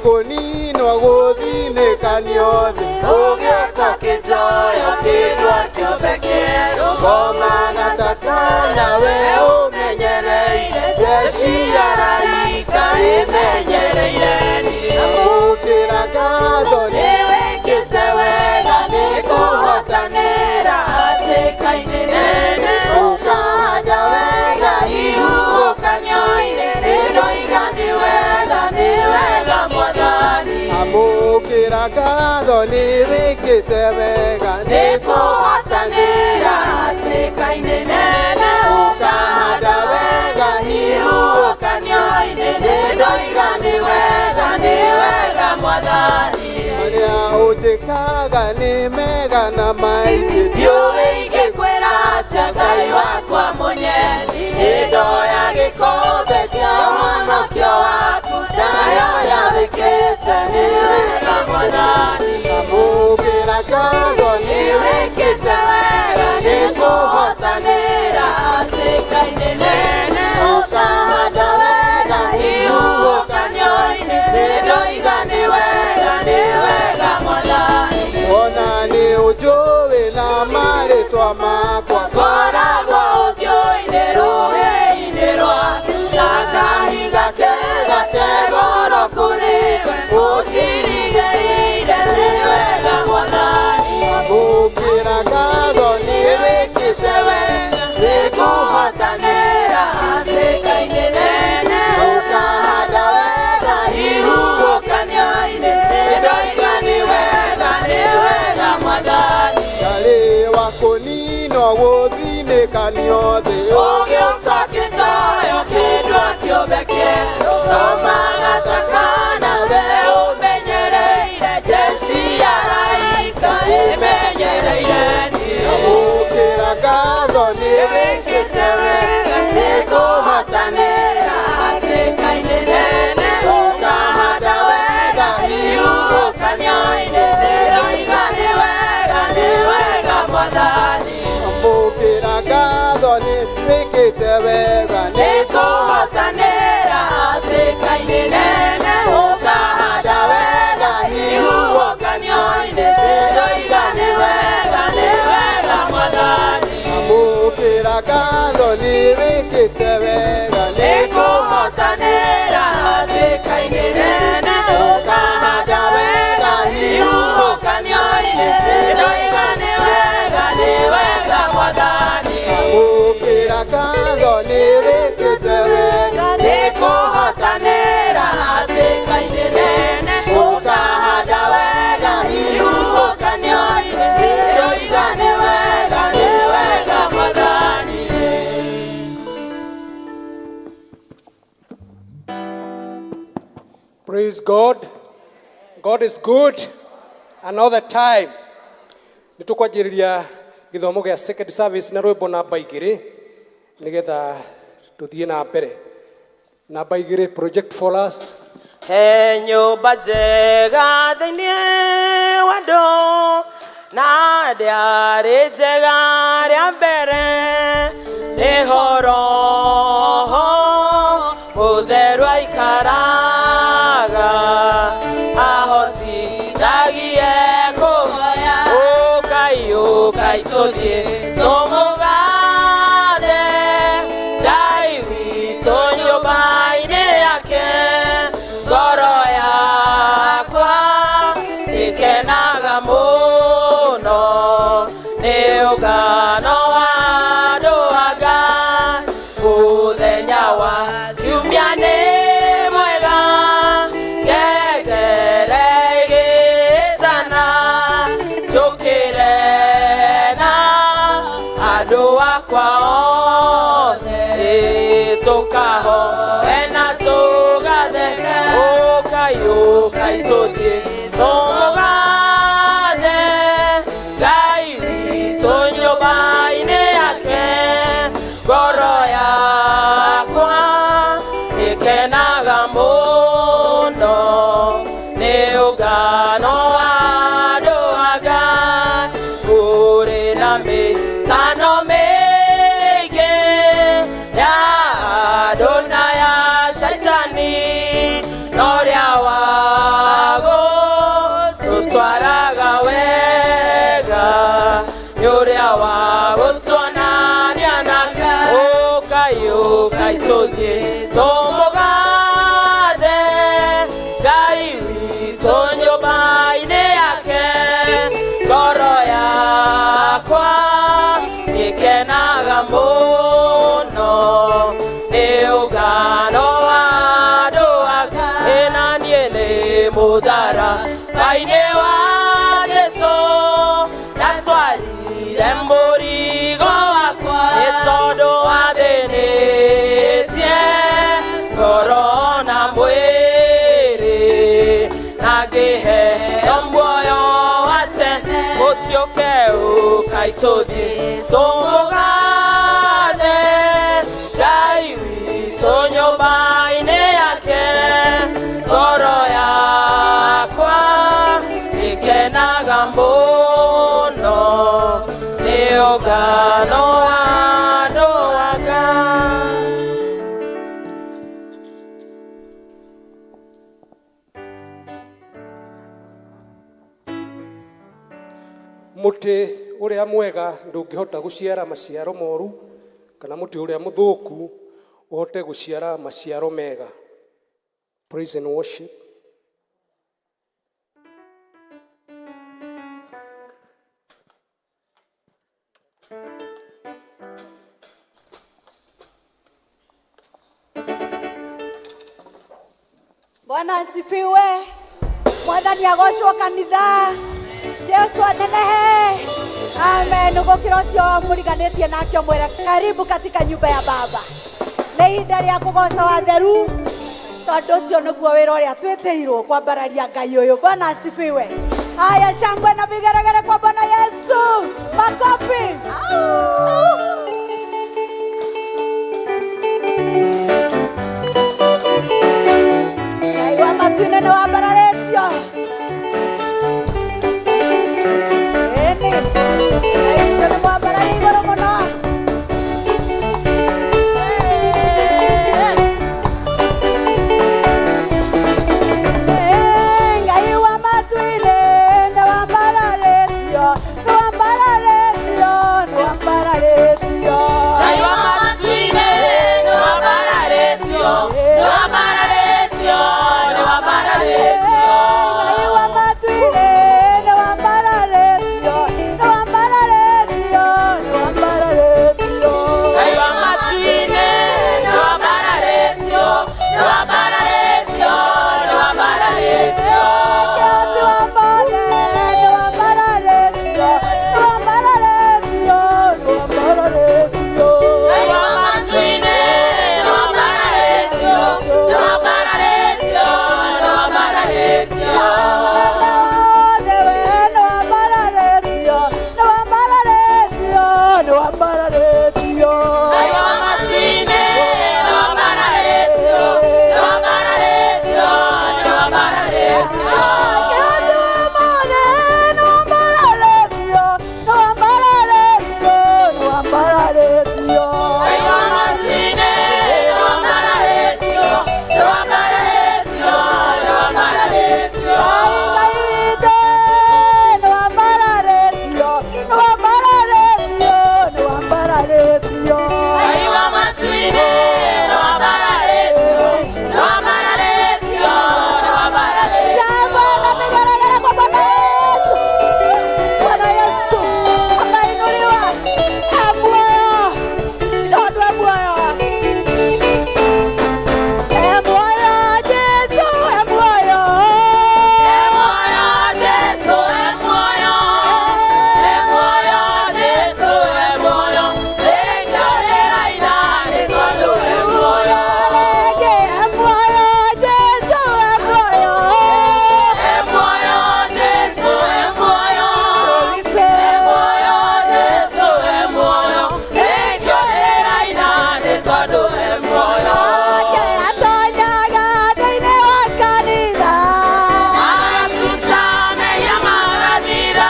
Kũninwo gũthinĩkanio thĩ. Ũgĩũka kĩnjoyo kĩndũ kĩũmbe kĩerũ, ngomaga ta kana we ũmenyereire, jeshi ya araika ĩmenyereire niĩ. Amũkĩra ngatho nĩ Nĩwĩkĩte wega nĩkũhotanĩra hatĩka-inĩ nene, ũkahanda wega ihuhũkanio-inĩ, nĩndoiga nĩ wega, nĩ wega Mwathani. Amũkĩra ngatho nĩ wĩkĩte wega. Nĩkũhotanĩra hatĩka-inĩ nene, ũkahanda wega ihuhũkanio-inĩ, nĩndoiga nĩ wega, nĩ wega Mwathani. Marĩa ũnjĩkaga nĩ mega na maingĩ. Ndiũĩ ingĩkwĩra atĩa Ngai wakwa mũnyendi, nĩndoya gĩkombe kĩa ũhonokio waku, ndayoya wĩkĩte nĩ wega Mwathani. Amũkĩra ngatho nĩ Nĩwĩkĩte wega nĩkũhotanĩra hatĩka-inĩ nene, ũkahanda wega ihuhũkanio-inĩ, nĩndoiga nĩ wega, nĩ wega Mwathani. Ona nĩ ũnjũĩ na marĩtwa makwa. Ngoragwo ũthiũ-inĩ rũhĩ-inĩ rwaku, ta kahiga kega ke goro kũrĩ we, ũnjirigĩire nĩ wega Mwathani. Amũkĩra ngatho nĩ Nĩwĩkĩte wega nĩkũhotanĩra hatĩka-inĩ nene, ũkahanda wega ihuhũkanio-inĩ, nĩndoiga nĩ wega, nĩ wega Mwathani. Ndarĩ wa kũninwo gũthinĩkanio thĩ. Ũgĩũka kĩnjoyo kĩndũ kĩũmbe kĩerũ, ngomaga ta kana we ũmenyereire, jeshi ya araika ĩmenyereire niĩ. Amũkĩra ngatho nĩ Nĩwĩkĩte wega nĩkũhotanĩra hatĩka-inĩ nene, ũkahanda wega ihuhũkanio-inĩ, nĩndoiga nĩ wega, nĩ wega Mwathani. Amũkĩra ngatho nĩ wĩkĩte wega. Nĩkũhotanĩra hatĩka-inĩ nene, ũkahanda wega ihuhũkanio-inĩ, nĩndoiga nĩ wega, nĩ wega Mwathani. Amũkĩra ngatho nĩ wĩkĩte wega. Nĩkũhotanĩra hatĩka-inĩ nene, ũkahanda wega ihuhũkanio-inĩ, nĩndoiga nĩ wega, nĩ wega Mwathani. Amũkĩra ngatho nĩ wĩkĩte wega. Nĩkũhotanĩra hatĩka-inĩ nene, ũkahanda wega ihuhũkanio-inĩ, nĩndoiga nĩ wega, nĩ wega Mwathani. Praise God. God is good and all the time. Nĩ tũkwanjĩrĩria gĩthomo gĩa second service na rwĩmbo namba 2 nĩgetha tũthiĩ na mbere. Namba 2, project for us. He nyũmba njega thĩinĩ wa andũ, na ndĩarĩ njega rĩa mbere, nĩho Roho Mũtheru aikaraga, ahotithagie kũhoya. Ũkai, ũkai tũthiĩ tũmũgathe Ngai witũ nyũmba-inĩ yake, ngoro yakwa nĩkenaga mũno nĩ ũngano wa andũ a Ngai. Mũthenya wa kiumia nĩ mwega, ngengere ĩgĩtana, njũkĩre na andũ akwa othe, tũkahoe na tũgatheke. Ũkai, ũkai tũthiĩ tũmũgathe Ngai witũ nyũmba-inĩ yake, ngoro yakwa nĩkenaga mũno nĩ ũngano wa andũ a Ngai. Kũrĩ na mĩtano mĩingĩ ya andũ na Mũtharaba-inĩ wa Jesũ ndatwarire mũrigo wakwa nĩ tondũ wathĩnĩtie ngoro na mwĩrĩ na ngĩheo muoyo wa tene gũtiũke ũkai tũthiĩ tũmũgathe Ngai witũ nyũmba-inĩ yake ngoro yakwa ĩkenaga mũno nĩ ũngano wa andũ a Ngai. Mũtĩ ũrĩa mwega ndũngĩhota gũciara maciaro moru kana mũtĩ ũrĩa mũthũku ũhote gũciara maciaro mega. Praise and worship. Bwana asifiwe. Mwathani agocwo kanitha. Yesu anenehe. Amen. Gũkĩra ũcio mũriganĩtie nake ũmwĩre karibu katika nyumba ya baba. Nĩ ihinda rĩa kũgoca watheru tondũ ũcio nĩguo wĩra ũrĩa twĩtĩirwo kwambararia Ngai ũyũ. Bwana asifiwe. Haya, shangwe na vigeregere kwa Bwana Yesu. Makofi. Ngai wa matu-inĩ nĩ wambararĩtio. Ĩni, Ngai witũ nĩ mwambarare igũrũ mũno. Ngai wa matu-inĩ nĩ wambararĩtio, nĩ wambararĩtio, nĩ wambararĩtio. Ngai wa matu-inĩ nĩ wambararĩtio, nĩ wambararĩtio, nĩ wambararĩtio. Ngai wa matu-inĩ nĩ wambararĩtio, nĩ wambararĩtio, nĩ wambararĩtio. Ngai wa matu-inĩ nĩ wambararĩtio, nĩ wambararĩtio, nĩ wambararĩtio. Kĩhoti wa mothe nĩ wambararĩtio, nĩ wambararĩtio, nĩ wambararĩtio. Ngai wa matu-inĩ nĩ wambararĩtio, nĩ wambararĩtio, nĩ wambararĩtio. Mũnene wothe we nĩ wambararĩtio, nĩ wambararĩtio, nĩ wambararĩtio. Ngai wa matu-inĩ nĩ wambararĩtio, nĩ wambararĩtio, nĩ wambararĩtio. Kĩhoti wa mothe nĩ wambararĩtio, nĩ wambararĩtio, nĩ wambararĩtio. Ngai wa matu-inĩ nĩ wambararĩtio, nĩ wambararĩtio, nĩ wambararĩtio. Ngai witũ nĩ wambararĩtio, nĩ wambararĩtio, nĩ wambararĩtio. Ngai wa matu-inĩ nĩ wambararĩtio, nĩ wambararĩtio, nĩ wambararĩtio. Shangwe na vigeregere kwa Bwana Yesu. Bwana Yesu ameinuliwa, e muoyo, tondũ e muoyo. E muoyo Jesu, e muoyo. E muoyo Jesu, e muoyo, e muoyo Jesu, e muoyo, nĩkĩo ndĩraina nĩ tondũ e muoyo. Rĩngĩ, e muoyo Jesu, e muoyo. E muoyo Jesu, e muoyo, Witũ. e muoyo Jesu, e muoyo, nĩkĩo ndĩraina nĩ tondũ e muoyo. Nake atonyaga thĩinĩ wa kanitha. Agacuca mehia magathira,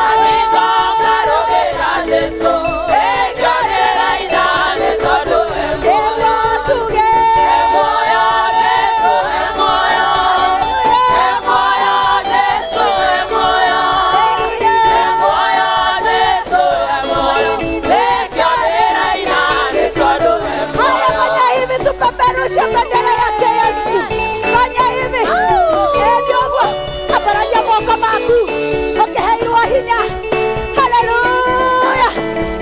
amĩgoka rũgĩra Jesu, nĩkĩo ndĩraina nĩ tondũ e muoyo. Nĩguo tuge. E muoyo Jesu, e muoyo, e muoyo Jesu, e muoyo, e muoyo Jesu, e muoyo, nĩkĩo ndĩraina nĩ tondũ e Haya, muoyo. fanya hivi, tupeperushe bendera yake Yesu. Fanya hivi, ndio ũguo, ambararia moko maku ũkĩheirwo hinya. Haleluya!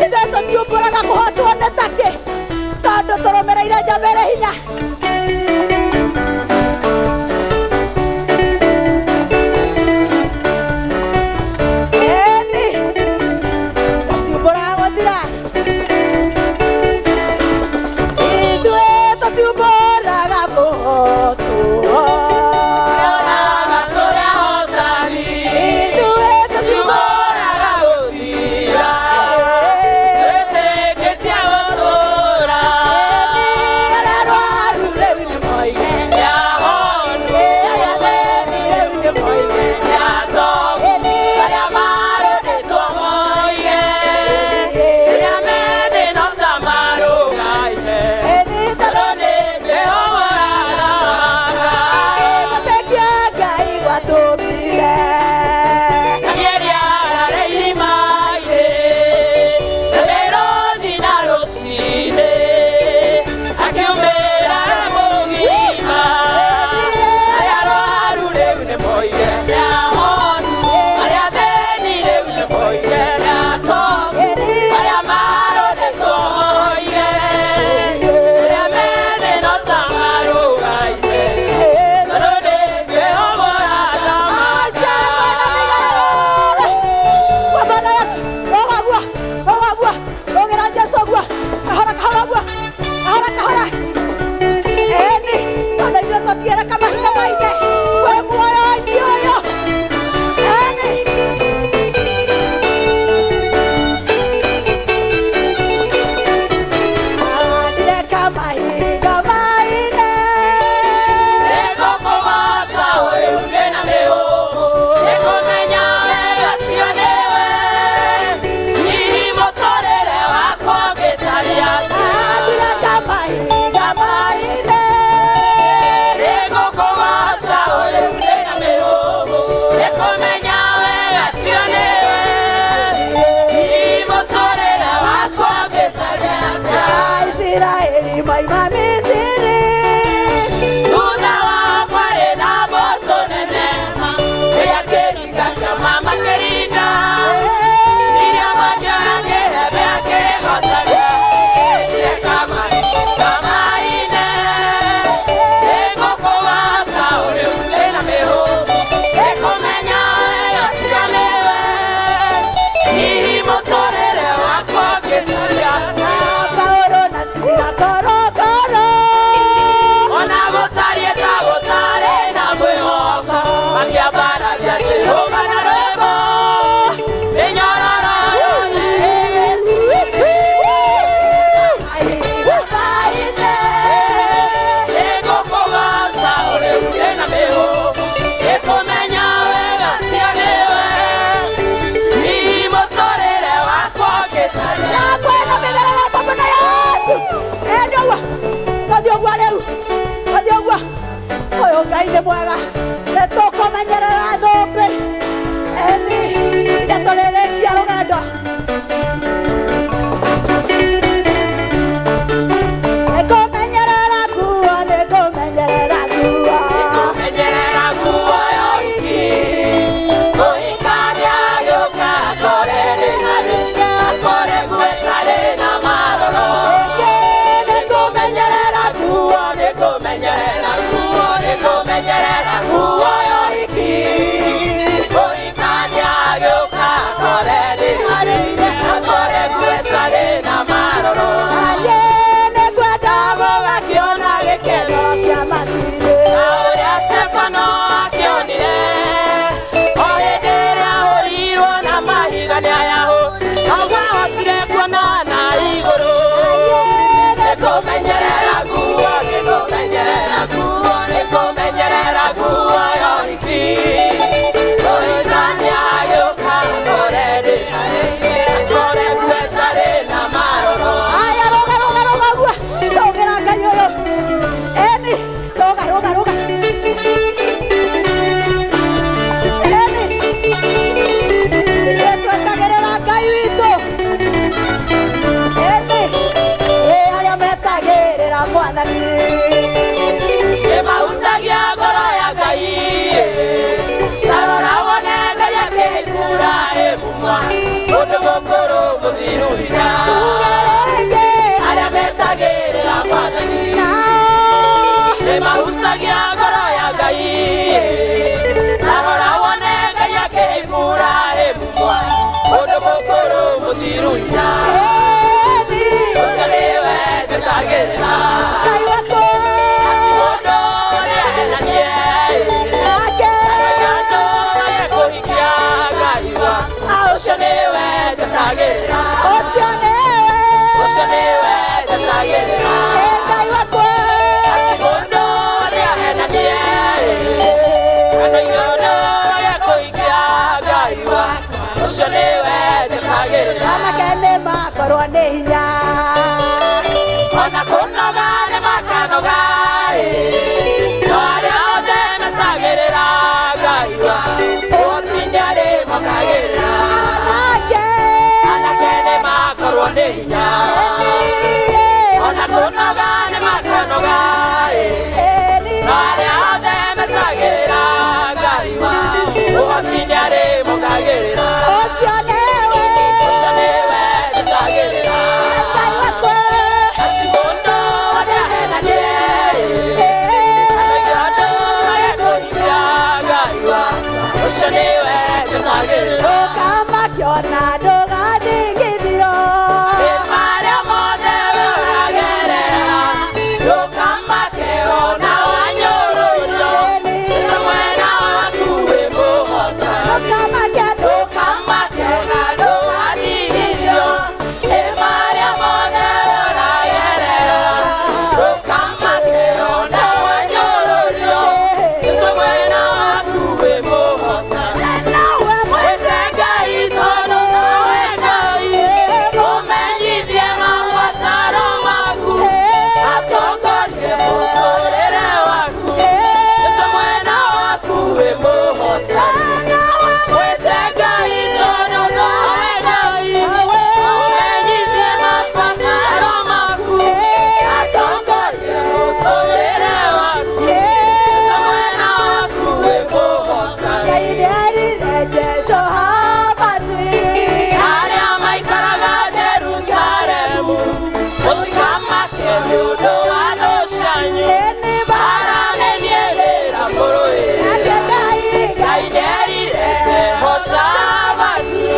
Ithuĩ tũtiumbũraga kũhotwo nĩ takĩ, tondũ tũrũmĩrĩire njamba ĩrĩ hinya. Ona ndũgathingithio. Marĩa mothe we ũragerera, ndũkamake ona wanyũrũrio. Jesũ mwena waku wĩ mũhotani. Ndũkamake. Ndũkamake ona ndũgathingithio. Ĩ marĩa mothe we ũragerera, ndũkamake ona wanyũrũrio. Jesũ mwena waku wĩ mũhotani. Nawe. Mwĩte Ngai tondũ nowe Ngai, ũmenyithie mabataro maku, atongorie mũtũrĩre waku. Jesũ mwena waku wĩ mũhotani. Mwĩte Ngai tondũ nowe Ngai, ũmenyithie mabataro maku, atongorie mũtũrĩre waku. Jesũ mwena waku wĩ mũhotani. Ngai nĩerire Jehoshafatu. Arĩa maikaraga Jerusalemu, mũtikamake nĩ ũndũ wa thũ cianyu. Aranĩniĩrĩra mũrũĩre. Nake Ngai. Ngai nĩerire Jehoshafatu,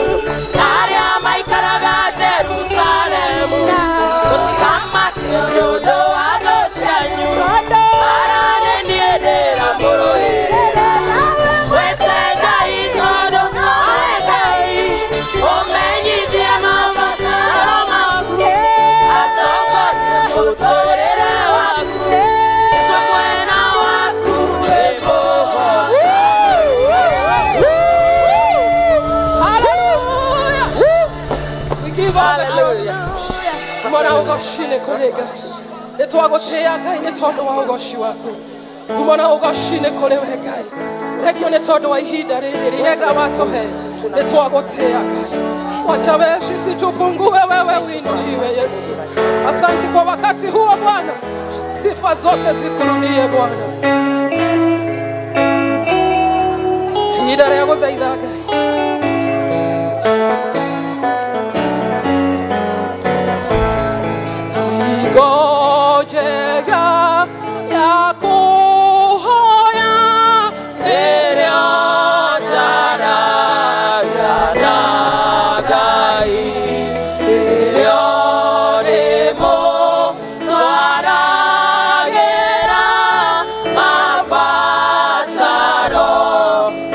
arĩa maikaraga Jerusalemu, mũtikamake nĩ ũndũ wa thũ cianyu. Aranĩniĩrĩra mũrũĩre. Mwĩte Ngai tondũ nowe Ngai, ũmenyithie mabataro maku, atongorie mũtũrĩre waku. Jesũ mwena waku wĩ mũhotani. Hallelujah. We give all the glory. Mbona ũgoci nĩ kũrĩ Ngai. Nĩ twagũtĩĩa Ngai nĩ tondũ wa ũgoci waku. Mbona ũgoci nĩ kũrĩ we Ngai. Thengio nĩ tondũ wa ihinda rĩrĩ rĩega watũhe. Nĩ twagũtĩĩa Ngai. Wacha wewe sisi tupungue, wewe uinuliwe Yesu. Asante kwa wakati huo Bwana. Sifa zote zikurudie Bwana. Ihinda rĩa gũthaitha Ngai. Ngojega ya kuhoya Rĩrĩa njaragia na Ngai, rĩrĩa ndĩmũtwaragĩra mabataro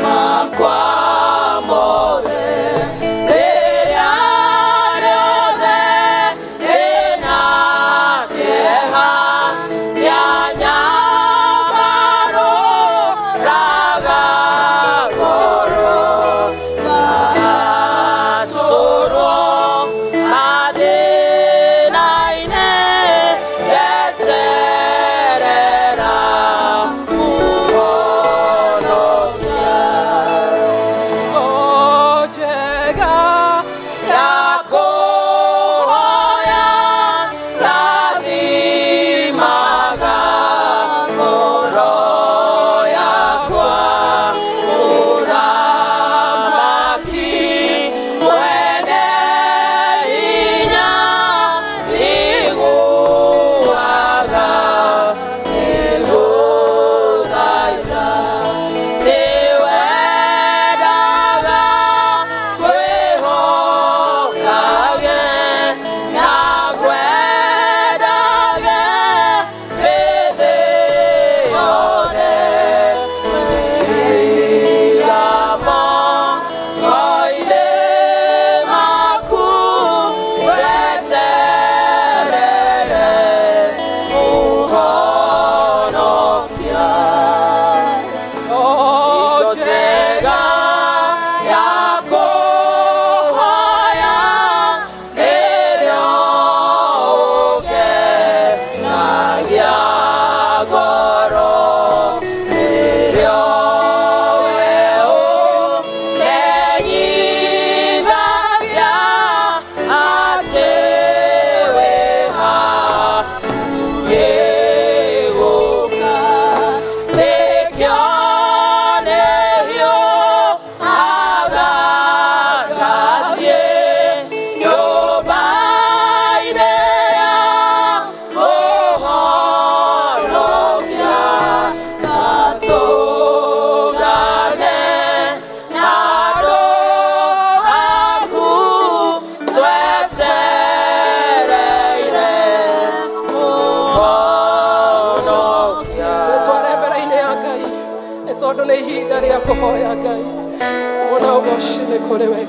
makwa mothe. Rĩrĩa rĩothe ndĩna kĩeha, nĩanyamarũraga ngoro, ngatũrwo mathĩna-inĩ, ngeterera mũhonokia. Ngojega Ya kuhoya rathimaga ngoro yakwa, Mũthamaki mwene hinya nĩiguaga ngĩgũthaitha. Nĩwendaga kwĩhokage na ngwendage hĩndĩ yothe. Wĩigama ngoro-inĩ maku, njeterere Mũhonokia. Ngojega ya kuhoya nĩrĩo ũngenagia ngoro, nĩrĩo we ũmenyithagia atĩ wĩ hakuhĩ gũka. Nĩkĩo nĩhio Rĩa kũhoya Ngai wona ũgoci nĩ kũrĩ we.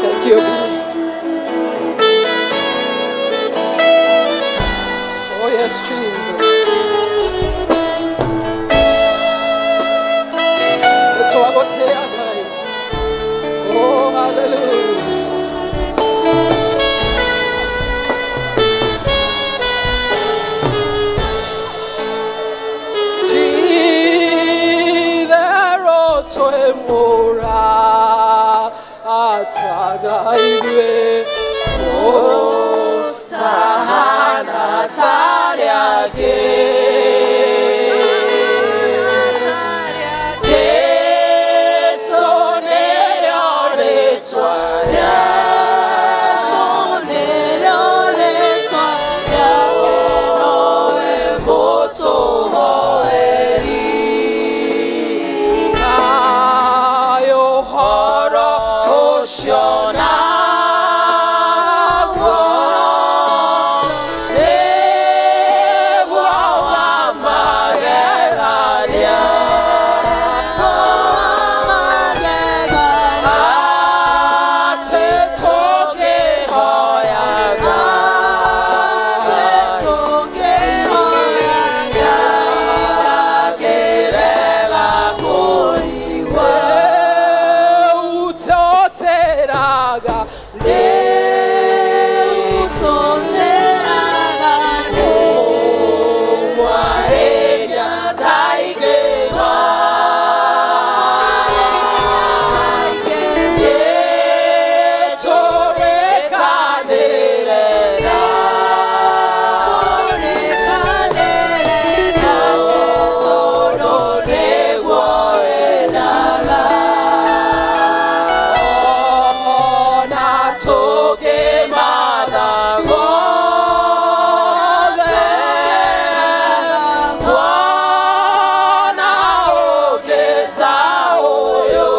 Thank you. Oh yes, Jesus. Nĩtwagũtĩĩa Ngai. Oh, hallelujah. Jitherũ twĩ mũrata na ithuĩ ũtahana ta arĩa angĩ. Jesũ nĩrĩo rĩĩtwa. Jesu nĩrĩo rĩĩtwa rĩake, nowe mũtũhoeri. Nayo ũhoro ũcio naguo nĩguo wa magegania. Atĩ tũngĩhoyaga Rĩu tũtĩraga mwarĩria ndaigĩrwa tũrĩkanĩre na tondũ nĩguo endaga ona tũngĩmatha guothe tuona ũngĩ ta ũyũ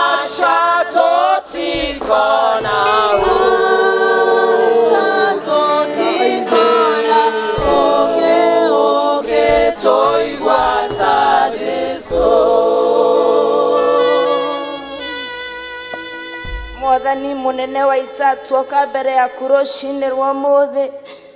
aca tũtikona tũigua ta Jesũ. Mwathani munene wa ita, tuoka mbere yaku rũcinĩ rwa ũmũthĩ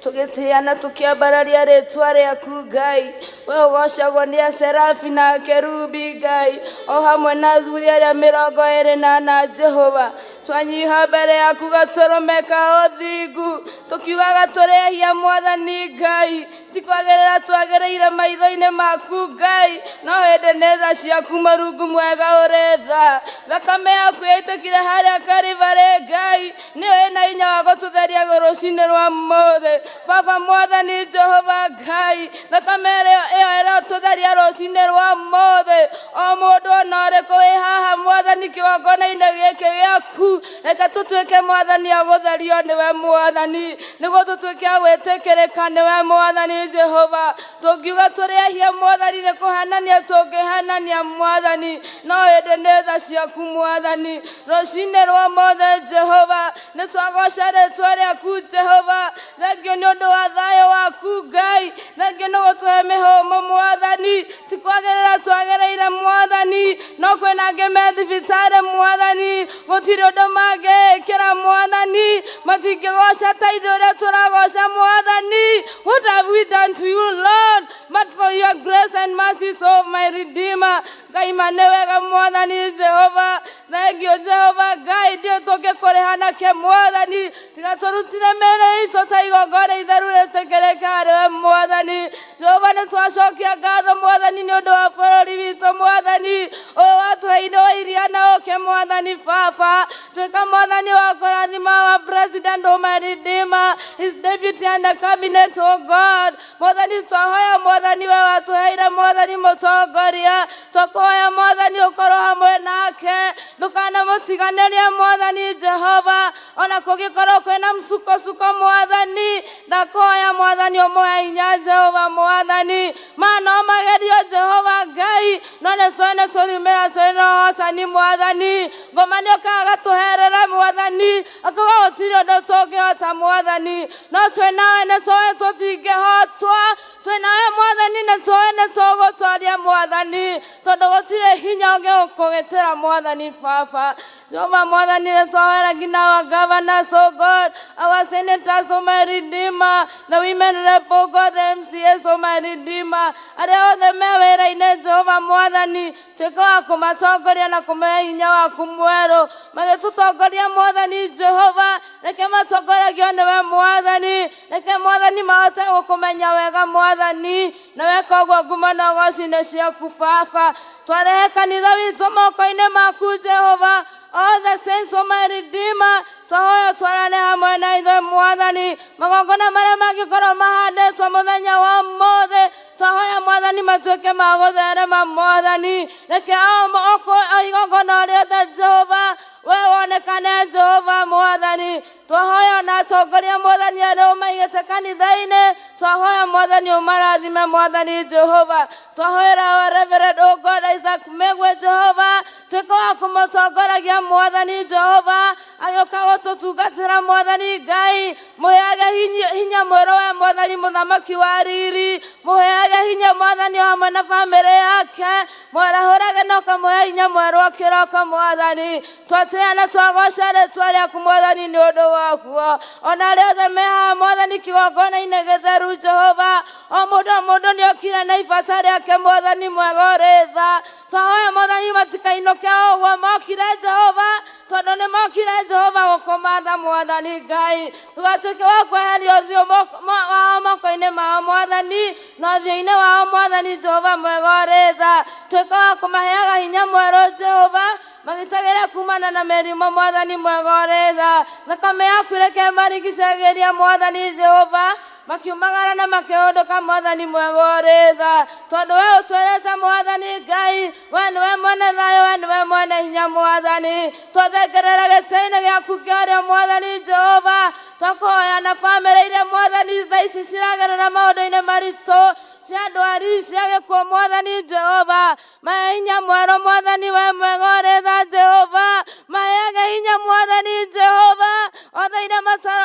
tũgĩtĩana tũkĩambararia rĩtwa rĩaku Ngai. We ũgocagwo nĩ aserafi na akerubi Ngai, o hamwe na athuri arĩa 24. Jehova, twanyiha mbere yaku gatũrũme ka ũthingu, tũkiugaga tũrĩ ehia. Mwathani Ngai, ti kwagĩrĩra twagĩrĩire maitho-inĩ maku Ngai, no hĩndĩ nĩ tha ciaku. Mũrungu mwega ũrĩ tha, thakame yaku yaitĩkire harĩa Kalivarĩ Ngai, nĩyo ĩna hinya wa gũtũtheria rũcinĩ rwa mũthĩ. Baba Mwathani Jehova Ngai, thakame ĩrĩa Tũkwĩhoera ũtũtherie rũcinĩ rwa ũmũthĩ. O mũndũ ona ũrĩkũ wĩ haha Mwathani kĩgongona-inĩ gĩkĩ gĩaku, reke tũtuĩke Mwathani a gũtherio nĩwe Mwathani, nĩguo tũtuĩke a gwĩtĩkĩrĩka nĩwe Mwathani Jehova. Tũngiuga tũrĩ ehia Mwathani, nĩ kũhenania tũngĩhenania Mwathani, no ĩndĩ nĩ tha ciaku Mwathani. Rũcinĩ rwa ũmũthĩ Jehova, nĩ twagoca rĩtwa rĩaku Jehova. Thengio nĩ ũndũ wa thayũ waku Ngai, thengio nĩ gũtũhe mĩhũmũ Mwathani. Ti kwagĩrĩra twagĩrĩire Mwathani, no kwĩna angĩ me thibitarĩ Mwathani, gũtirĩ ũndũ mangĩĩkĩra Mwathani, matingĩgoca ta ithuĩ ũrĩa tũragoca Mwathani. What have we done to you, Lord, but for your grace and mercies, oh my Redeemer. Ngai ma nĩ wega Mwathani Jehova. Thengio Jehova Ngai, ndiũ tũngĩkũrĩha nakĩ Mwathani, tiga tũrutire mĩĩrĩ itũ ta igongona itheru rĩtĩkĩrĩke harĩ we Mwathani. Jehova, nĩ twacokia ngatho Mwathani nĩ ũndũ wa bũrũri witũ Mwathani, ũyũ watũheire wa iria na ũkĩ Mwathani Baba. Tuĩka Mwathani wa kũrathima wa President, oh my Redeemer, his deputy and the cabinet, oh God. Mwathani, twahoya Mwathani, we watũheire Mwathani mũtongoria, twakũhoya Mwathani ũkorwo hamwe nake, ndũkanamũtiganĩrie Mwathani Jehova, ona kũngĩkorwo kwĩna msukosuko Mwathani, ndakũhoya Mwathani ũmũhe hinya Jehova Mwathani. Ma no magerio Jehova Ngai, no nĩ tũĩ nĩ tũriumĩra tũrĩ na ũhotani Mwathani. Ngoma nĩ ũkaga gatũherere Mwathani, akauga gũtirĩ ũndũ tũngĩhota Mwathani, no twĩ nawe nĩ tũĩ tũtingĩhotwo. Twĩ nawe Mwathani nĩ tũĩ nĩ tũgũtwaria Mwathani, tondũ gũtirĩ hinya ũngĩkũgĩtĩra Mwathani Baba. Jehova Mwathani, nĩ twahoera nginya our governors, oh God, our senators, oh my Redeemer, the women rep, oh God, the MCAs, oh my Redeemer, arĩa othe me wĩra-inĩ Jehova Mwathani, tuĩka wa kũmatongoria na kũmahe hinya waku mwerũ. Magĩtũtongoria Mwathani Jehova, reke matongoragio nĩwe Mwathani, reke Mwathani mahote gũkũmenya wega Mwathani, na weka ũguo ngumo na ũgoci nĩ ciaku Baba. Twarehe kanitha witũ moko-inĩ maku Jehova, all the saints, oh my Redeemer, twahoya twarane hamwe na ithuĩ Mwathani. Magongona marĩa mangĩkorwo mahandĩtwo mũthenya wa ũmũthĩ, twahoya Mwathani matuĩke ma gũtherema Mwathani. Reke o igongona rĩothe Jehova we wonekane Jehova Mwathani. Twahoya ona atongoria Mwathani arĩa ũmaigĩte kanitha-inĩ, twahoya Mwathani ũmarathime Mwathani Jehova. Twahoera our Reverend, oh God, Isaac Megwe Jehova, tuĩka wa kũmũtongoragia Mwathani Jehova, agĩũka gũtũtungatĩra Mwathani Ngai. Mũheage hinya mwerũ wa Mwathani mũthamaki wa riri, mũheage hinya Mwathani o hamwe na bamĩrĩ yake, mwarahũrage na ũkamũhe hinya mwerũ o kĩroko Mwathani. Twatĩĩa na twagoca rĩtwa rĩaku Mwathani nĩ ũndũ wakuo. Ona arĩa othe me haha Mwathani kĩgongona-inĩ gĩtheru Jehova, o mũndũ o mũndũ nĩ okire na ibata rĩake Mwathani mwega ũrĩ tha. Twahoya Mwathani matikainũke o ũguo mokire Jehova, tondũ nĩ mokire Jehova gũkũmatha Mwathani Ngai. Ndũgatuĩke wa kweheria ũthiũ wao moko-inĩ mao Mwathani, na ũthiũ-inĩ wao Mwathani Jehova mwega ũrĩ tha. Tuĩka wa kũmaheaga hinya mwerũ Jehova, magitagĩre kumana na mĩrimũ Mwathani mwega ũrĩ tha. Thakame yaku reke marigicagĩria Mwathani Jehova, makiumagara na makĩhũndũka Mwathani mwega ũrĩ tha, tondũ we ũtwĩrĩte Mwathani Ngai, we nĩwe mwene thayũ, we nĩwe mwene hinya Mwathani. Twathengerera gĩtĩ-inĩ gĩaku kĩa ũrĩo Mwathani Jehova, twakũhoya na bamĩrĩ iria Mwathani thaa ici ciragerera maũndũ-inĩ maritũ, cia ndwari, cia gĩkuũ Mwathani Jehova, mahe hinya mwerũ Mwathani we mwega ũrĩ tha Jehova, maheage hinya Mwathani Jehova, othe iria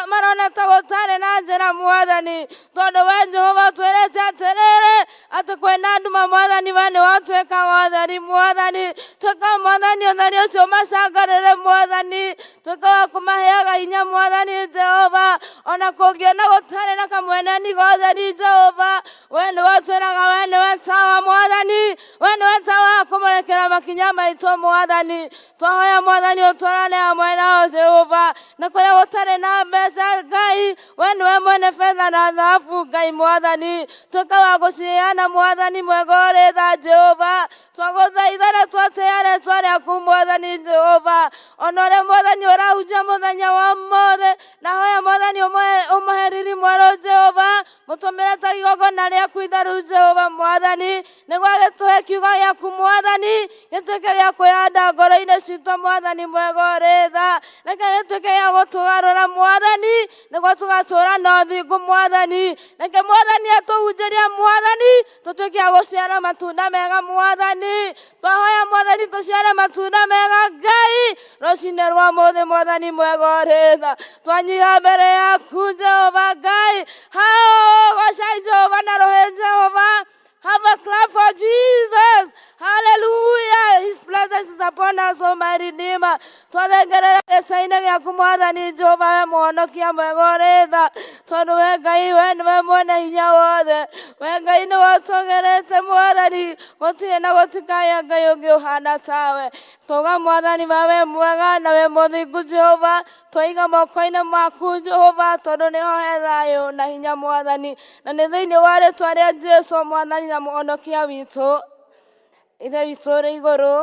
marona ta gũtarĩ na njĩra Mwathani, tondũ we Jehova ũtwĩrĩte atĩrĩrĩ, atĩ kwĩna nduma Mwathani, we nĩ watuĩkaga ũtheri Mwathani. Tuĩka Mwathani ũtheri ũcio macangarĩre Mwathani, tuĩka wa kũmaheaga hinya Mwathani Jehova, ona kũngĩona gũtarĩ na kamweneni ga ũtheri Jehova, we nĩ watwĩraga we nĩwe tawa Mwathani, we nĩwe tawa wa kũmũrĩkĩra makinya maitũ Mwathani. Twahoya Mwathani ũtwarane hamwe nao Jehova, na kũrĩa gũtarĩ matarĩ na mbeca Ngai, we nĩwe mwene betha na thahabu Ngai mwathani, tuĩka wa gũciheana mwathani mwega ũrĩ tha Jehova, twagũthaitha na twatĩĩa rĩtwa rĩaku mwathani Jehova, ona ũrĩa mwathani ũrahunjia mũthenya wa ũmũthĩ, na hoya mwathani ũmũhe riri mwerũ Jehova, mũtũmĩre ta igongona rĩaku itheru Jehova mwathani, nĩguo agĩtũhe kiugo gĩaku mwathani, gĩtuĩke gĩa kwĩhanda ngoro-inĩ citũ mwathani mwega ũrĩ tha, reke gĩtuĩke gĩa gũtũgarũra mwathani, nĩguo tũgatũũra na ũthingu mwathani, reke mwathani atũhunjĩrie mwathani, tũtuĩke a gũciara matunda mega mwathani, twahoya mwathani tũciare matunda mega Ngai, rũcinĩ rwa mũthĩ mwathani mwega ũrĩ tha, twanyiha mbere yaku Jehova Ngai, hao gocai Jehova na rũhĩ Jehova. Have a clap for Jesus. Hallelujah. His presence is upon us, O my Redeemer. Twathengerera gĩca-inĩ gĩaku mwathani Jehova we mũhonokia mwega ũrĩ tha, tondũ we Ngai we nĩwe mwene hinya wothe, we Ngai nĩwe ũtũgerete mwathani, gũtirĩ na gũtikagĩa Ngai ũngĩ ũhana tawe. Tauga mwathani ma we mwega na we mũthingu Jehova, twaiga moko-inĩ maku Jehova, tondũ nĩho he thayũ na hinya mwathani, na nĩ thĩinĩ wa rĩtwa rĩa Jesũ mwathani na mũhonokia witũ. Ithe witũ ũrĩ igũrũ,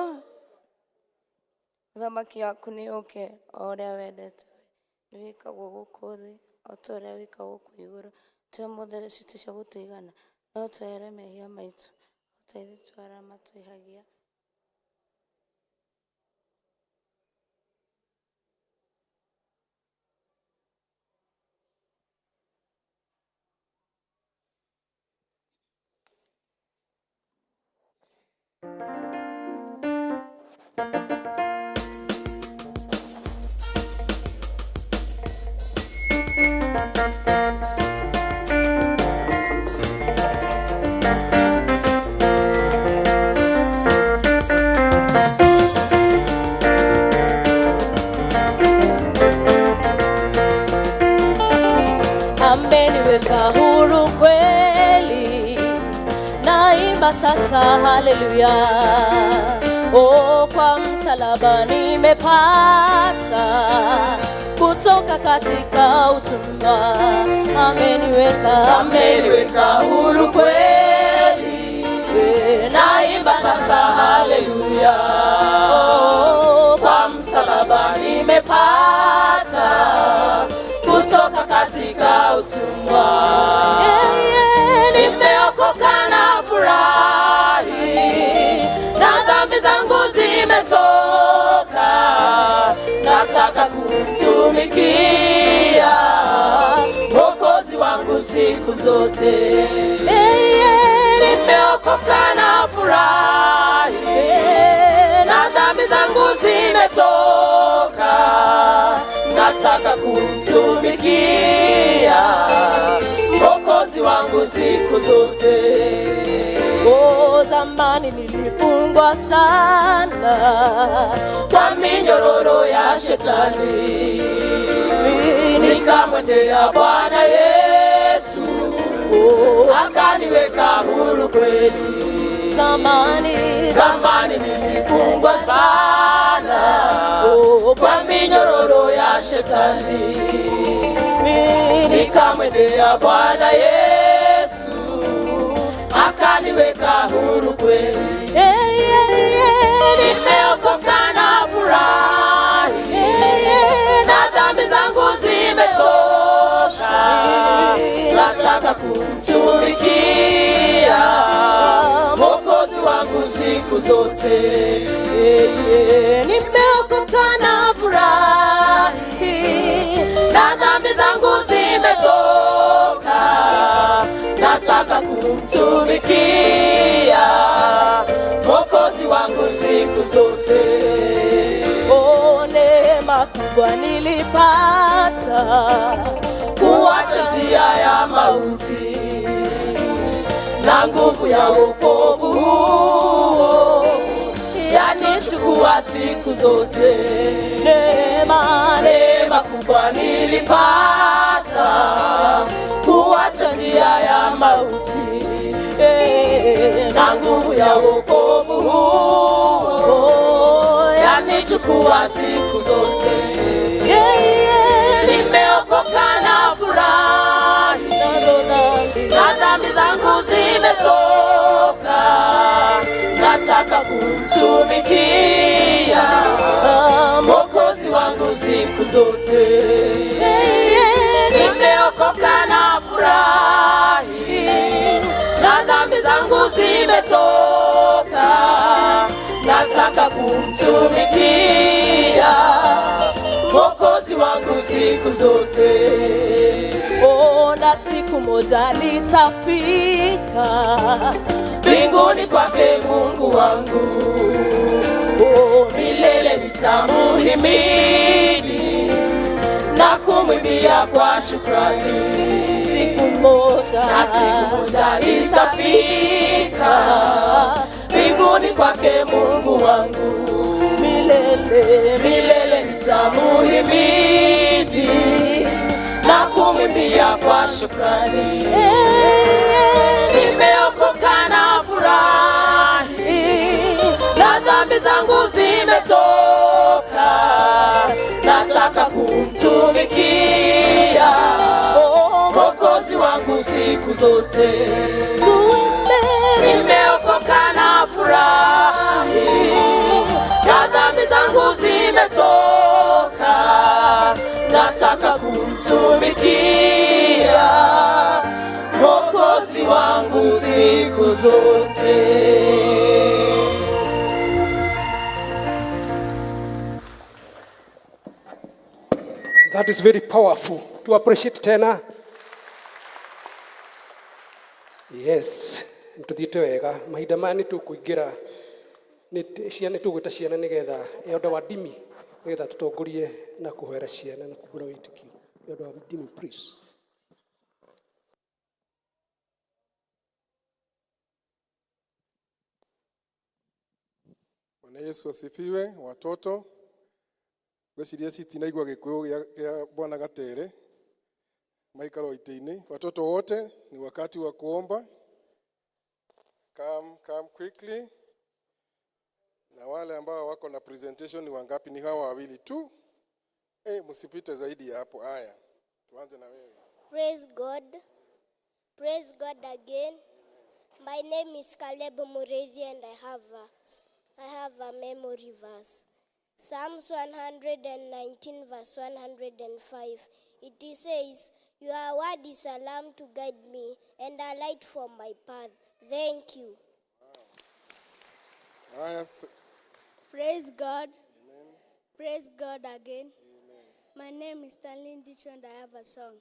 ũthamaki waku nĩ ũke o ũrĩa wendete nĩ wĩkagwo gũkũ thĩ o ta ũrĩa wĩkagwo kũu igũrũ. Tũhe ũmũthĩ irio citũ cia gũtũigana, no ũtũhere mehia maitũ o ta ithuĩ arĩa matwĩhagia. Ameniweka huru kweli, naimba sasa haleluya. Oh, kwa msalaba nimepata kutoka katika utumwa. Ameniweka, Ameniweka huru kweli, naimba sasa haleluya. Oh, Kwa msalaba nimepata kutoka katika utumwa. yeah, Nimeokoka na furahi, na dhambi zangu zimetoka. Nataka kumtumikia Mwokozi wangu siku zote. yeah, Nimeokoka na furahi, na dhambi zangu zimetoka. Nataka kumtumikia Mwokozi wangu siku zote. Oh, zamani nilifungwa sana Kwa minyororo ya shetani, nikamwendea Bwana Yesu, akaniweka huru kweli. Zamani, Zamani nilifungwa sana oh, kwa minyororo ya shetani, nikamwendea Bwana Yesu, akaniweka huru kweli. yeah, yeah, yeah. Nimeokoka na furahi, na dhambi zangu zimetoka. Nataka kumtumikia Mwokozi wangu siku zote. Nimeokoka na furahi, na dhambi zangu zimetoka. Nataka kumtumikia Mwokozi wangu siku zote. Oh, neema kubwa nilipata Kuacha njia ya mauti na nguvu ya wokovu huo yanichukua siku zote. Neema, Neema kubwa nilipata kuacha njia ya mauti na nguvu ya wokovu huo yanichukua siku zote. yeah, yeah. zangu zimetoka, nataka kumtumikia Mwokozi wangu siku zote. Nimeokoka na furahi, na dhambi zangu zimetoka, nataka kumtumikia Mwokozi wangu siku zote. Oh, na siku moja nitafika mbinguni kwake Mungu wangu. Oh, milele nitamuhimidi na kumwimbia kwa shukrani. Siku moja, na siku moja nitafika mbinguni kwake Mungu wangu. Milele, milele nitamuhimidi na kumwimbia kwa shukrani. Nimeokoka na furahi, na dhambi zangu zimetoka, nataka kumtumikia Mwokozi wangu siku zote. Nimeokoka na furahi, na dhambi zangu zimetoka, nataka kumtumikia Mwokozi wangu siku zote. That is very powerful. To appreciate tena. Yes, tuthiĩte wega. Mahinda maya nĩ tũkũingĩra nĩ ciana, tũgwĩta ciana nĩgetha elder wa ndimi nĩgetha tũtongorie na kũhoera ciana na kumbũra wĩtĩkio. Elder wa ndimi, please. Bwana Yesu asifiwe. Watoto, ngwĩciria citinaigua Gĩkũyũ gĩa Bwana Gatere, maikaro itĩ-inĩ. Watoto wote, ni wakati wa kuomba. Come, come quickly. Na wale ambao wako na presentation ni wangapi? Ni hawa wawili tu. Eh, msipite zaidi ya hapo. Haya, tuanze na wewe. Praise God. Praise God again. My name is Caleb Mureithi and I have a memory verse. Psalms 119 verse 105. It says, "Your word is a lamp to guide me and a light for my path." Thank you. Haya, Praise God. Praise God again. My name is Stanley Ndicho and I have a song.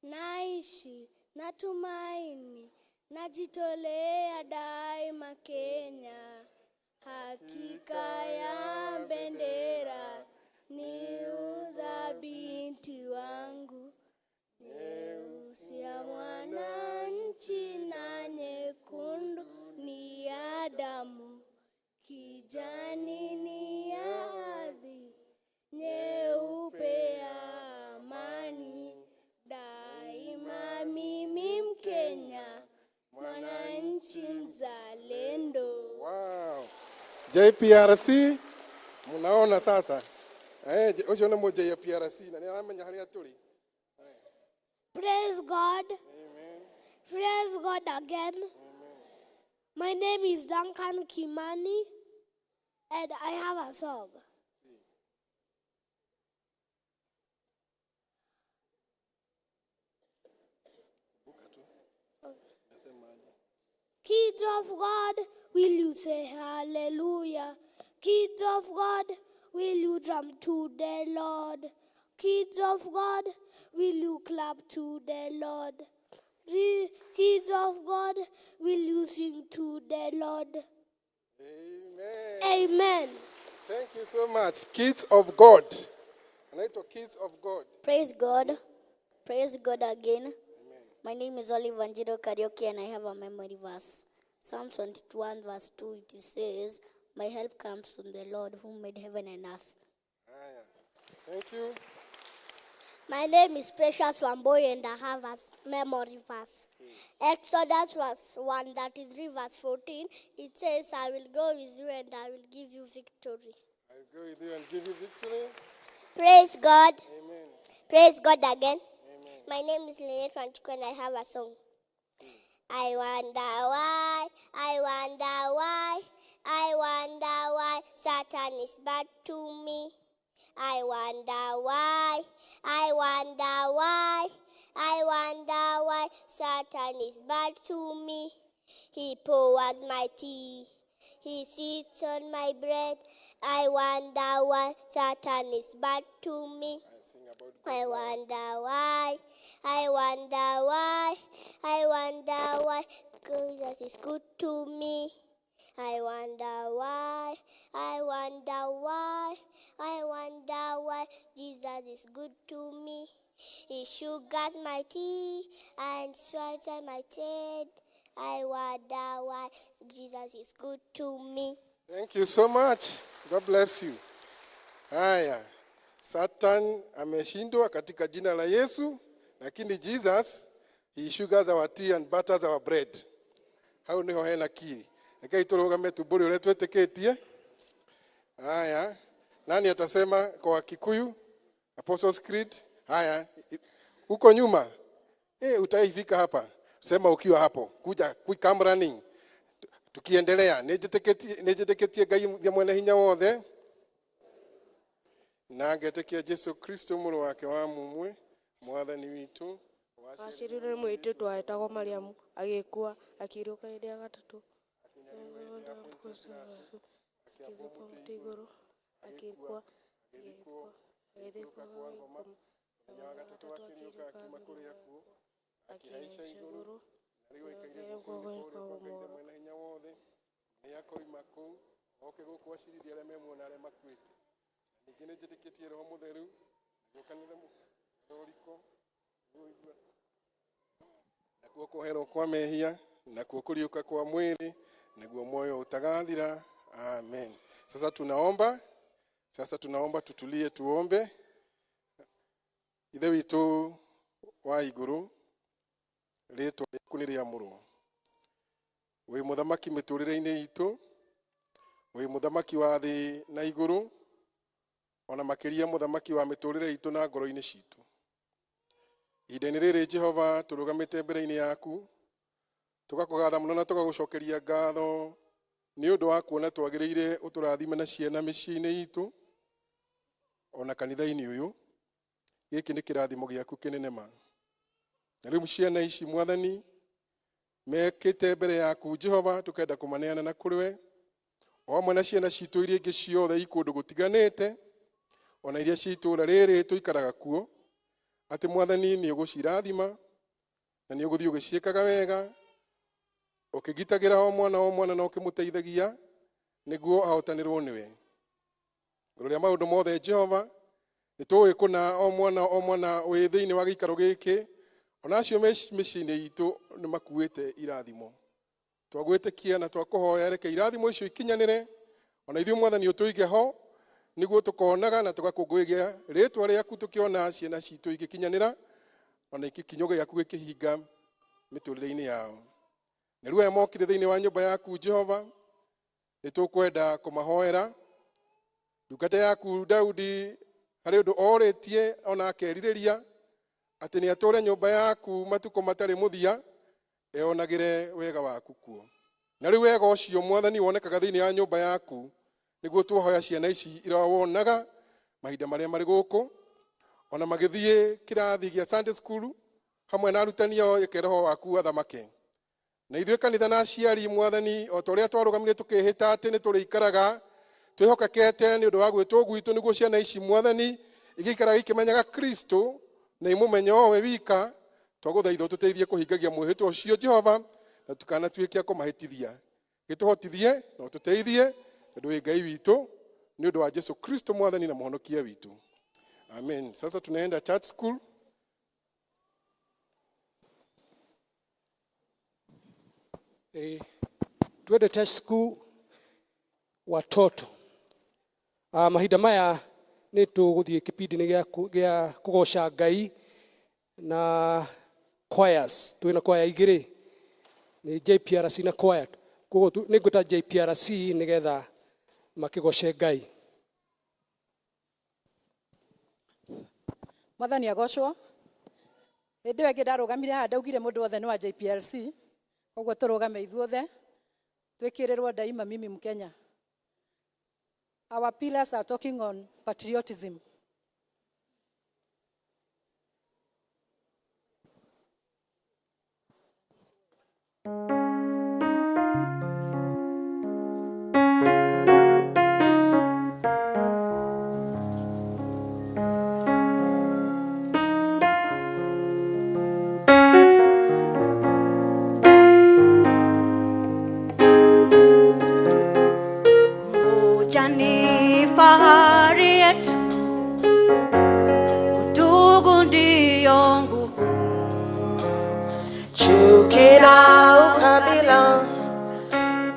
Naishi, natumaini, najitolea daima Kenya. Hakika ya bendera ni uthabiti wangu. Nyeusi ya mwananchi na nyekundu ni ya damu. Kijani ni ya ardhi, nyeupe ya amani. Daima mimi Mkenya, mwananchi mzalendo. Wow. JPRC munaona sasa. Eh, ucio nĩ mũ JPRC na nĩ aramenya harĩa tũrĩ. Praise God. Amen. Praise God again. My name is Duncan Kimani and I have a song. Kumbuka tu. Nasemaje? Kids of God, will you say hallelujah? Kids of God, will you drum to the Lord? Kids of God, will you clap to the Lord? Kids of God, will you sing to the Lord? Amen. Amen. Thank you so much. Kids of God. Anaitwa Kids of God. Praise God. Praise God again. My name is Oliver Njiro Karaoke and I have a memory verse. Psalm 21 verse 2, it says, "My help comes from the Lord who made heaven and earth." Haya. Thank you. My name is Precious Wamboi and I have a memory verse. Exodus verse 133 verse 14, it says, "I will go with you and I will give you victory." I will go with you and give you victory. Praise God. Amen. Praise God again. Amen. My name is Lynette Wanjiku and I have a song. I wonder why, I wonder why, I wonder why Satan is bad to me. I wonder why, I wonder why, I wonder why Satan is bad to me. He pours my tea, he sits on my bread. I wonder why Satan is bad to me. I wonder why, I wonder why, I wonder why Jesus is good to me. I wonder why, I wonder why, I wonder why Jesus is good to me. He sugars my tea and sweetens my tea. I wonder why Jesus is good to me. Thank you so much. God bless you. Haya, Satan ameshindwa katika jina la Yesu, lakini Jesus, he sugars our tea and butters our bread. Hau niho hena kiri. Rekei turugame tumburi uria twitikitie. Haya, nani atasema kwa Kikuyu? Apostles Creed. Haya, huko nyuma. Eh, utaifika hapa. Sema ukiwa hapo. Kuja, quick come running. Tukiendelea, nĩnjĩtĩkĩtie Ngai mwene hinya wothe na ngetĩkia Jesu Kristo mũrũ wake wa mũmwe mwathani witũ. Waciarirwo nĩ mũirĩtu wetagwo Mariamu, agĩkua, akĩriũka hĩndĩ ya gatatũ, akĩambwo mũtĩ igũrũ, agĩkua, agĩthikwo, agĩthiĩ kwa ngoma, Mũthenya wa gatatũ akĩriũka akiuma kũrĩ akuũ, akĩhaica akĩhaica igũrũ, igũrũ, na rĩu na aikaire aikaire guoko-inĩ guoko-inĩ kwa kwa ũrĩo kwa Ngai ũmotho. mwene hinya wothe. Nĩ akoima kũu oke gũkũ acirithie arĩa me muoyo na arĩa makuĩte. Na ningĩ nĩnjĩtĩkĩtie Roho Mũtheru, naguo kanitha Katholiko, nakuo kwoherwo kwa mehia, nakuo kũriũka kwa mwĩrĩ, naguo moyo utagathira. Amen. Sasa tunaomba, sasa tunaomba tutulie, tuombe. Ithe witũ wa igũrũ, rĩtwa rĩaku nĩ rĩamũrwo. Wĩ mũthamaki mĩtũrĩre-inĩ itũ, wĩ mũthamaki wa thĩ na igũrũ, ona makĩria mũthamaki wa mĩtũrĩre itũ na ngoro-inĩ citũ. Ihinda-inĩ rĩrĩ Jehova tũrũgamĩte mbere-inĩ yaku, tũgakũgatha mũno na tũgagũcokeria ngatho nĩ ũndũ wa kuona twagĩrĩire ũtũrathime na ciana mĩciĩ-inĩ itũ ona kanitha-inĩ ũyũ. Gĩkĩ nĩ kĩrathimo gĩaku kĩnene ma. Na rĩu ciana ici mwathani mekĩte mbere yaku Jehova, tũkenda kũmaneana na kũrĩ we, o hamwe na ciana citũ iria ingĩ ciothe i kũndũ gũtiganĩte, ona iria ci itũũra rĩrĩ tũikaraga kuo, atĩ mwathani nĩ ũgũcirathima na nĩ ũgũthiĩ ũgĩciĩkaga wega, ũkĩgitagĩra o mwana na ũkĩmũteithagia nĩguo ahotanĩrwo nĩwe. Igũrũ rĩa maũndũ mothe Jehova, nĩ tũĩ kũna o mwana wĩ thĩinĩ wa gĩikaro gĩkĩ, ona acio me mĩciĩ-inĩ itũ nĩ makuĩte irathimo. Twagwĩtĩkia na twakũhoya reke irathimo icio ikinyanĩre, ona ithuĩ mwathani ũtũige ho nĩguo tũkonaga na tũgakũngũĩria rĩtwa rĩaku tũkĩona ciana citũ igĩkinyanĩra, ona gĩkinyo gĩaku gĩkĩhinga mĩtũrĩre-inĩ yao. Na rĩu aya mokire thĩinĩ wa nyũmba yaku Jehova, nĩ tũkwenda kũmahoera. Ndungata yaku Daudi harĩ ũndũ orĩtie ona akerirĩria atĩ nĩ atũre nyũmba yaku matukũ matarĩ mũthia, eonagĩre wega waku kuo. Na rĩu wega ũcio mwathani wonekaga thĩinĩ wa nyũmba yaku, nĩguo twohoya ciana ici irawonaga mahinda marĩa marĩ gũkũ, ona magĩthiĩ kĩrathi gĩa Sunday school hamwe na arutani ao, ĩke roho waku athamake. Na ithuĩ kanitha na aciari mwathani, o ta ũrĩa twarũgamire tũkĩhĩta atĩ nĩ tũrĩikaraga twĩhokekete nĩ ũndũ wa gwĩtwo gwitũ, nĩguo ciana ici mwathani igĩikaraga ikĩmenyaga Kristo na imũmenye o we wika, twagũthaitha ũtũteithie kũhingagia mwĩhĩtwa ũcio Jehova, na tũkanatuĩke a kũmahĩtithia. Gĩtũhotithie na ũtũteithie tondũ wĩ Ngai witũ, nĩ ũndũ wa Jesu Kristo mwathani na mũhonokia witũ. Amen. Sasa tunaenda church school. Twende church school watoto. Mahinda maya nĩ tũgũthiĩ kĩbindi-inĩ gĩa kũgoca Ngai na choirs. Twĩna choir igĩrĩ, nĩ JPRC na choir. Koguo nĩ ngwĩta JPRC nĩgetha makĩgoce Ngai. Mwathani agocwo. Hĩndĩ ĩyo ĩngĩ ndarũgamire haha ndaugire mũndũ wothe nĩ wa JPLC. Koguo tũrũgame ithuothe twĩkĩrĩrwo daima mimi Mkenya. Our pillars are talking on patriotism. Moja ni fahari yetu, udugu ndiyo nguvu. Chuki na ukabila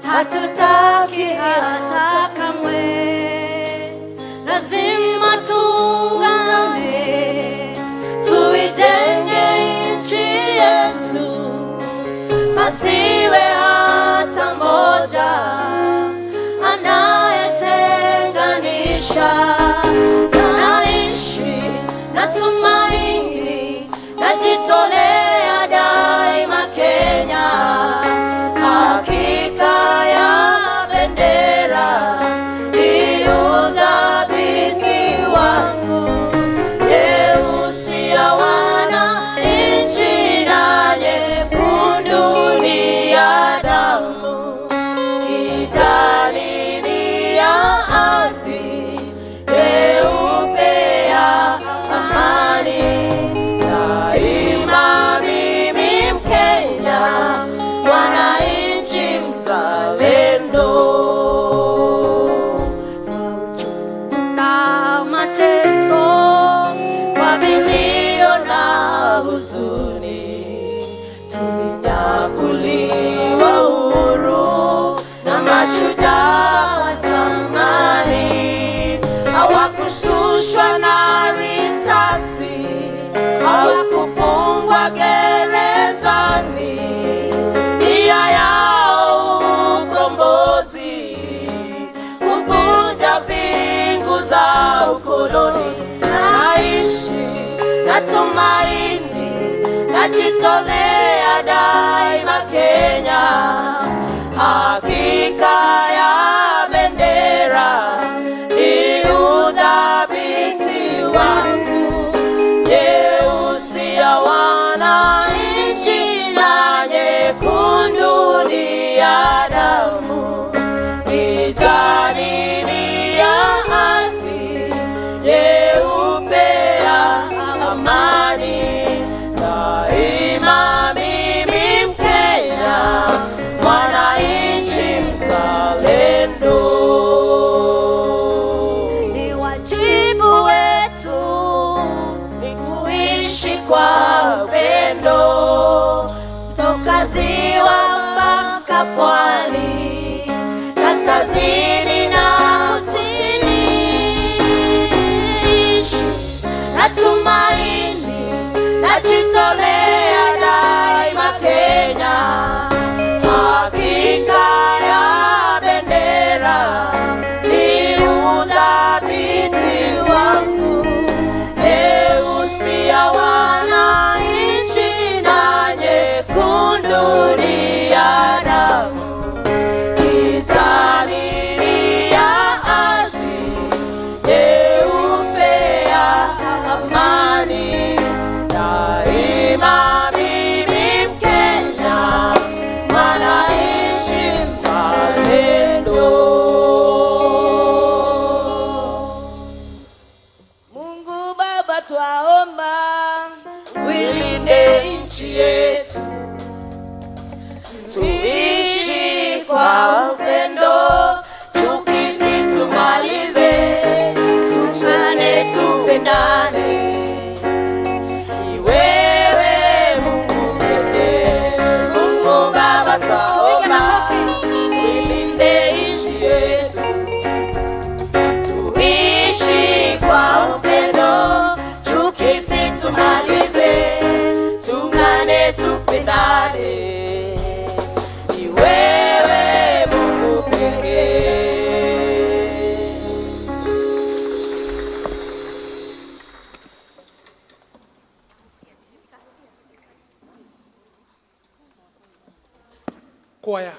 hatutaki hata kamwe, lazima tuungane, tuijenge nchi yetu, pasiwe hata mmoja anayetenganisha. Naishi na tumaini, najitolea daima Kenya, hakika ya bendera ni udhabiti wangu, nyeusi ya wananchi na nyekundu ni ya damu, kijani ni ya ardhi, nyeupe ya amani. Daima mimi Mkenya, mwananchi mzalendo. Na mateso, kwa vilio na huzuni, tumenyakuliwa uhuru na mashujaa wa zamani. Hawakushushwa na risasi, hawakufungwa gerezani, nia yao ukombozi, kuvunja pingu za ukoloni. Naishi na tumaini, najitolea daima Kenya, hakika ya bendera ni udhabiti wangu, nyeusi ya wananchi na nyekundu ni ya damu, kijani ni ya ardhi, nyeupe ya amani. Daima mimi Mkenya, mwananchi mzalendo. Ni wajibu wetu ni kuishi kwa upendo, toka ziwa mpaka pwani, kaskazini na kusini. Ishi na tumaini, najitolea daima Kenya, hakika ya bendera ni udhabiti wangu, nyeusi ya wananchi na nyekundu ni ya damu, kijani ni ya ardhi, nyeupe ya amani. Daima mimi Mkenya, mwananchi mzalendo. Mungu Baba twaomba, Uilinde nchi yetu, tuishi kwa upendo, chuki situmalize, tuungane tupendane. Ni wewe Mungu pekee, Mungu Baba twaomba, uilinde nchi yetu, tuishi kwa upendo, chuki situmalize, tuungane tupendane. Ni wewe Mungu pekee. Choir.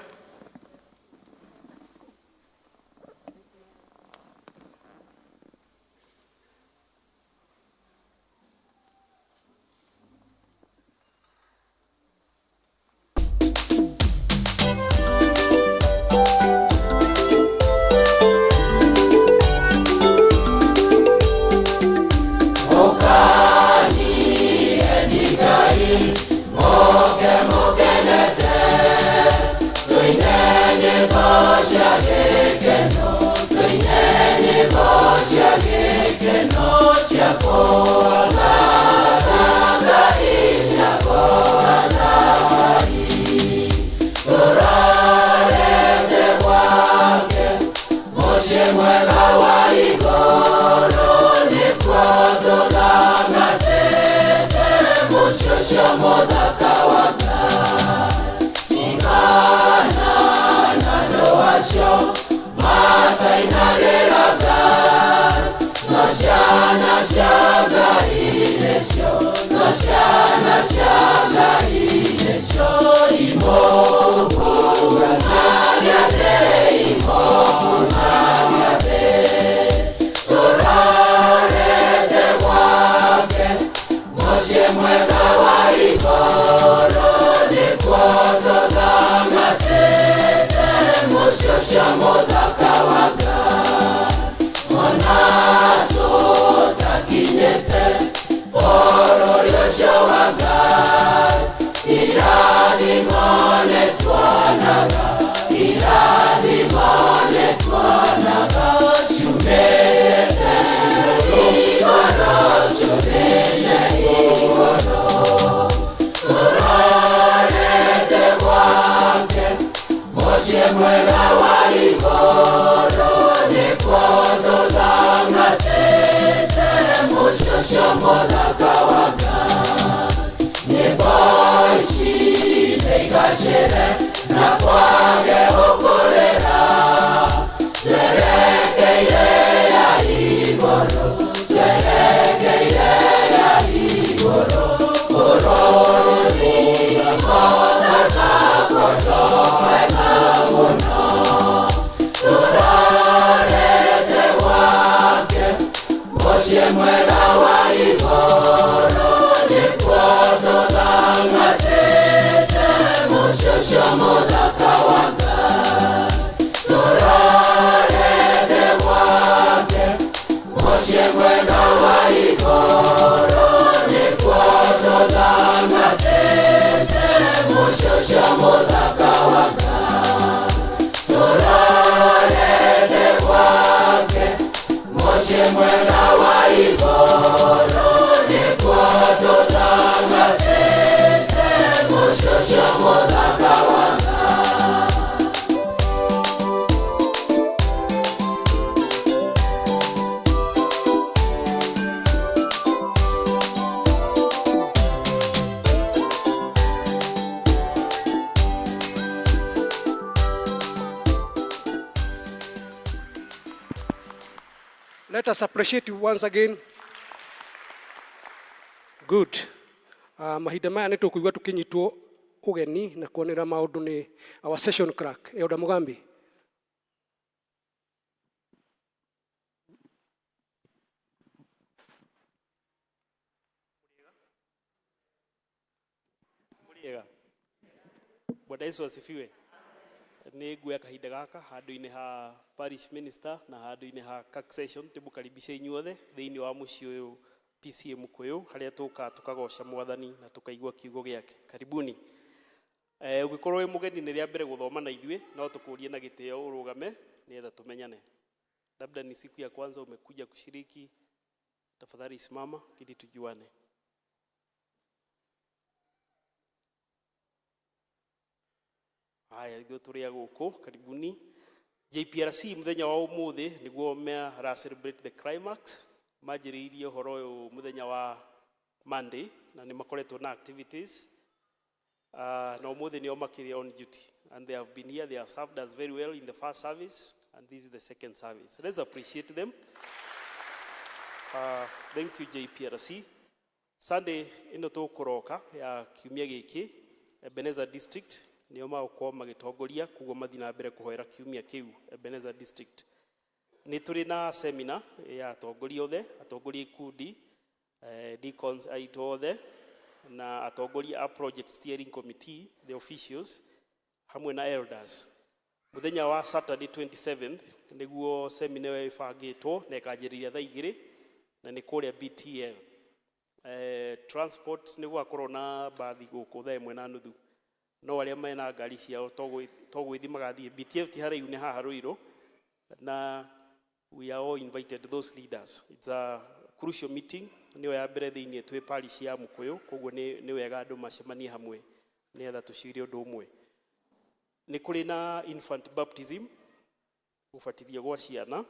Let us appreciate you once again. Good. Mahinda maya nĩ tũkũigua tũkĩnyitwo ũgeni na kuonera maũndũ nĩ our session clerk, Elder Mugambi. Mũrĩega. Bwana Yesu asifiwe. Nĩ nguoya kahinda gaka handũ-inĩ ha parish minister na handũ-inĩ ha session ndĩmũkaribishe inyuothe thĩinĩ wa mũciĩ ũyũ PCEA Mukuyu harĩa tũkaga tũkagoca mwathani na tũkaigua kiugo gĩake. Karibuni. Ũngĩkorwo wĩ mũgeni nĩ rĩa mbere gũthoma na ithuĩ no tũkũrie na gĩtĩo ũrũgame nĩgetha tũmenyane. Labda ni siku ya kwanza umekuja kushiriki, tafadhali simama ili tujuane. Haya, ithuĩ tũrĩ a gũkũ, karibuni. JPRC mũthenya wa ũmũthĩ nĩguo mara celebrate the climax. Manjĩrĩirie ũhoro ũyũ mũthenya wa Monday na nĩ makoretwo na activities. Na ũmũthĩ nĩo makĩrĩ on duty and they have been here, they have served us very well in the first service and this is the second service. Let's appreciate them. Thank you JPRC. Sunday ĩno tũkũroka ya kiumia gĩkĩ, Ebenezer District Nĩo magũkorwo magĩtongoria, koguo mathiĩ na mbere kũhoera kiumia kĩu Ebenezer District. Nĩ tũrĩ na seminar ya atongoria othe, atongoria ikundi, deacons aitũ othe na atongoria a project steering committee, the officials, hamwe na elders. Mũthenya wa Saturday 27th nĩguo seminar ĩyo ĩbangĩtwo na ĩkanjĩrĩria thaa 2 na nĩ kũrĩa BTL. Transport nĩ gũgakorwo na mbathi gũkũ thaa 1:30, no arĩa mena ngari ciao to gwĩthiĩ magathiĩ. BTL ti haraihu, nĩ haha Ruiru, na we are all invited, those leaders. It's a crucial meeting, nĩyo ya mbere thĩinĩ twĩ parish ya Mukuyu, koguo nĩ wega andũ macemanie hamwe nĩgetha tũcire ũndũ ũmwe. Nĩ kũrĩ na infant baptism, gũbatithio gwa ciana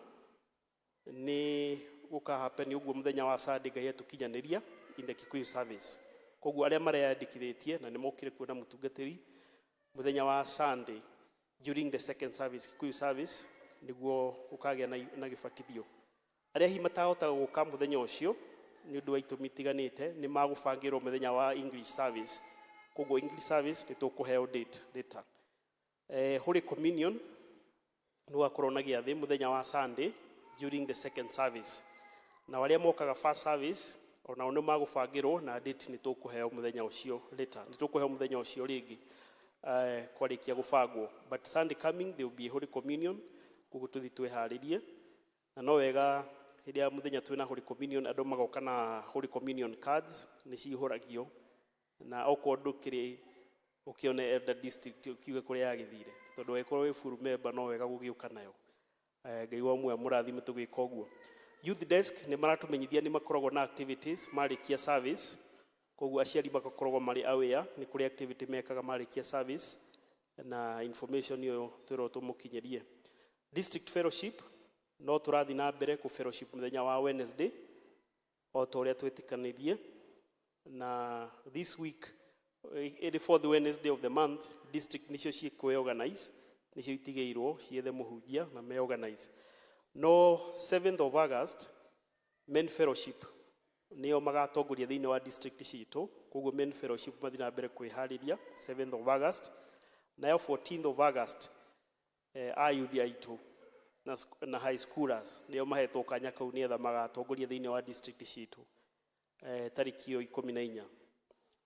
nĩ gũkahappen ũguo mũthenya wa Sunday Ngai atũkinyanĩria in the Kikuyu service. Koguo arĩa mareyandĩkithĩtie na nĩ mokire kuona mũtungatĩri mũthenya wa Sunday during the second service, Kikuyu service, nĩguo ũkagĩa na gĩbatithio. Arĩa hihi matahota gũka mũthenya ũcio nĩ ũndũ wa itũmi itiganĩte, nĩ magũbangĩrwo mũthenya wa English service. Koguo English service nĩ tũkũheo date later. Holy Communion nĩ gũgakorwo na gĩathĩ mũthenya wa Sunday during the second service, na arĩa mokaga first service onao nĩ magũbangĩrwo na date nĩ tũkũheo mũthenya ũcio later, nĩ tũkũheo mũthenya ũcio rĩngĩ kwarĩkia gũbangwo. But Sunday coming there will be a Holy Communion, koguo tũthiĩ twĩharĩrie. Na no wega hĩndĩ ya mũthenya twĩna Holy Communion andũ magoka na Holy Communion cards, nĩ cihũragio, na okorwo ndũkĩrĩ ũkĩone elder district ũkiuge kũrĩa yagĩthire, tondũ angĩkorwo wĩ full member no wega gũgĩũka nayo. Ngai wa muoyo mũrathime tũgĩka ũguo. Youth desk nĩ maratũmenyithia nĩ makoragwo na activities marĩkia service, koguo aciari magakoragwo marĩ aware nĩ kũrĩ activity mekaga marĩkia service, na information ĩyo twĩrwo tũmũkinyĩrie. District fellowship no tũrathiĩ na mbere kũ fellowship mũthenya wa Wednesday o ta ũrĩa twĩtĩkanĩrie, na this week ĩrĩ fourth Wednesday of the month, district nĩcio cikwĩ-organize, nĩcio itigĩirwo ciethe mũhunjia na me-organize. No 7th of August men fellowship nĩo magatongoria thĩinĩ wa district citũ, koguo men fellowship mathiĩ na mbere kwĩharĩria 7th of August. Nayo 14th of August ayuthi aitũ na high schoolers nĩo mahetwo kanya kau nĩgetha magatongoria thĩinĩ wa district citũ tarĩki ĩyo 14.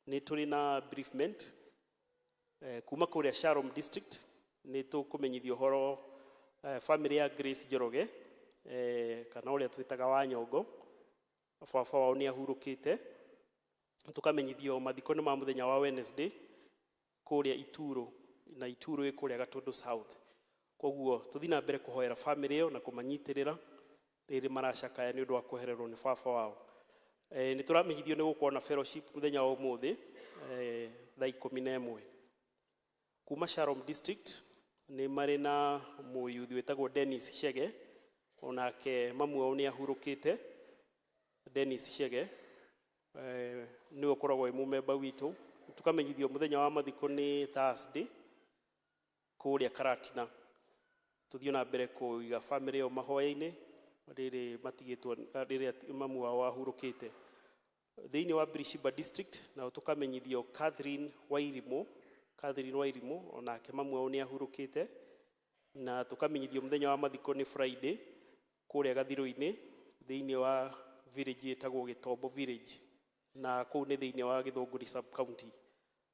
Nĩ tũrĩ na bereavement kuma kũrĩa Shalom District. Nĩ tũkũmenyithio ũhoro family ya Grace Njoroge, kana ũrĩa twĩtaga wa Nyongo, baba wao nĩ ahurũkĩte. Tũkamenyithio mathiko nĩ ma mũthenya wa Wednesday kũrĩa Ituro, na Ituro ĩ kũrĩa Gatundu South. Koguo tũthiĩ na mbere kũhoera family ĩyo na kũmanyitĩrĩra rĩrĩ maracakaya nĩ ũndũ wa kwehererwo nĩ baba wao. Nĩ tũramenyithio nĩ gũkorwo na fellowship mũthenya wa ũmũthĩ thaa 11. Kuma Shalom District nĩ marĩ na mũyuthi wĩtagwo Dennis Shege, onake mamu wao nĩ ahurũkĩte. Dennis Shege nĩwe ũkoragwo wĩ mũmemba witũ. Tukamenyithio mũthenya wa mathiko nĩ Thursday kũrĩa Karatina. Tũthiĩ na mbere kũiga family ĩyo mahoya-inĩ rĩrĩ matigĩtwo, rĩrĩa mamu wao ahurũkĩte. Thĩinĩ wa Birishiba District nao tũkamenyithio Catherine Wairimu, Catherine Wairimu onake mamu wao nĩ ahurũkĩte, na tũkamenyithio mũthenya wa mathiko nĩ Friday kũrĩa Gathirũ-inĩ thĩinĩ wa village ĩtagwo Gĩtombo village, na kũu nĩ thĩinĩ wa Gĩthũngũri sub county.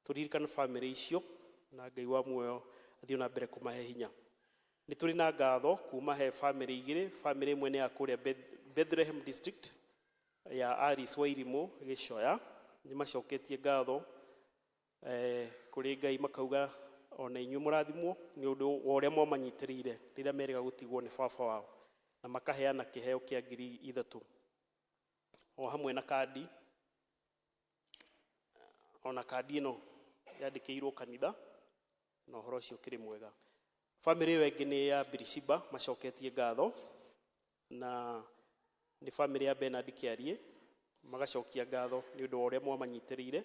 Tũririkane family icio na Ngai wa muoyo athiĩ na mbere kũmahe hinya. Nĩ tũrĩ na ngatho kuma he family igĩrĩ. Family ĩmwe nĩ ya kũrĩa Bethlehem District ya Alice Wairimu Gĩcoya, nĩ macoketie ngatho kũrĩ Ngai, makauga ona inyuĩ mũrathimwo nĩ ũndũ wa ũrĩa mwamanyitĩrĩire rĩrĩa merĩga gũtigwo nĩ baba wao, na makaheana kĩheo kĩa 3000 o hamwe na kandi, ona kandi ĩno yandĩkĩirwo kanitha, na ũhoro ũcio ũkĩrĩ mwega. Family ĩyo ĩngĩ nĩ ya Birishiba, macoketie ngatho, na nĩ family ya Bernard Kĩarie, magacokia ngatho nĩ ũndũ wa ũrĩa mwamanyitĩrĩire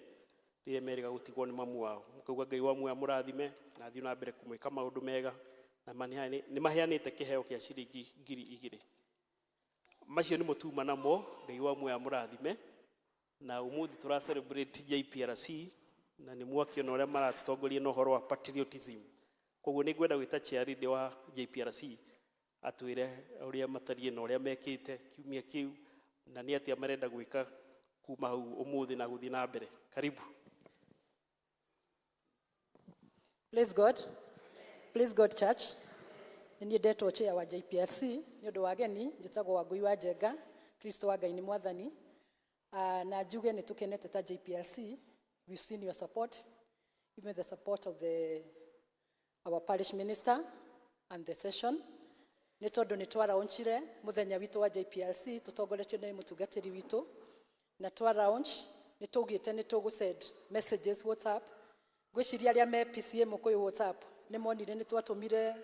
rĩrĩa merĩga gũtigwo nĩ mamu wao, mũkauga Ngai wa muoyo amũrathime na athiĩ na mbere kũmwĩka maũndũ mega, na nĩ maheanĩte kĩheo kĩa ciringi 2000. Macio nĩmo tuma namo. Ngai wa muoyo amũrathime. Na ũmũthĩ tũra celebrate JPRC. Na nĩ mwakĩona ũrĩa maratũtongoria na ũhoro wa patriotism. Koguo nĩ ngwenda gwĩta chairlady wa JPRC atwĩre ũrĩa matariĩ na ũrĩa mekĩte kiumia kĩu na nĩ atĩa marenda gwĩka kuma hau ũmũthĩ na gũthiĩ na mbere. Karibu. Praise God. Praise God Church. Nĩ niĩ ndetwo chair wa JPRC nĩ ũndũ wa ageni. Njĩtagwo Wangũi wa Njenga. Kristo wa Ngai nĩ mwathani. Na njuge nĩ tũkenete ta JPRC. We've seen your support, even the support of our parish minister and the session, nĩ tondũ nĩ twaraunchire mũthenya witũ wa JPRC tũtongoretio nĩ mũtungatĩri witũ. Na twa launch, nĩ twaugĩte nĩ tũgũ messages WhatsApp. Ngwĩciria arĩa me PCA Mũkũyũ WhatsApp nĩ monire nĩ twatũmire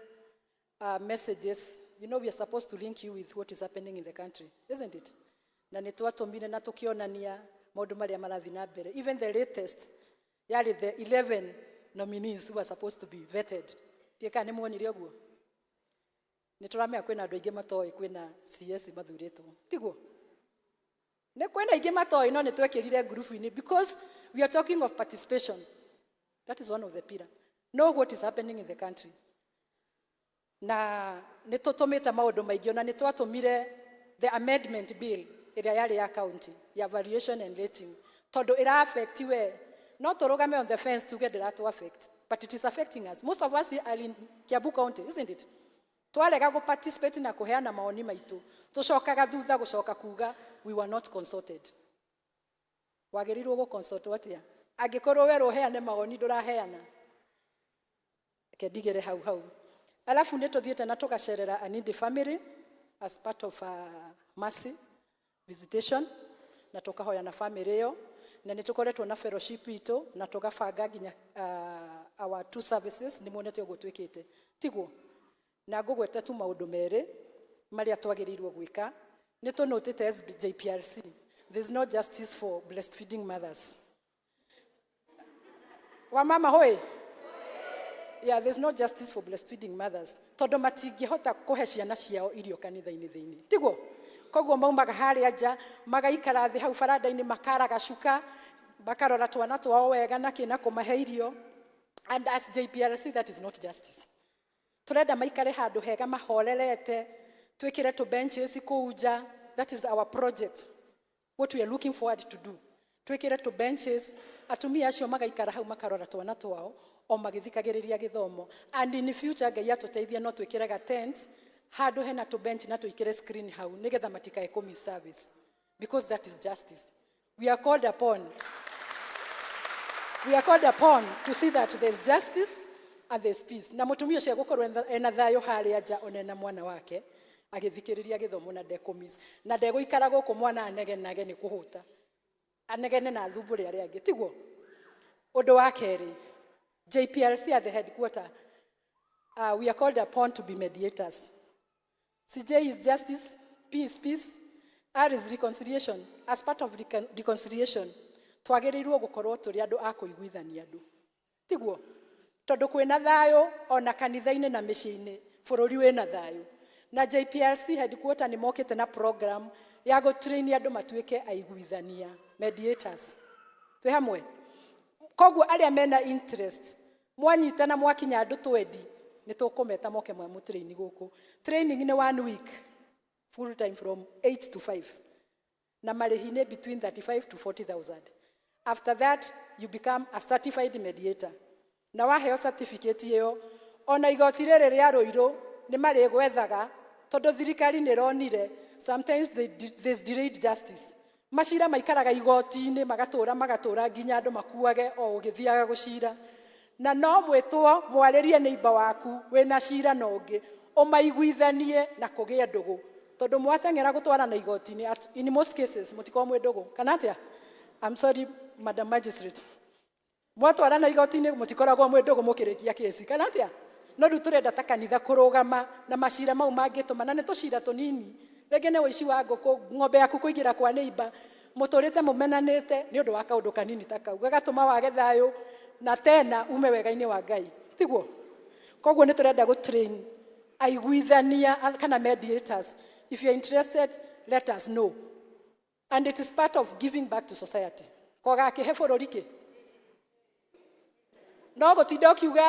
messages. We are supposed to link you with what is happening in the country, isn't it? Na nĩ twatũmire na tũkĩonania maũndũ marĩa marathiĩ na mbere. Even the latest yarĩ the 11 nominees who are supposed to be vetted. Ndiũĩ kana nĩ muonire ũguo. Nĩ tũramenya kwĩna andũ aingĩ matoĩ kwĩna CS mathurĩtwo, tiguo? Nĩ kwĩna aingĩ matoĩ, no nĩ twekĩrire ngurubu-inĩ because we are talking of participation. That is one of the pillar. Know what is happening in the country. Na nĩ tũtũmĩte maũndũ maingĩ, ona nĩ twatũmire the amendment bill ĩrĩa yarĩ ya county ya valuation and rating, tondũ ĩra affect we. No tũrũgame on the fence tuge ndĩratũ affect, but it is affecting us. Most of us are in Kiambu County, isn't it? Twarega gũ participate na kũheana maoni maitũ, tũcokaga thutha gũcoka kuga we were not consulted. Wagĩrĩirwo gũ consult atĩa angĩkorwo werwo ũheane mawoni ndũraheana? Reke ndigĩre hau hau. Alafu nĩ tũthiĩte na tũgacerera a needy family as part of mercy visitation, na tũkahoya na family ĩyo, na nĩ tũkoretwo na fellowship itũ na tũgabanga nginya our two services. Nĩ muonete ũguo twĩkĩte, tiguo? Na ngũgweta tu maũndũ merĩ marĩa twagĩrĩirwo gwĩka. Nĩ tũnotĩte as JPRC there's no justice for breastfeeding mothers. Wamama hoi! Yeah, there's no justice for breastfeeding mothers, tondũ matingĩhota kũhe ciana ciao irio kanitha-inĩ thĩinĩ, tiguo? Koguo maumaga harĩa nja, magaikara thĩ hau baranda-inĩ, makaraga cuka, makarora twana twao wega na kĩ na kũmahe irio. And as JPRC, that is not justice. Turenda maikare handũ hega mahorerete, twĩkĩre tũ benches kũu nja. That is our project, what we are looking forward to do. Twĩkĩre tũ benches, atumia acio magaikara hau makarora twana twao o magĩthikagĩrĩria gĩthomo. And in future, Ngai atũteithia, no twĩkĩre ga tent handũ hena tũ bench na twĩkĩre screen hau nĩgetha matikae kũ miss service, because that is justice. We are called upon to see that there's justice and there's peace, na mũtumia ũcio egũkorwo ena thayũ harĩa nja ona ena mwana wake agĩthikĩrĩria gĩthomo, na ndekũmiss, na ndegũikara gũkũ mwana anegenage nĩ kũhũta, anegene na thumbũre arĩa angĩ, tiguo? Ũndũ wa kerĩ, JPRC at the headquarter, we are called upon to be mediators. CJ is justice, P is peace, R is reconciliation. As part of reconciliation, twagĩrĩirwo gũkorwo tũrĩ andũ a kũiguithania andũ, tiguo? Tondũ kwĩna thayũ ona kanitha-inĩ na mĩciĩ-inĩ, bũrũri wĩna thayũ. Na JPRC headquarter nĩ mokĩte na program ya gũtrain andũ matuĩke aiguithania, mediators. Twĩ hamwe? Koguo arĩa mena interest, mwanyitana mwakinya andũ 20, nĩ tũkũmeta moke mamũtrain gũkũ. Training nĩ one week, full time, from 8 to 5, na marĩhi nĩ between 35 to 40,000. After that, you become a certified mediator, na waheo certificate ĩyo, ona igoti rĩrĩ rĩa Rũirũ nĩ marĩgwethaga, tondũ thirikari nĩ ĩronire sometimes there's delayed justice. Macira maikaraga igoti-inĩ, magatũra magatũra nginya andũ makuage o ũgĩthiaga gũcira. Na no mwĩtwo mwarĩrie neighbor waku wĩna cira na ũngĩ, ũmaiguithanie na kũgĩe ndũgũ, tondũ mwateng'era gũtwarana igoti-inĩ, in most cases mũtikorwo mwĩ ndũgũ, kana atĩa? I'm sorry, Madam Magistrate. Mwatwarana igoti-inĩ mũtikoragwo mwĩ ndũgũ mũkĩrĩkia kĩci, kana atĩa? No rĩu tũrenda ta kanitha kũrũgama na macira mau mangĩtũma, na nĩ tũcira tũnini, rĩngĩ nĩ ũici wa ngũkũ, ng'ombe yaku kũingĩra kwa neighbor, mũtũrĩte mũmenanĩte nĩ ũndũ wa kaũndũ kanini ta kau, gagatũma wage thayũ na tena ume wega-inĩ wa Ngai, tiguo? Koguo nĩ tũrenda gũ train aiguithania kana mediators. If you are interested, let us know. And it is part of giving back to society. Koga akĩhe bũrũri kĩ. No gũtinda ũkiuga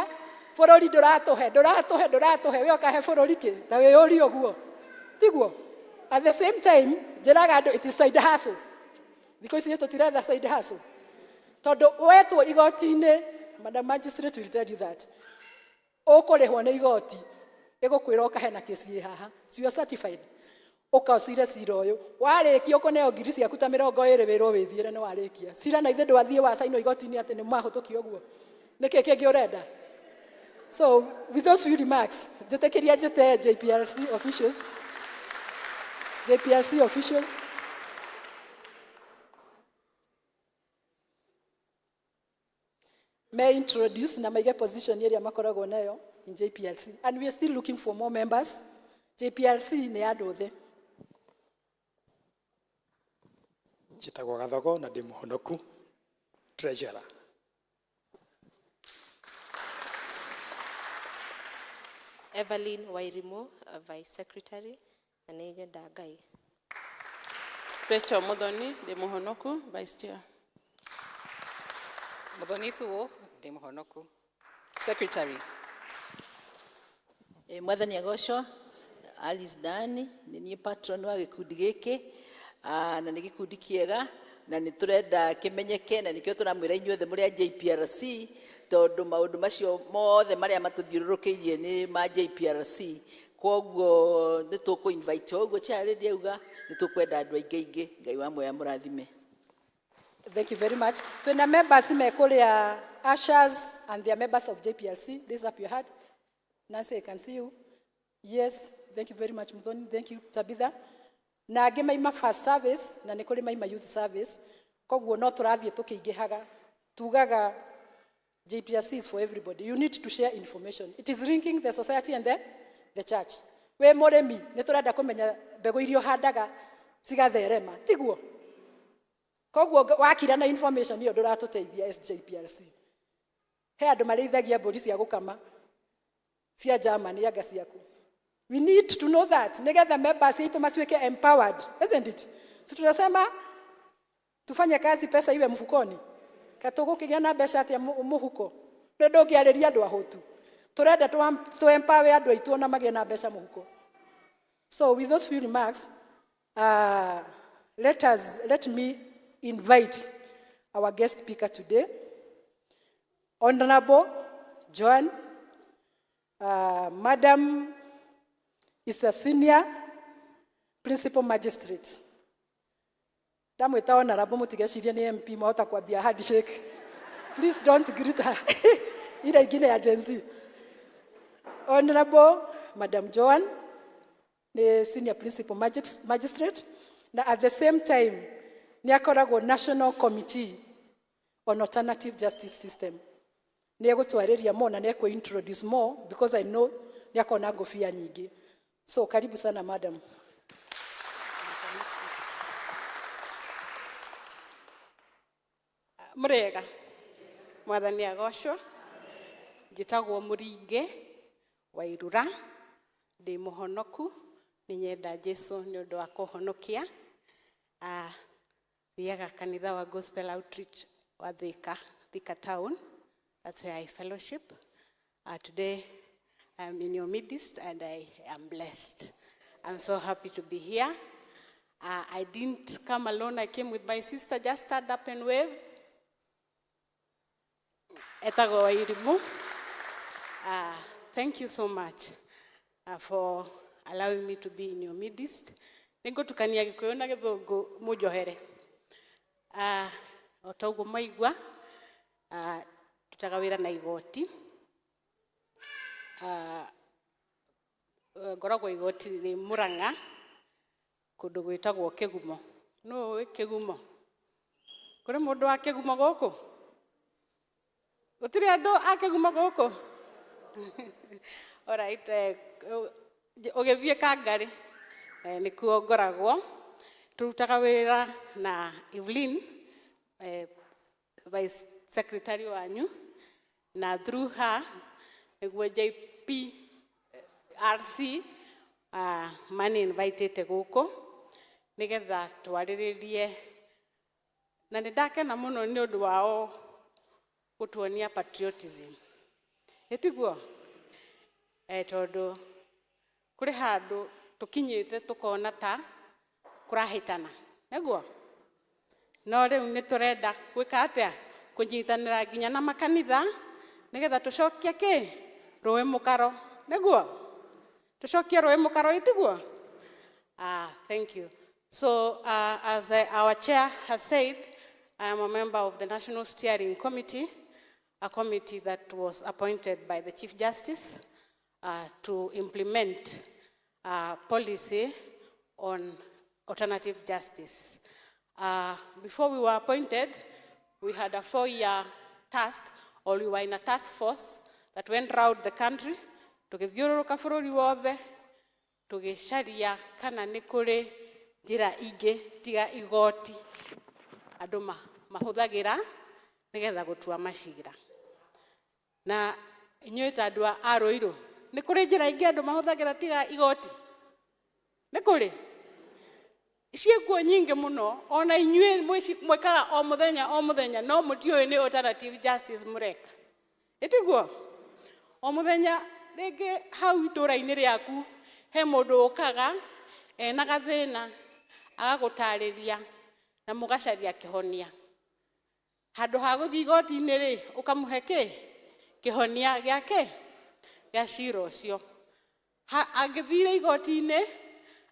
bũrũri ndũratũhe, ndũratũhe, ndũratũhe, we ũkahe bũrũri kĩ? Ta wĩyũrie ũguo. Tiguo? At the same time, njĩraga andũ it is side hustle. Thikũ ici tũtiretha side hustle. Tondũ wetwo igoti-inĩ, Madam Magistrate will tell you that, ũkũrĩhwo nĩ igoti, ĩgũkwĩra ũkahe na kĩci ĩ haha. So you are certified. Ũka ũcire cira ũyũ. Warĩkia ũkũneo ngiri ciaku ta 20 wĩrwo wĩthiĩre nĩ warĩkia. Cira na ithe ndwathiĩ wacainwo igoti-inĩ atĩ nĩ mahũtũkia ũguo. Nĩkĩ kĩngĩ ũrenda? So with those few remarks, njĩtĩkĩria njĩte JPLC officials. JPLC officials. May introduce na maige position ĩrĩa makoragwo nayo in JPLC. And we are still looking for more members. JPLC nĩ andũ othe. Njĩtagwo Gathogo na ndĩ mũhonoku treasurer. Evelyn Wairimu, Vice Secretary, na nĩ nyenda Ngai. Rachel Muthoni, ndĩ mũhonoku, Vice Chair. Muthoni Thuo, ndĩ mũhonoku. Secretary. Mwathani agocwo. Alice Dani nĩ niĩ patron wa gĩkundi gĩkĩ, na nĩ gĩkundi kĩega na nĩ tũrenda kĩmenyeke, na nĩkĩo tũramwĩra inyuothe mũrĩ a JPRC, tondũ maũndũ macio mothe marĩa matũthiũrũrũkĩirie nĩ ma JPRC. Koguo nĩ tũkũ invite ũguo chair auga, nĩ tũkwenda andũ aingĩ aingĩ. Ngai wa muoya mũrathime. Thank you very much. Twina members mekuria ushers and they are members of JPLC. Raise up your hand. Nancy, I can see you. Yes, thank you very much, Muthoni. Thank you, Tabitha. Na angĩ maima first service na nĩ kũrĩ maima youth service. Koguo no tũrathiĩ tũkĩingĩhaga. Tugaga JPLC is for everybody. You need to share information. It is linking the society and the church. We mũrĩmi, nĩ tũrenda kũmenya mbegũ iria ũhandaga cigatherema. Tiguo? Koguo wakira na information ĩyo ndũratũteithia as JPLC. He andũ marĩithagia mbũri cia gũkama cia Germany anga ciaku. We need to know that nĩgetha members aitũ matuĩke empowered, isn't it? Si tunasema tufanye kazi pesa iwe mfukoni. Katũgũkĩgĩa na mbeca atĩa mũhuko? Nĩ ndũngĩarĩria andũ ahũtu. Tũrenda tũ empower andũ aitũ ona magĩe na mbeca mũhuko. So with those few remarks, let me invite our guest speaker today, Honorable Joan. Madam is a senior principal magistrate. Ndamwĩta honorable mũtigecirie nĩ MP mahota kwambia handshake. Please don't greet her. Ile ingine ya Gen Z. Honorable Madam Joan nĩ senior principal magistrate, na at the same time nĩ akoragwo National Committee on Alternative Justice System. Nĩ egũtwarĩria more na nĩ ekũ introduce more because I know nĩ akoragwo na ngũbia nyingĩ. So karibu sana, madam. Mũrĩega, mwathani agocwo. Njĩtagwo Mũringe wa Irura, ndĩ mũhonoku, nĩ nyenda Jesu nĩ ũndũ wa kũhonokia. Thiaga kanitha wa Gospel Outreach wa Thika, Thika Town. That's where I fellowship. Today I'm in your midst and I am blessed. I'm so happy to be here. I didn't come alone. I came with my sister. Just stand up and wave. Etagwo Wairimu. Thank you so much for allowing me to be in your midst. Nĩngũtukania Gĩkũyũ na Gĩthũngũ mũnjohere. O ta ũguo mwaigua, ndutaga wĩra na igoti. Ngoragwo igoti rĩ Murang'a, kũndũ gwĩtagwo Kĩgumo. Nũ ũĩ Kĩgumo? Kũrĩ mũndũ wa Kĩgumo gũkũ? Gũtirĩ andũ a Kĩgumo gũkũ? Alright, ũgĩthiĩ Kangarĩ, nĩkuo ngoragwo. Tũrutaga wĩra na Evelyn, Vice Secretary wanyu, na through her nĩguo JPRC mani invitĩte gũkũ nĩgetha twarĩrĩrie, na nĩ ndakena mũno nĩ ũndũ wao. Gũtuonia patriotism. Ĩtiguo? Tondũ kũrĩ handũ tũkinyĩte tũkona ta kũrahĩtana. Nĩguo? No rĩu nĩ tũrenda gwĩka atĩa? Kũnyitanĩra nginya na makanitha nĩgetha tũcokie kĩ? Rũĩ mũkaro. Nĩguo? Tũcokie rũĩ mũkaro, ĩtiguo? Ah, thank you. So, as our chair has said, I am a member of the National Steering Committee, a committee that was appointed by the Chief Justice to implement policy on alternative justice. Before we were appointed, we had a 4-year task, or we were in a task force that went round the country, tũgĩthiũrũrũka bũrũri wothe, tũgĩcaria kana nĩ kũrĩ njĩra ingĩ tiga igoti andũ mahũthagĩra nĩgetha gũtua macira. Na inyuĩ ta andũ a Ruiru, nĩ kũrĩ njĩra ingĩ andũ mahũthagĩra tiga igoti? Nĩ kũrĩ? Ciĩkuo nyingĩ mũno, ona inyuĩ mwĩkaga o mũthenya o mũthenya, no mũtiũĩ nĩ alternative justice mũreka. Ĩtiguo? O mũthenya rĩngĩ hau itũũra-inĩ rĩaku he mũndũ ũkaga ena gathĩna agagũtarĩria na mũgacaria kĩhonia. Handũ ha gũthiĩ igoti-inĩ rĩ, ũkamũhe kĩ? Kĩhonia gĩake gĩa cira ũcio. Angĩthire igoti-inĩ,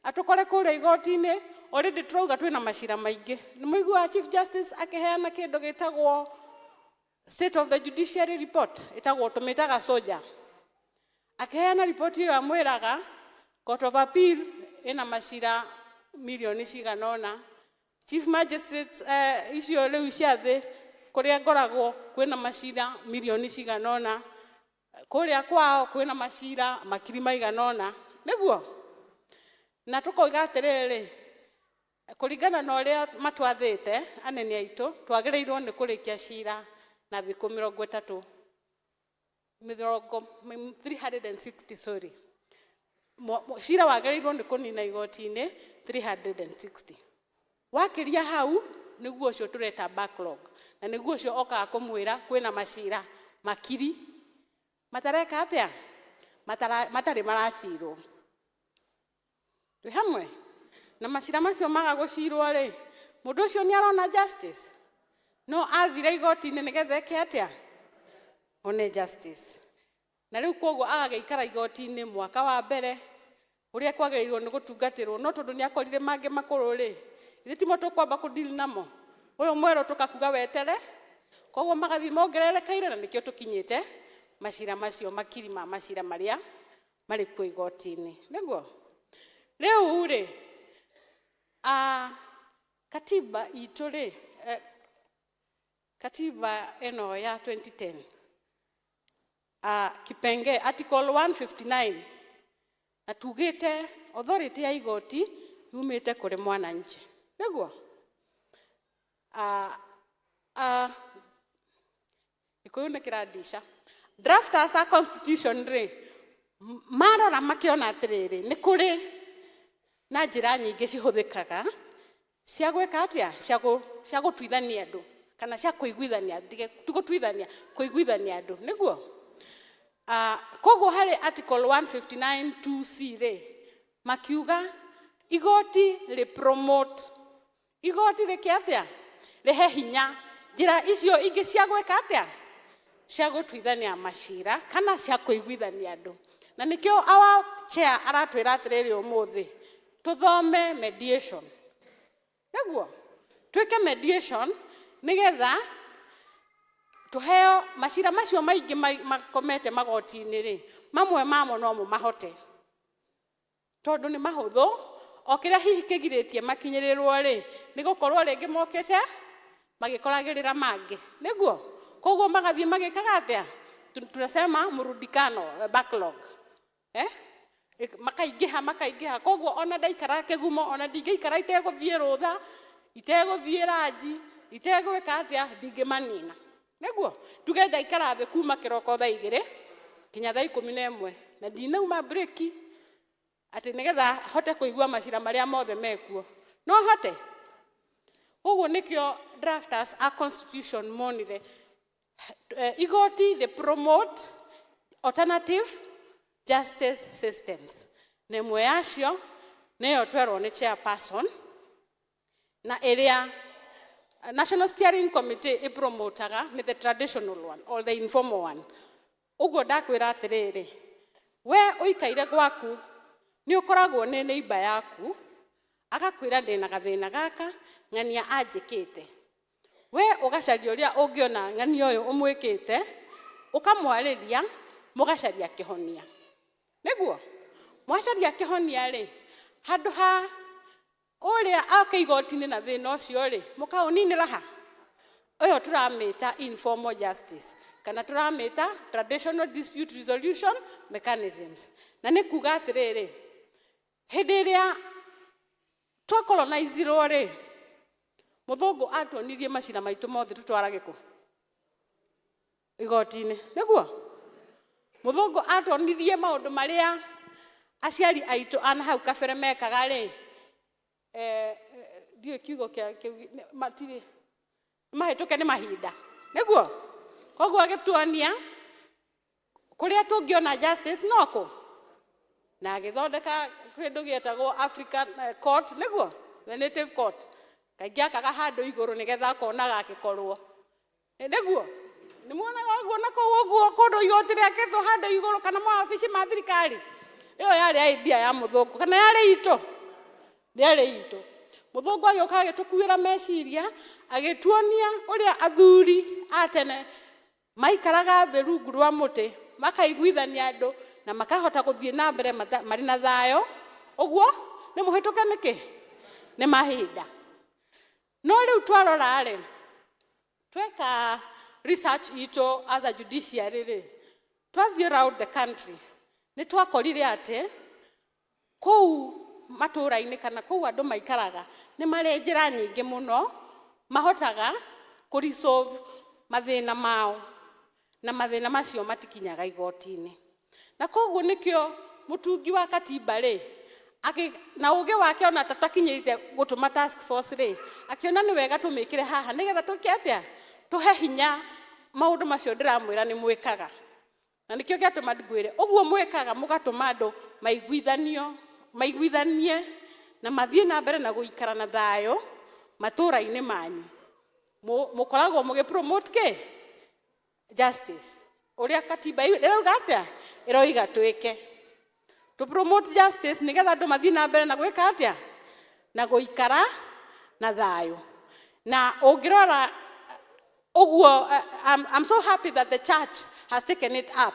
atũkore kũrĩa igoti-inĩ, already tũrauga twĩna macira maingĩ. Nĩ mũiguaga Chief Justice akĩheana kĩndũ gĩtagwo State of the Judiciary Report, ĩtagwo tũmĩtaga SOJA. Akĩheana report ĩyo amwĩraga Court of Appeal ĩna macira mirioni cigana ũna, Chief Magistrate icio rĩu cia thĩ kũrĩa ngoragwo kwĩna macira mirioni cigana ũna, kũrĩa kwao kwĩna macira makiri maigana ũna, nĩguo? Na tũkoiga atĩrĩrĩ, kũringana na ũrĩa matwathĩte anene aitũ, twagĩrĩirwo nĩ kũrĩkia cira na thikũ 30, mĩrongo 360, sorry. Cira wagĩrĩirwo nĩ kũnina igoti-inĩ 360. Wakĩria hau nĩguo ũcio tũreta backlog, na nĩguo ũcio okaga kũmwĩra kwĩna macira makiri matareka atĩa, matarĩ maracirwo. Twĩ hamwe? Na macira macio maga gũcirwo rĩ, mũndũ ũcio nĩ arona justice? No athire igoti-inĩ nĩgetha eke atĩa? One justice. Na rĩu koguo agagĩikara igoti-inĩ mwaka wa mbere ũrĩa kwagĩrĩirwo nĩ gũtungatĩrwo, no tondũ nĩ akorire mangĩ makũrũ rĩ, ithuĩ timo tũkwamba kũdeal namo, ũyũ mwerũ tũkakuga wetere, koguo magathiĩ mongererekeire, na nĩkĩo tũkinyĩte macira macio makiri ma macira marĩa marĩ kuo igoti-inĩ. Nĩguo? Rĩu rĩ, katiba itũ rĩ, katiba ĩno ya 2010, kipenge article 159, na tugĩte authority ya igoti yumĩte kũrĩ mwananchi. Nĩguo? Gĩkũyũ nĩ kĩrandica. Drafters a constitution rĩ, marora makĩona atĩrĩrĩ, nĩ kũrĩ na njĩra nyingĩ cihũthĩkaga cia gwĩka atĩa, cia gũtuithania andũ kana cia kũiguithania, ndige ti gũtuithania, kũiguithania andũ, nĩguo? Koguo harĩ article 159 2C rĩ, makiuga igoti rĩ promote, igoti rĩke atĩa, rĩhe hinya njĩra icio ingĩ cia gwĩka atĩa, cia gũtuithania macira kana cia kũiguithania andũ. Na nĩkĩo our chair aratwĩra atĩrĩrĩ, ũmũthĩ tũthome mediation, nĩguo twĩke mediation nĩgetha tũheo macira macio maingĩ makomete magoti-inĩ rĩ, mamwe mamo no mũmahote tondũ nĩ mahũthũ. O kĩrĩa hihi kĩgirĩtie makinyĩrĩrwo rĩ, nĩ gũkorwo rĩngĩ mokĩte magĩkoragĩrĩra mangĩ, nĩguo? Koguo magathiĩ magĩkaga atĩa, tunasema murundikano, backlog, eh? Makaingĩha makaingĩha, koguo ona ndaikara kĩgumo, ona ndingĩikara itegũthiĩ rũtha, itegũthiĩ ranji, itegwĩka atĩa, ndingĩmanina, nĩguo? Tuge ndaikara thĩ kuma kĩroko thaa 2 nginya thaa 11 na ndinauma breki atĩ nĩgetha hote kũigua macira marĩa mothe mekuo, no hote? Koguo nĩkĩo drafters a constitution monire Igoti they promote alternative justice systems, na ĩmwe yacio nĩyo twerwo nĩ chairperson na ĩrĩa National Steering Committee ĩpromotaga nĩ the traditional one or the informal one. Ũguo ndakwĩra atĩrĩrĩ, we ũikaire gwaku nĩ ũkoragwo nĩ neighbor yaku agakwĩra ndĩna gathĩna gaka ng'ania anjĩkĩte, we ũgacaria ũrĩa ũngĩona ng'ania ũyũ ũmwĩkĩte, ũkamwarĩria, mũgacaria kĩhonia. Nĩguo mwacaria kĩhonia rĩ, handũ ha ũrĩa ake igoti-inĩ na thĩna ũcio rĩ, mũkaũninĩra ha. Ũyũ tũramĩta informal justice kana tũramĩta traditional dispute resolution mechanisms. Na nĩ kuga atĩrĩrĩ, hĩndĩ ĩrĩa twakolonizirwo rĩ, mũthũngũ atuonirie macira maitũ mothe tũtwarage kũ? Igoti-inĩ. Nĩguo mũthũngũ atuonirie maũndũ marĩa aciari aitũ ana hau kabere mekaga rĩ, ndiũĩ kiugo kĩa kĩu, matirĩ mahĩtũke nĩ mahinda. Nĩguo koguo agĩtuonia kũrĩa tũngĩona justice no kũ, na agĩthondeka kĩndũ gĩetagwo African court, nĩguo the native court. Kaingĩ akaga handũ igũrũ nĩgetha akonaga akĩkorwo. Nĩguo nĩ muonaga ũguo na kũu ũguo kũndũ igoti rĩakĩtwo handũ igũrũ kana mawabici ma thirikari. Ĩyo yarĩ idea ya mũthũngũ kana yarĩ itũ? Yarĩ itũ. Mũthũngũ agĩũka agĩtũkuĩra meciria, agĩtuonia ũrĩa athuri a tene maikaraga thĩ rungu rwa mũtĩ, makaiguithania andũ na makahota gũthiĩ na mbere marĩ na thayũ. Ũguo nĩ mũhĩtũke nĩkĩ? Nĩ mahinda. No rĩu twarora rĩ, tweka research itũ as a judiciary rĩ, twathiĩ round the country, nĩ twakorire atĩ kũu matũũra-inĩ kana kũu andũ maikaraga nĩ marĩ njĩra nyingĩ mũno mahotaga kũ resolve mathĩna mao, na mathĩna macio matikinyaga igoti-inĩ. Na koguo nĩkĩo mũtungi wa katiba rĩ, na ũgĩ wake ona tatakinyĩte gũtũma task force rĩ, akĩona nĩ wega tũmĩkĩre haha nĩgetha twĩke atĩa? Tũhe hinya maũndũ macio ndĩramwĩra nĩ mwĩkaga. Na nĩkĩo gĩatũma ngwĩre ũguo mwĩkaga, mũgatũma andũ maiguithanio, maiguithanie na mathiĩ na mbere na gũikara na thayũ matũũra-inĩ manyu. Mũkoragwo mũgĩ promote kĩ? Justice. Ũrĩa katiba ĩrauga atĩa? Ĩroiga twĩke. To promote justice nĩgetha andũ mathiĩ na mbere na gwĩka atĩa? Na gũikara na thayũ. Na ũngĩrora ũguo, I'm so happy that the church has taken it up,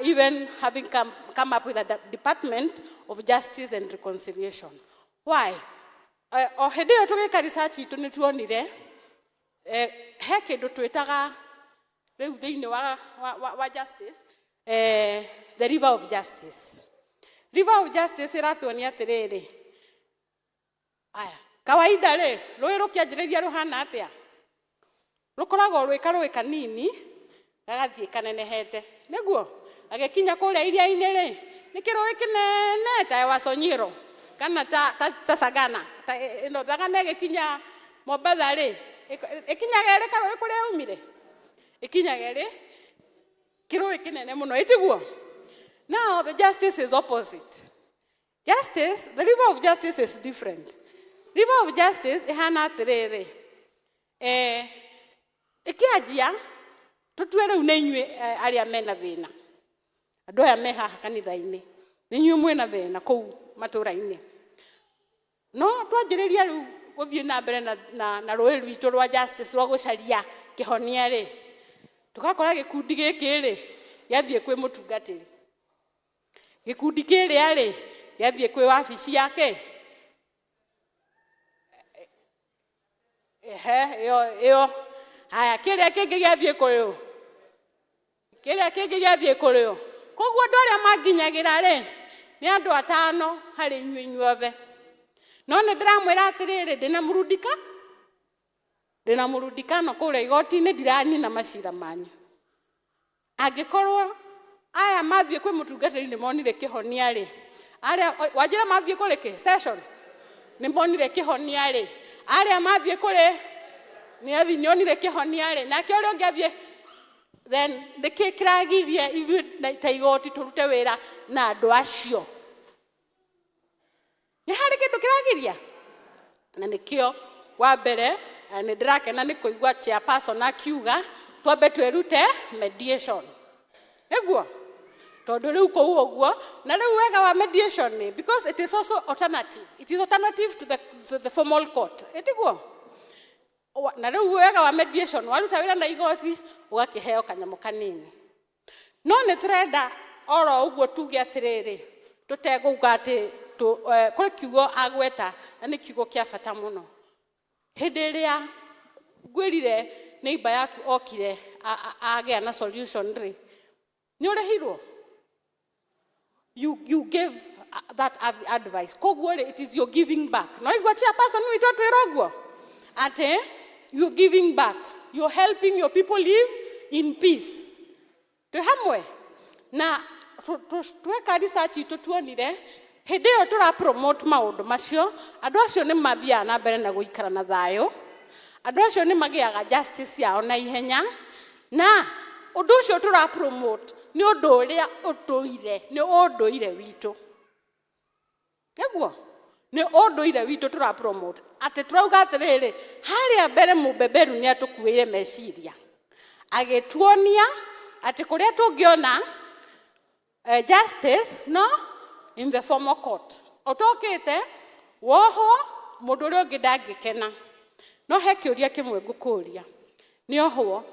even having come up with a department of justice and reconciliation. Why? O hĩndĩ ĩyo tũgĩka research itũ nĩ tuonire he kĩndũ twĩtaga rĩu thĩinĩ wa justice, the river of justice. River of justice ĩratuonia atĩrĩrĩ, aya kawaida rĩ, rũĩ rũkĩanjĩrĩria rũhana atĩa? Rũkoragwo rwĩ karũĩ kanini gagathiĩ kanenehete, nĩguo gagĩkinya kũrĩa iria-inĩ rĩ, nĩ kĩrũĩ kĩnene ta Ewaso Nyiro kana ta Sagana ta ĩno Sagana ĩgĩkinya Mombatha rĩ, ĩkinyaga ĩrĩ karũĩ kũrĩa yaumire, ĩkinyaga ĩrĩ kĩrũĩ kĩnene mũno, ĩtiguo? Now the justice is opposite. Justice, the river of justice is different. River of justice ĩhana atĩrĩrĩ, ĩkĩanjia tũtue rĩu nĩ inyuĩ arĩa mena thĩna, andũ aya me haha kanitha-inĩ, nĩ inyuĩ mwĩna thĩna kũu matũũra-inĩ. No twanjĩrĩria rĩu gũthiĩ na mbere na rũĩ rwitũ rwa justice rwa gũcaria kĩhonia rĩ, tũgakora gĩkundi gĩkĩ rĩ gĩathiĩ kwĩ mũtungatĩri, gĩkundi kĩrĩa rĩ gĩathiĩ kwĩ wabici yake, ehe, ĩyo ĩyo. Haya, kĩrĩa kĩngĩ gĩathiĩ kũrĩ ũ? Kĩrĩa kĩngĩ gĩathiĩ kũrĩ ũ? Koguo andũ arĩa manginyagĩra rĩ nĩ andũ atano harĩ inyuĩ inyuothe. No nĩ ndĩramwĩra atĩrĩrĩ, ndĩna mũrundikano kũrĩa igoti-inĩ, ndiranina macira manyu. Angĩkorwo aya mathiĩ kwĩ mũtungatĩri nĩ monire kĩhonia rĩ, arĩa wanjĩra mathiĩ kũrĩ kĩ session nĩ monire kĩhonia rĩ, arĩa mathiĩ kũrĩ nĩ athi nĩonire kĩhonia rĩ, nake ũrĩa ũngĩ athiĩ Then nĩkĩ kĩragiria ithuĩ ta igoti tũrute wĩra na andũ acio? Nĩ harĩ kĩndũ kĩragiria? Na nĩkĩo wa mbere nĩ ndĩrakena nĩ kũigua chairperson akiuga twambe twĩrute mediation, nĩguo tondũ rĩu kũu ũguo na rĩu wega wa mediation nĩ because it is also alternative, it is alternative to the formal court, ĩtiguo? Na rĩu wega wa mediation, waruta wĩra na igoti ũgakĩheo kanyamũ kanini. No nĩ tũrenda oro ũguo tuge atĩrĩrĩ, tũtegũuga atĩ kũrĩ kiugo agweta na nĩ kiugo kĩa bata mũno. Hĩndĩ ĩrĩa ngwĩrire neighbor yaku okire agĩa na solution rĩ, nĩ ũrĩhirwo? You gave that advice, koguo rĩ, it is your giving back. No igua chairperson witũ atwĩra ũguo atĩ you're giving back, you're helping your people live in peace. Twĩ hamwe na tweka research itũ, tuonire hĩndĩ ĩyo tũra promote maũndũ macio, andũ acio nĩ mathiaga na mbere na gũikara na thayũ, andũ acio nĩ magĩaga justice yao na ihenya, na ũndũ ũcio tũra promote nĩ ũndũ ũrĩa ũtũire, nĩ ũndũire witũ. Nĩguo nĩ ũndũire witũ tũra promote, atĩ tũrauga atĩrĩrĩ, harĩa mbere mũbeberu nĩ atũkuĩire meciria agĩtuonia atĩ kũrĩa tũngĩona justice no in the formal court. Ũtokĩte wohwo, mũndũ ũrĩa ũngĩ ndangĩkena. No he kĩũria kĩmwe ngũkũria: nĩ ohwo,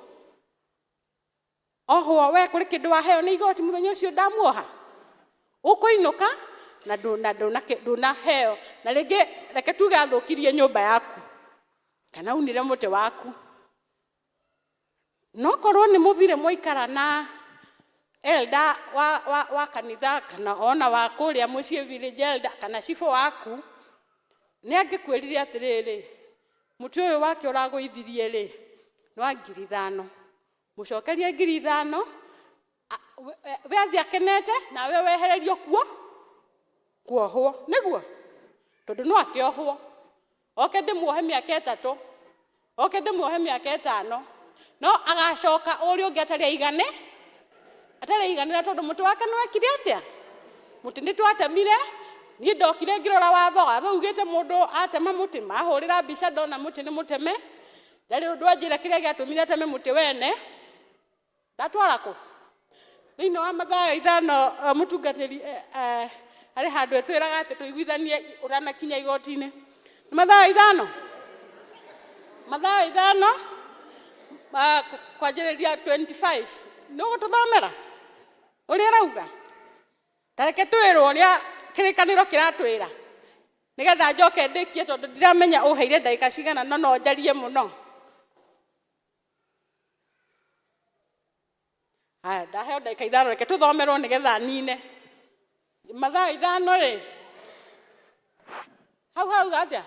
ohwo, we kũrĩ kĩndũ waheo nĩ igoti mũthenya ũcio ndamuoha? Ũkũinũka na ndũnaheo. Na rĩngĩ reke tuge athũkirie nyũmba yaku kana unire mũtĩ waku, no korwo nĩ mũthire mwaikara na elder wa kanitha kana ona wa kũrĩa mũciĩ, village elder kana cibũ waku, nĩ angĩkwĩrire atĩrĩrĩ, mũtĩ ũyũ wake ũragũithirie rĩ, nĩ wa 5,000, mũcokerie 5,000. We athiĩ akenete, nawe wehererio kuo kuohwo, nĩguo tondũ no akĩohwo oke ndĩmuohe mĩaka 3, oke ndĩmuohe mĩaka 5, no agacoka ũrĩa ũngĩ atarĩ aigane, atarĩ aiganĩra, tondũ mũtĩ wake nĩ wekire atĩa? Mũtĩ nĩ twatemire. Niĩ ndokire ngĩrora watho, watho ugĩte mũndũ atema mũtĩ, mahũrĩra mbica, ndona mũtĩ nĩ mũteme, ndarĩ ũndũ anjĩra kĩrĩa gĩatũmire ateme mũtĩ wene. Ndatwara kũ thĩinĩ wa Mathayo 5, mũtungatĩri harĩ handũ ĩtwĩraga atĩ tũiguithanie ũtanakinya igoti-inĩ. Nĩ Mathayo 5, Mathayo 5, kwanjĩrĩria 25. Nĩ ũgũtũthomera ũrĩa ĩrauga? Ta reke twĩrwo ũrĩa kĩrĩkanĩro kĩratwĩra, nĩgetha njoke ndĩkie, tondũ ndiramenya ũheire ndagĩka cigana, no no njarie mũno. Haya, ndaheo ndagĩka 5, reke tũthomerwo nĩgetha nine. Mathayo 5 rĩ, hau harauga atĩa?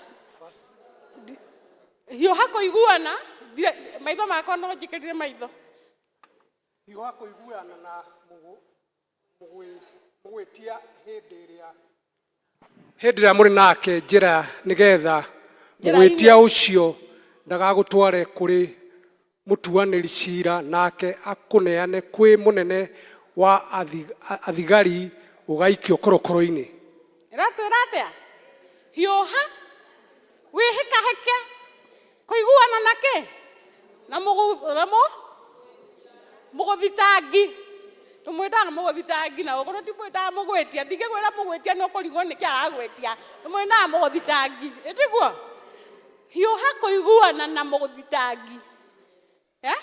Hiũha kũiguana. Maitho makwa no njĩkĩrire maitho. Hiũha kũiguana na mũgwĩtia hĩndĩ ĩrĩa mũrĩ nake njĩra, nĩgetha mũgwĩtia ũcio ndagagũtware kũrĩ mũtuanĩri cira, nake akũneane kwĩ mũnene wa athigari, ũgaikio korokoro-inĩ. Ĩratwĩra atĩa? Hiũha wĩhĩkahĩke kũiguana na kĩ na na mũgũthitangi. Tũmwĩtaga mũgũthitangi na gũkũ tũtimwĩtaga mũgwĩtia. Ndingĩkwĩra mũgwĩtia, no kũrigwo nĩkĩ aragwĩtia. Tũmwĩtaga mũgũthitangi, ĩtiguo? Hiũha kũiguana na mũgũthitangi, eh?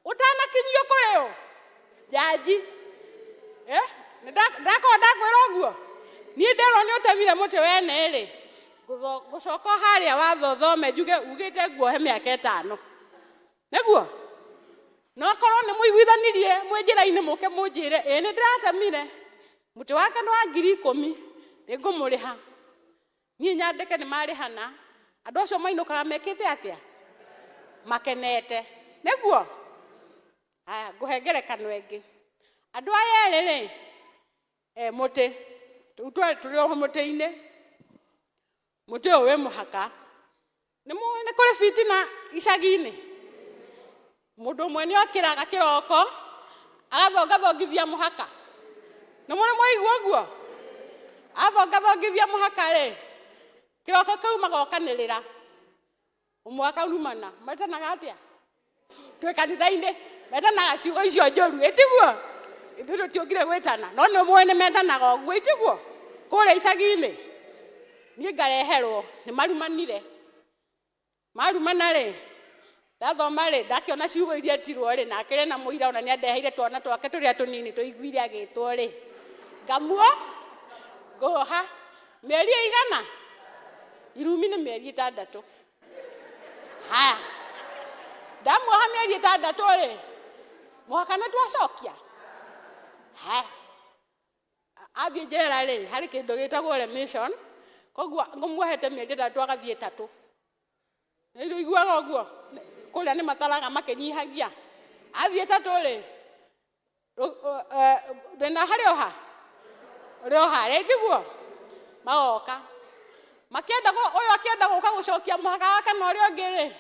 Ũtanakinyio kũrĩ ũ jaji, eh? Ndakorwo ndakwĩra ũguo, niĩ nderwo nĩ ũtemire mũtĩ wene rĩ, ngũcoka o harĩa watho thome njuge ugĩte nguohe mĩaka 5, nĩguo no korwo nĩ mũiguithanirie mwĩ njĩra-inĩ, mũke mũnjĩre, ĩĩ nĩ ndĩratemire mũtĩ wake nĩ wa 10,000, nĩngũmũrĩha. Niĩ nyandĩke nĩ marĩhana. Andũ acio mainũkaga mekĩte atĩa? Makenete, nĩguo. Aya, ngũhe ngerekano ĩngĩ. Andũ aya erĩ rĩ, mũtĩ rĩu tũrĩ o mũtĩ-inĩ, mũtĩ ũyũ wĩ mũhaka. Nĩ mũĩ nĩ kũrĩ bitina icagi-inĩ. Mũndũ ũmwe nĩ okĩraga kĩroko agathongathongithia mũhaka. Nĩ mũrĩ mwaigua ũguo? Athongathongithia mũhaka rĩ, kĩroko kĩu magokanĩrĩra. Ũmwe akarumana. Metanaga atĩa? Twĩ kanitha-inĩ metanaga ciugo icio njũru, ĩtiguo? Ithuĩ tũtiũkire gwĩtana, no nĩ mũĩ nĩ metanaga ũguo, ĩtiguo? Kũrĩa icagi-inĩ. Niĩ ngareherwo, nĩ marumanire. Marumana-rĩ, ndathoma-rĩ, ndakĩona ciugo iria etirwo-rĩ, na akĩrĩ na mũira ona nĩandeheire twana twake tũrĩa tũnini tũiguire agĩtwo-rĩ, ngamuo, ngũha, mĩeri ĩigana? Irumi nĩ mĩeri ĩtandatũ. Haya, ndamuoha mĩeri ĩtandatũ-rĩ, mũhaka nĩ twacokia? Haya. Athiĩ njera rĩ, harĩ kĩndũ gĩtagwo remission, koguo ngũmuohete mĩeri ĩtatũ agathiĩ ĩtatũ. Nĩ ũiguaga ũguo? Kũrĩa nĩ mataraga makĩnyihagia. Athiĩ ĩtatũ rĩ, thĩna harĩ o ha? Ũrĩ o harĩa tiguo? Magoka. Makĩenda ũyũ akĩenda gũka gũcokia mũhaka wake na ũrĩa ũngĩ rĩ,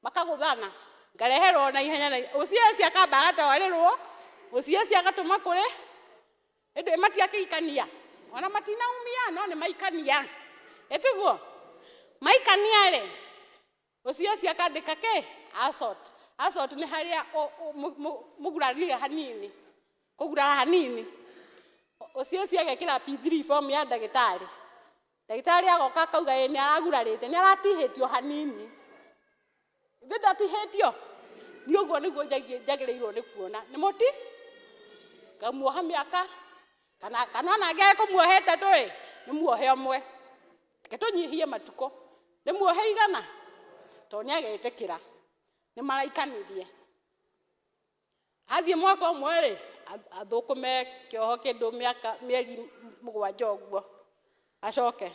makagũthana. Ngareherwo na ihenya na ũcieci akamba agatwarĩrwo, ũcieci agatũma kũrĩ Ĩndĩ matiakĩikania, ona matinaumia no nĩ maikania. Ĩtiguo? Maikania-rĩ, ũcio ũcio akandĩka kĩ? Assault. Assault nĩ harĩa mũgurarire hanini, kũgurara hanini. Ũcio ũcio agekĩra P3 form ya ndagĩtarĩ. Ndagĩtarĩ agoka akauga ĩ nĩ aragurarĩte, nĩ aratihĩtio hanini. Ithe ndatihĩtio? Niĩ ũguo nĩguo njagĩrĩirwo nĩ kuona. Nĩ mũti? Ngamuoha mĩaka kana kana ona angĩage kũmuoha ĩtatũ ĩ, nĩ muohe ũmwe. Reke tũnyihie matukũ. Nĩ muohe igana? Tondũ nĩ agetĩkĩra. Nĩ maraikanirie. Athiĩ mwaka ũmwe rĩ, athũkũme kĩoho kĩndũ mĩaka mĩeri mũgwanja ũguo, acoke.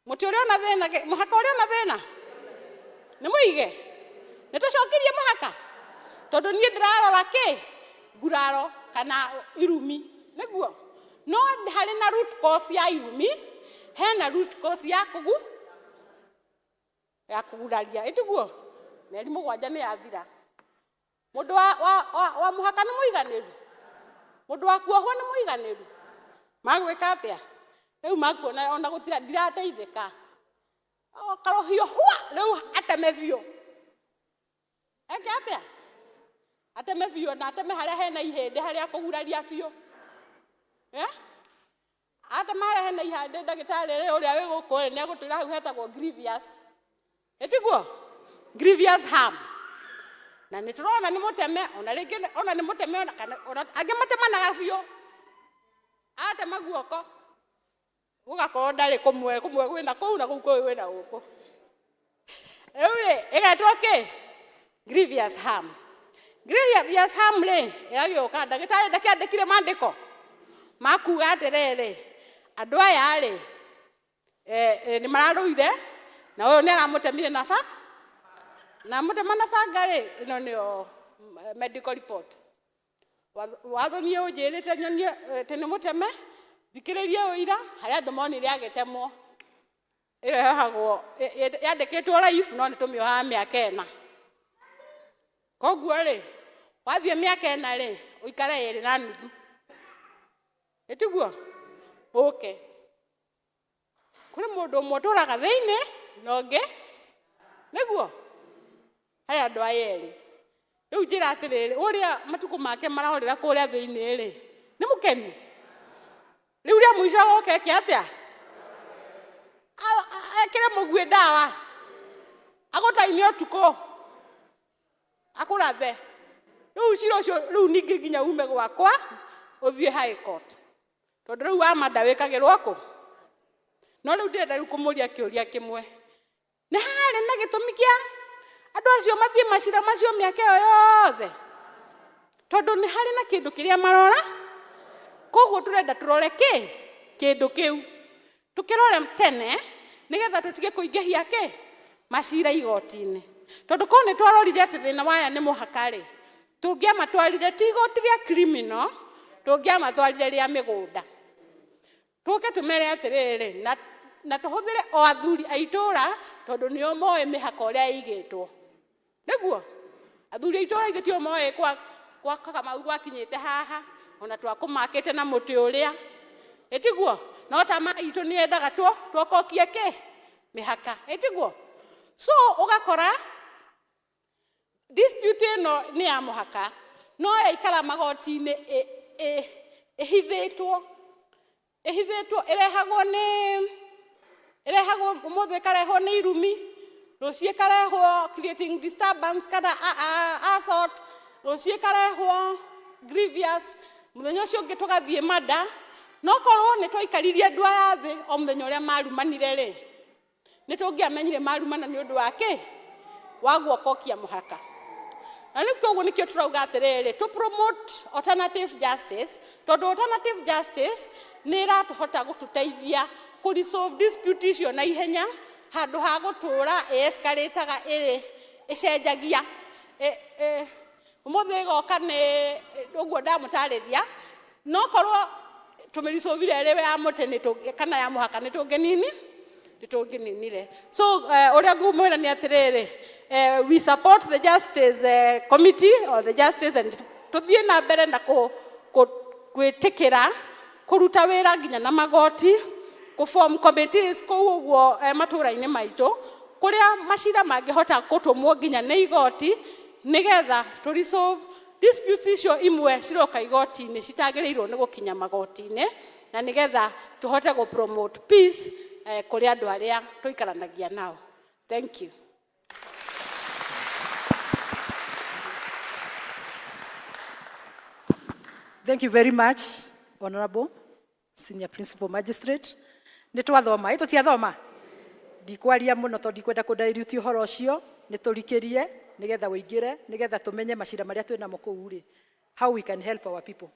Mũtĩ ũrĩa ũna thĩna, mũhaka ũrĩa ũna thĩna nĩ mũige, nĩ tũcokirie mũhaka, tondũ niĩ ndĩrarora kĩ nguraro kana irumi, nĩguo. No harĩ na root cause ya irumi, hena root cause ya kũgu ya kũguraria, ĩtiguo? Mĩeri mũgwanja nĩ yathira. Mũndũ wa, wa, wa, wa mũhaka nĩ mũiganĩru? Mũndũ wa kuohwo nĩ mũiganĩru? Magwĩka atĩa? Rĩu makuona ona gũtira ndirateithĩka. O, karũhiũ hwa rĩu ateme biũ. Eke atĩa? Ateme biũ na ateme harĩa hena ihĩndĩ harĩa kũguraria biũ. Eh? Atema harĩa hena ihĩndĩ ndagĩtarĩ rĩ ũrĩa wĩ gũkũ rĩ nĩ egũtwĩra hau hetagwo grievous. Ĩtiguo? Grievous harm. Na nĩ tũrona nĩ mũteme, ona rĩngĩ ona nĩ mũteme ona kana ona angĩ matemanaga biũ. Atema guoko gũgakorwo ndarĩ kũmwe kũmwe kwĩna kũu na kũu kũngĩ kwĩna gũkũ. Rĩu rĩ ĩgetwo kĩ? Grievous harm. Grievous harm rĩ ĩgagĩũka ndagĩtarĩ ndakĩandĩkire mandĩko ma kuga atĩrĩrĩ andũ aya rĩ eh, eh, nĩ mararũire na ũyũ nĩ aramũtemire na ba na mũtema na banga rĩ ĩno nĩyo mm, medical report Watho niĩ ũnjĩrĩte nyonie atĩ nĩ mũteme thikĩrĩrie ũira harĩa andũ monire agĩtemwo ĩyo yohagwo yandĩkĩtwo life no nĩ tũmĩohaga mĩaka ĩna koguo rĩ wathiĩ mĩaka ĩna rĩ ũikare ĩrĩ na nuthu ĩtiguo ũke Kũrĩ mũndũ ũmwe ũtũraga thĩinĩ na ũngĩ nĩguo harĩ andũ aya erĩ. Rĩu njĩra atĩrĩrĩ, ũrĩa matukũ make marahorera kũrĩa thĩinĩ rĩ, nĩ mũkenu? Rĩu rĩa mũico agoka eke atĩa? Ekĩre mũguĩ ndawa, agũtaime ũtukũ, akũrathe. Rĩu cira ũcio rĩu ningĩ nginya ume gwakwa ũthiĩ high court. Tondũ rĩu wa manda wĩkagĩrwo kũ? No rĩu ndĩrenda rĩu kũmũria kĩũria kĩmwe. Nĩ harĩ na gĩtũmi kĩa andũ acio mathiĩ macira macio mĩaka ĩyo yothe? Tondũ nĩ harĩ na kĩndũ kĩrĩa marora, koguo tũrenda tũrore kĩ? Kĩndũ kĩu. Tũkĩrore tene nĩgetha tũtige kũingĩhia kĩ? Macira igoti-inĩ. Tondũ korwo nĩ twarorire atĩ thĩna wa aya nĩ mũhaka-rĩ, tũngĩamatwarire ti igoti rĩa criminal, tũngĩamatwarire rĩa mĩgũnda. Tũke tũmere atĩrĩrĩ, na, na tũhũthĩre o athuri a itũra tondũ nĩo moĩ mĩhaka ũrĩa ĩigĩtwo. Nĩguo? Athuri a itũra ithe tio moĩ kwa Kamau gwakinyĩte haha ona twakũmakĩte na mũtĩ ũrĩa ĩtiguo no ta maitũ nĩ endaga twokokie kĩ mĩhaka ĩtiguo. So ũgakora dispute ĩno nĩ ya mũhaka no yaikara magoti-inĩ ĩhithĩtwo ĩhithĩtwo ĩrehagwo nĩ ĩrehagwo ũmũthĩ ĩkarehwo nĩ irumi, rũciũ ĩkarehwo creating disturbance kana assault, rũciũ ĩkarehwo grievous, mũthenya ũcio ũngĩ tũgathiĩ mada. No korwo nĩ twaikaririe andũ aya thĩ o mũthenya ũrĩa marumanire rĩ, nĩ tũngĩamenyire marumana nĩ ũndũ wa kĩ wa guokokia mũhaka. Na rĩu koguo nĩkĩo tũrauga atĩrĩrĩ to promote alternative justice, tondũ alternative justice nĩ ĩratũhota gũtũteithia kũ resolve dispute icio na ihenya handũ ha gũtũra ĩ-escalate-aga ĩrĩ ĩcenjagia. Ũmũthĩ ĩgoka nĩ ũguo ndamũtarĩria, no korwo tũmĩresolvire ĩrĩ ya mũtĩ kana ya mũhaka nĩ tũngĩnini nĩ tũngĩninire. So ũrĩa ngũmwĩra nĩ atĩrĩrĩ, we support the justice committee or the justice and tũthiĩ na mbere na gwĩtĩkĩra kũruta wĩra nginya na magoti, kũ form committees kũu ũguo matũra-inĩ maitũ kũrĩa macira mangĩhota gũtũmwo nginya nĩ igoti nĩgetha tũ resolve disputes icio imwe ciroka igoti-inĩ citagĩrĩirwo nĩ gũkinya magoti-inĩ, na nĩgetha tũhote gũ promote peace kũrĩ andũ arĩa tũikaranagia nao. Thank you. Thank you very much, Honorable Senior Principal Magistrate. Nĩ twathoma, ĩ tũtiathoma? Ndikwaria mũno tondũ ndikwenda kũ-dilute ũhoro ũcio, nĩ tũrikĩrie nĩgetha ũingĩre, nĩgetha tũmenye macira marĩa twĩnamo kũu rĩ, how we can help our people,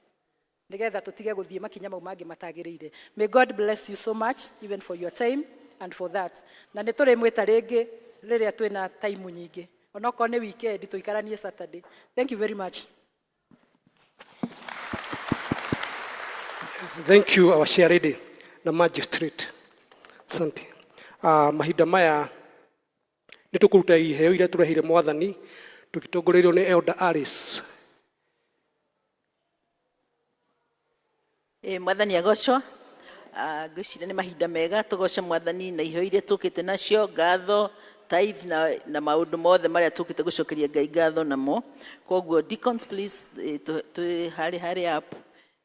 nĩgetha tũtige gũthiĩ makinya mau mangĩ matagĩrĩire. May God bless you so much, even for your time and for that. Na nĩ tũrĩmwĩta rĩngĩ rĩrĩa twĩna time nyingĩ, onokorwo nĩ weekend tũikaranie Saturday. Thank you very much. Thank you, our chair lady na magistrate. Asante. Mahinda maya nĩ tũkũruta iheo iria tũreheire mwathani tũgĩtongorerio nĩ Elder Alice. Mwathani agocwo. Ngwĩciria nĩ mahinda mega tũgoce mwathani na iheo iria tũkĩte nacio, ngatho, tithe na maũndũ mothe marĩa tũkĩte gũcokeria Ngai ngatho namo. Koguo deacons please, twĩ harĩ up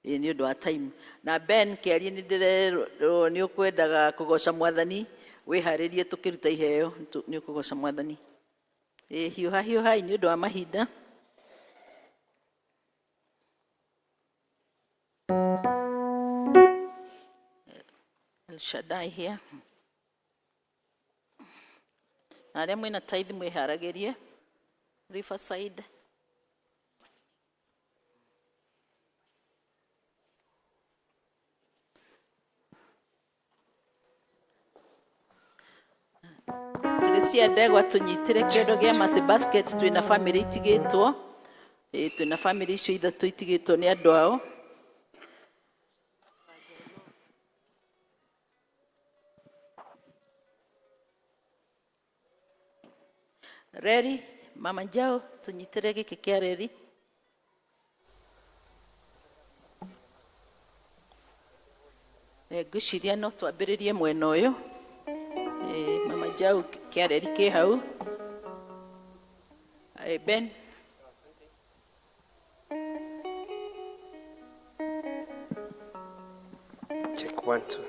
nĩ ũndũ wa time. Na Ben kĩarie nĩ ndĩrerwo nĩ ũkwendaga kũgoca mwathani, wĩharĩrie tũkĩruta iheo nĩ ũkũgoca mwathani. Hiũha hiũhai nĩ ũndũ wa mahinda. El Shaddai here. Na arĩa mwĩna tithe mwĩharagĩrie. Riverside. Tũrĩ ndegwa tũnyitĩre kĩondo gĩa Mercy Basket, twĩna family itigĩtwo. Twĩna family icio ithatũ itigĩtwo nĩ andũ ao. Reri, Mama Njau, tũnyitĩre gĩkĩ kĩa reri. Ngwĩciria no twambĩrĩrie mwena ũyũ. Mama Njau kĩa reri kĩ hau. Ben. Check 1 2.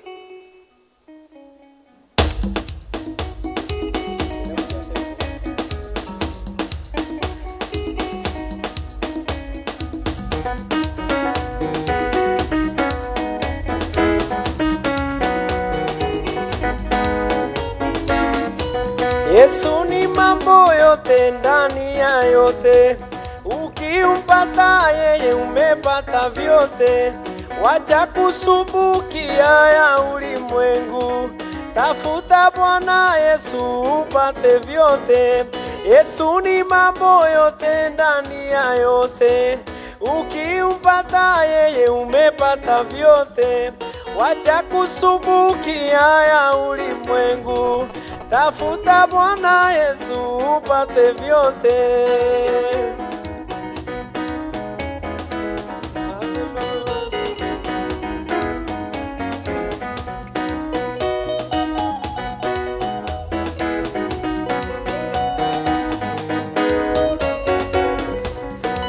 Yesu ni mambo yote ndani ya yote, ukimpata yeye umepata vyote. Wacha kusumbukia ya ulimwengu, tafuta Bwana Yesu upate vyote. Yesu ni mambo yote ndani ya yote, ukimpata yeye umepata vyote. Wacha kusumbukia ya ulimwengu, Tafuta Bwana Yesu upate vyote.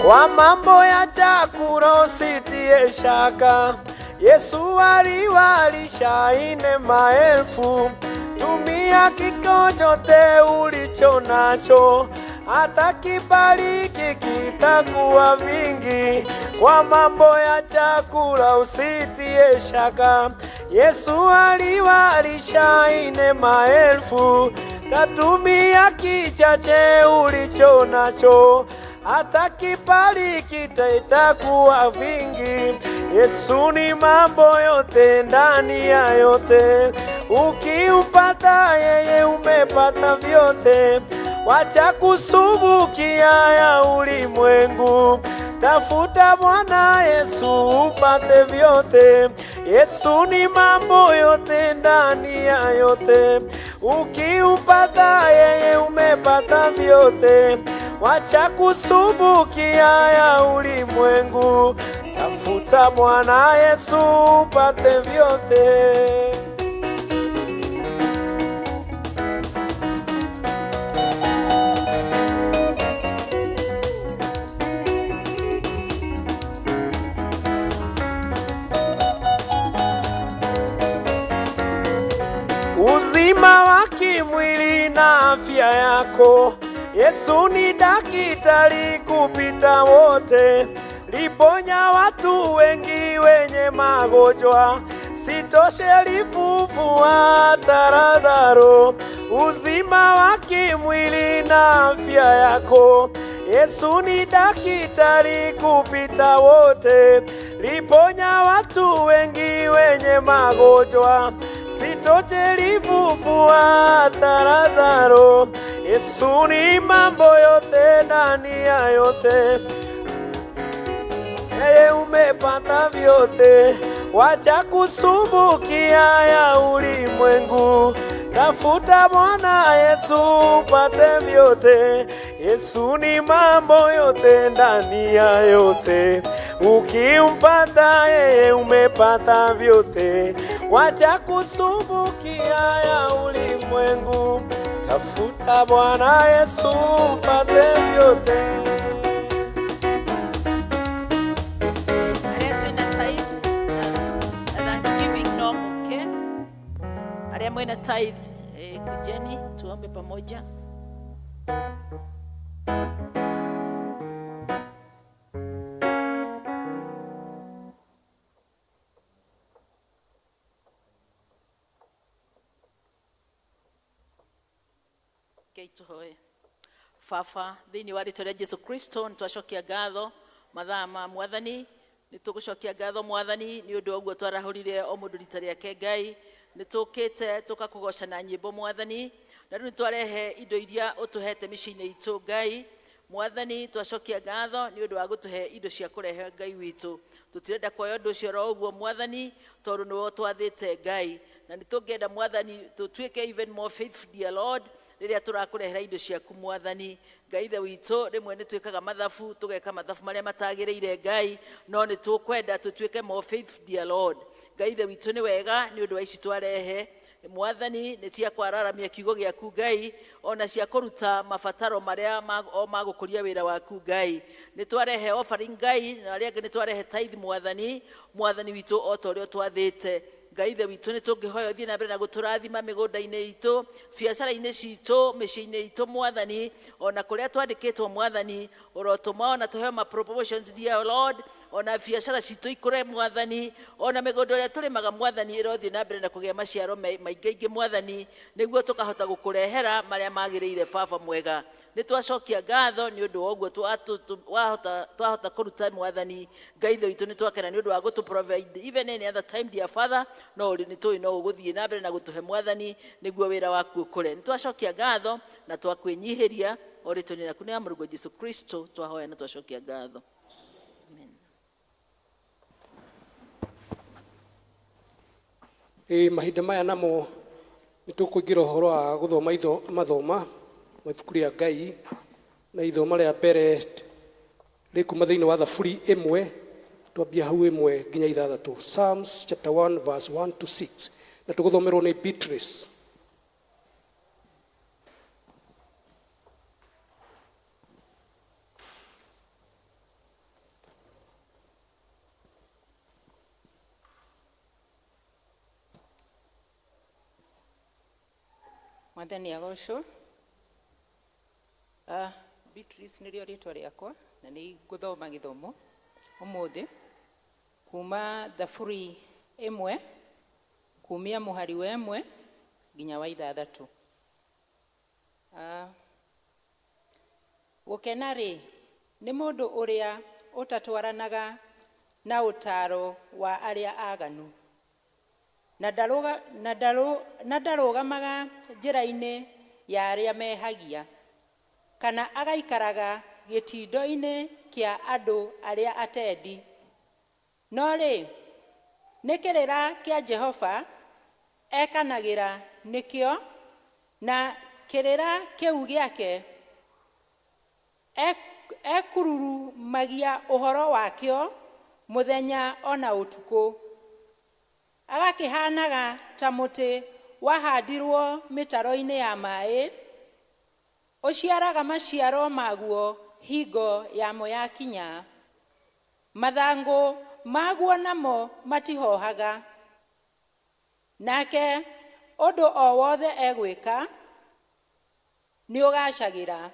Kwa mambo ya chakula usitie shaka, Yesu aliwalisha ine maelfu. Tumia kikojote ulicho nacho, hata kibariki kitakuwa vingi. Kwa mambo ya chakula usitie shaka, Yesu aliwalisha ine maelfu. Tatumia kichache ulicho nacho, hata kibariki itakuwa vingi. Yesu ni mambo yote ndani ya yote, ukiupata yeye umepata vyote. Wacha kusumbukia ya ulimwengu, tafuta Bwana Yesu upate vyote. Yesu ni mambo yote ndani ya yote, ukiupata yeye umepata vyote. Wacha kusumbukia ya ulimwengu, tafuta Bwana Yesu upate vyote. Uzima wa kimwili na afya yako, Yesu ni daktari kupita wote, liponya watu wengi wenye magonjwa, sitoshe alifufua hata Lazaro. Uzima wa kimwili na afya yako, Yesu ni daktari kupita wote, liponya watu wengi wenye magonjwa, sitoshe alifufua hata Lazaro. Yesu ni mambo yote ndani ya yote, yeye umepata vyote. Wacha kusumbukia ya ulimwengu, tafuta Bwana Yesu upate vyote. Yesu ni mambo yote ndani ya yote, ukimpata yeye umepata vyote. Wacha kusumbukia ya ulimwengu, tafuta Bwana Yesu upate vyote. Arĩa twĩna tithe na thanksgiving no mũke. Arĩa mwĩna tithe kujeni tuombe pamoja. Rekei tũhoe. Baba, thĩinĩ wa rĩtwa rĩa Jesu Kristo nĩ twacokia ngatho mathaa ma mwathani, nĩ tũgũcokia ngatho mwathani nĩ ũndũ wa ũguo twarahũrire o mũndũ rita rĩake Ngai, nĩ tũkĩte tũkakũgoca na nyĩmbo mwathani, na rĩu nĩ twarehe indo iria ũtũhete mĩciĩ-inĩ itũ Ngai. Mwathani twacokia ngatho nĩ ũndũ wa gũtũhe indo cia kũrehe Ngai witũ, tũtirenda kuoya ũndũ ũcio oro ũguo mwathani, tondũ nĩwe ũtwathĩte Ngai, na nĩ tũngĩenda mwathani tũtuĩke even more faithful dear Lord rĩrĩa tũrakũrehera indo ciaku mwathani. Ngai ithe witũ, rĩmwe nĩ twĩkaga mathabu, tũgeka mathabu marĩa matagĩrĩire Ngai, no nĩ tũkwenda tũtuĩke more faithful dear Lord. Ngai ithe witũ, nĩ wega nĩ ũndũ wa ici twarehe mwathani, nĩ cia kwararamia kiugo gĩaku Ngai, ona cia kũruta mabataro marĩa o magũkũria wĩra waku Ngai. Nĩ twarehe offering Ngai, na arĩa angĩ nĩ twarehe tithe mwathani, mwathani witũ o ta ũrĩa ũtwathĩte. Ngai ithe witũ, nĩ tũngĩhoya ũthiĩ na mbere na gũtũrathima mĩgũnda-inĩ itũ, biacara-inĩ citũ, mĩciĩ-inĩ itũ mwathani, ona kũrĩa twandĩkĩtwo mwathani, ũrotũma ona tũheo ma promotions dear Lord, ona biacara citũ ikũre mwathani, ona mĩgũnda ĩrĩa tũrĩmaga mwathani ĩrothiĩ na mbere na kũgĩa maciaro maingĩ mwathani, nĩguo tũkahota gũkũrehera marĩa magĩrĩire baba mwega. Nĩ twacokia ngatho nĩ ũndũ wa ũguo twahota kũruta mwathani. Ngai ithe witũ, nĩ twakena nĩ ũndũ wa gũtũ provide even any other time dear Father, no ũrĩ nĩ tũĩ no ũgũthiĩ na mbere na gũtũhe mwathani nĩguo wĩra waku ũkũre. Nĩ twacokia ngatho na twakwĩnyihĩria o rĩtwa-inĩ rĩaku nĩ ya Mũrũguo Jesu Kristo twahoya na twacokia ngatho. Ĩ mahinda maya namo Nĩ tũkũingĩra ũhoro wa gũthoma itho mathoma ma ibuku rĩa Ngai, na ithoma rĩa mbere rĩkuma thĩinĩ wa Thaburi ĩmwe, twambia hau ĩmwe nginya ithathatũ. Psalms chapter 1 verse 1 to 6, na tũgũthomerwo nĩ Beatrice. Mwathani agocwo. Beatrice nĩrĩo rĩtwa rĩakwa na nĩ ngũthoma gĩthomo ũmũthĩ kuma Thaburi ĩmwe kumia mũhari wa ĩmwe nginya wa ithathatũ. Gũkena-rĩ, nĩ mũndũ ũrĩa ũtatwaranaga na ũtaaro wa arĩa aganu, na ndarũgamaga njĩra-inĩ ya arĩa mehagia, kana agaikaraga gĩtindo-inĩ kĩa andũ arĩa atendi. No rĩ, nĩ kĩrĩra kĩa Jehova ekanagĩra nĩkĩo, na kĩrĩra kĩu gĩake ekururumagia ũhoro wakĩo mũthenya ona ũtukũ. Agakĩhanaga ta mũtĩ wahandirwo mĩtaro-inĩ ya maĩ, ũciaraga maciaro maguo hingo yamo yakinya. Mathangũ maguo namo matihohaga. Nake ũndũ o wothe egwĩka nĩũgacagĩra.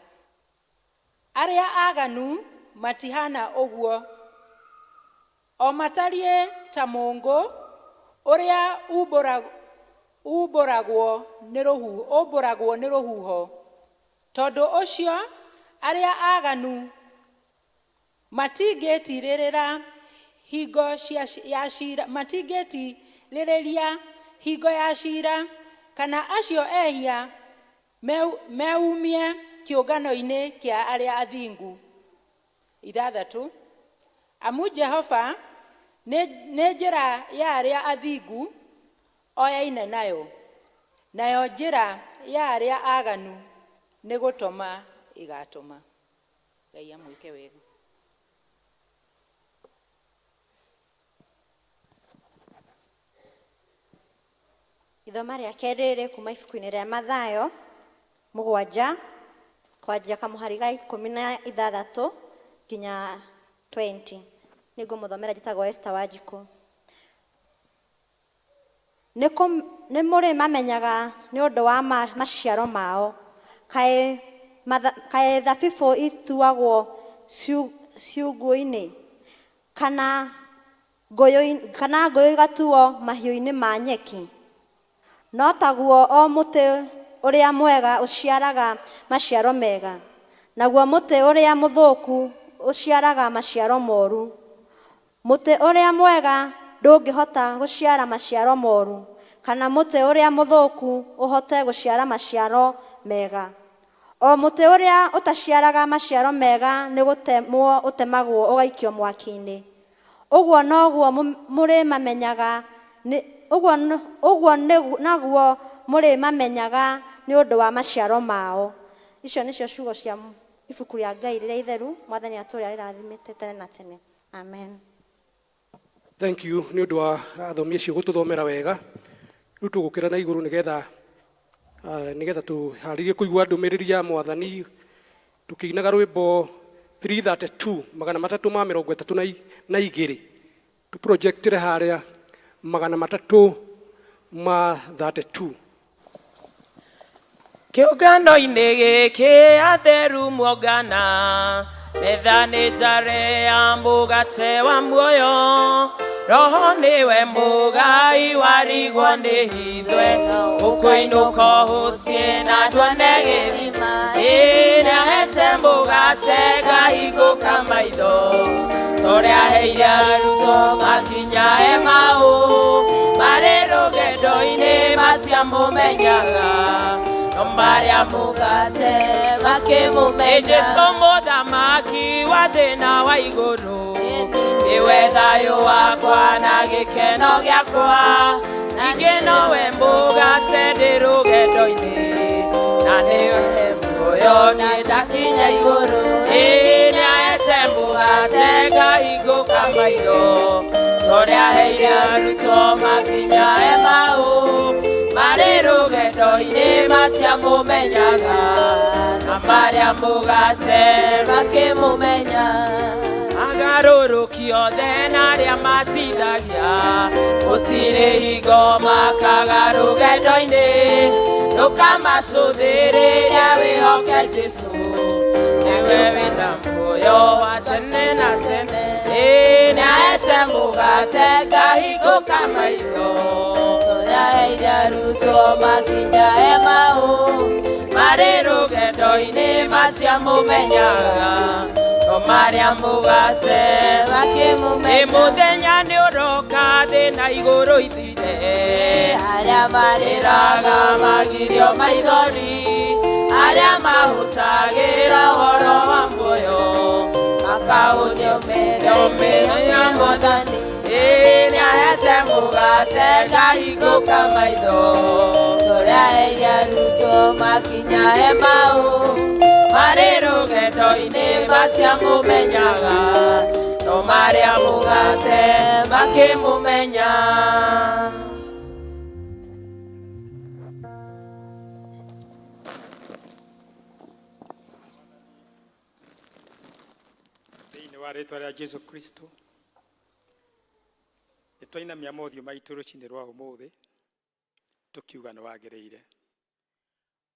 Arĩa aganu matihana ũguo, o matariĩ ta mũũngũ ũrĩa umbũragwo nĩ rũhuho. Tondũ ũcio arĩa aganu matingĩtirĩrĩra hingo ya cira, matingĩtirĩrĩria hingo ya cira, kana acio ehia meumie kĩũngano-inĩ kĩa arĩa athingu. Ithathatũ, amu Jehova nĩ njĩra ya arĩa athingu oyaine nayo, nayo njĩra ya arĩa aganu nĩ gũtoma ĩgatoma. Ngai amwĩke wega. Ithoma rĩa kerĩ rĩ kuma ibuku-inĩ rĩa Mathayo mũgwanja kwanjia kamũhari ga 16 nginya 20. Nĩngũmũthomera, njĩtagwo Esther Wanjikũ. Nĩ mũrĩmamenyaga nĩ ũndũ wa maciaro mao. Kaĩ thabibũ ituagwo ciugũ-inĩ, kana ngũyũ igatuo mahiũ-inĩ ma nyeki? No taguo o mũtĩ ũrĩa mwega ũciaraga maciaro mega, naguo mũtĩ ũrĩa mũthũku ũciaraga maciaro moru. Mũtĩ ũrĩa mwega ndũngĩhota gũciara maciaro moru, kana mũtĩ ũrĩa mũthũku ũhote gũciara maciaro mega. O mũtĩ ũrĩa ũtaciaraga maciaro mega nĩ gũtemwo ũtemagwo ũgaikio mwaki-inĩ. Ũguo noguo mũrĩmamenyaga ũguo naguo mũrĩmamenyaga nĩ ũndũ wa maciaro mao. Icio nĩcio ciugo cia ibuku rĩa Ngai rĩrĩa itheru, Mwathani atũũre arĩrathimĩte tene na tene. Amen. Thank you nĩ ũndũ wa athomi acio gũtũthomera wega. Rĩu tũgũkĩra na igũrũ nĩgetha tũharĩrie kũigua ndũmĩrĩri ya Mwathani tũkĩinaga rwĩmbo 332, 332, tũprojectire harĩa 332. Kĩũngano-inĩ gĩkĩ atheru muongana, metha nĩ njare ya mũgate wa muoyo, roho nĩwe mũgai warigwo nĩ hithwe, ũkũinũka ũhũtie na nduone gĩthima. Ĩ nĩahete mũgate ngahingũka maitho, torĩa aheire arutwo makinya Emau, marĩ rũgendo-inĩ matiamũmenyaga, no marĩa mũgate Makĩmũmenya. Jesũ mũthamaki wa thĩ na wa igũrũ nĩwe thayũ wakwa na gĩkeno gĩakwa ningĩ nowe mũgate ndĩ rũgendo-inĩ na nĩwe muoyo niĩ ndakinya igũrũ ĩĩ nĩaete mũgate ngahingũka maitho torĩa aheire arutwo makinya Emau marĩ rũgendo-inĩ matiamũmenyaga na marĩa mũgate makĩmũmenya. Agarũrũki othe na arĩa matithagia gũtirĩ hingo makaga rũgendo-inĩ ndũkamacũthĩrĩria wĩhoke Jesũ nĩwe wĩna muoyo wa tene na tene. Ĩĩ nĩaete mũgate ngahingũka maitho torĩa aheire arutwo makinya Emau marĩ rũgendo-inĩ matiamũmenyaga no marĩa mũgate makĩmũmenya. Ĩ mũthenya nĩ ũroka thĩ na igũrũ ithire arĩa marĩraga magirio maithori arĩa mahũtagĩra ũhoro wa muoyo makahũnio menya Mwathani. Ĩĩ nĩaete mũgate ngahingũka maitho torĩa aheire arutwo makinya Emau marĩ rũgendo-inĩ matiamũmenyaga no marĩa mũgate makĩmũmenya. Thĩinĩ wa rĩtwa rĩa Jesu Kristo nĩ twainamia mothiũ maitũ rũcinĩ rwa ũmũthĩ tũkiuga nĩ wagĩrĩire.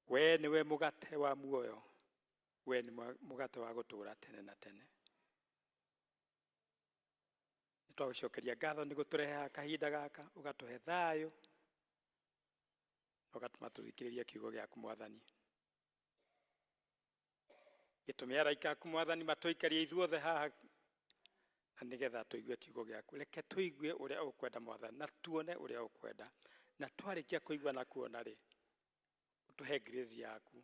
We nĩwe mũgate wa muoyo, we nĩ mũgate wa gũtũũra tene na tene. Nĩ twagũcokeria ngatho nĩ gũtũrehe kahinda gaka, ũgatũhe thayũ na ũgatũma tũthikĩrĩrie kiugo gĩaku Mwathani. Gĩtũme araika aku Mwathani matũikarie ithuothe haha na nĩgetha tũigue kiugo gĩaku. Reke tũigue ũrĩa ũkwenda Mwathani na tuone ũrĩa ũkwenda, na twarĩkia kũigua na kuona rĩ, ũtũhe grace yaku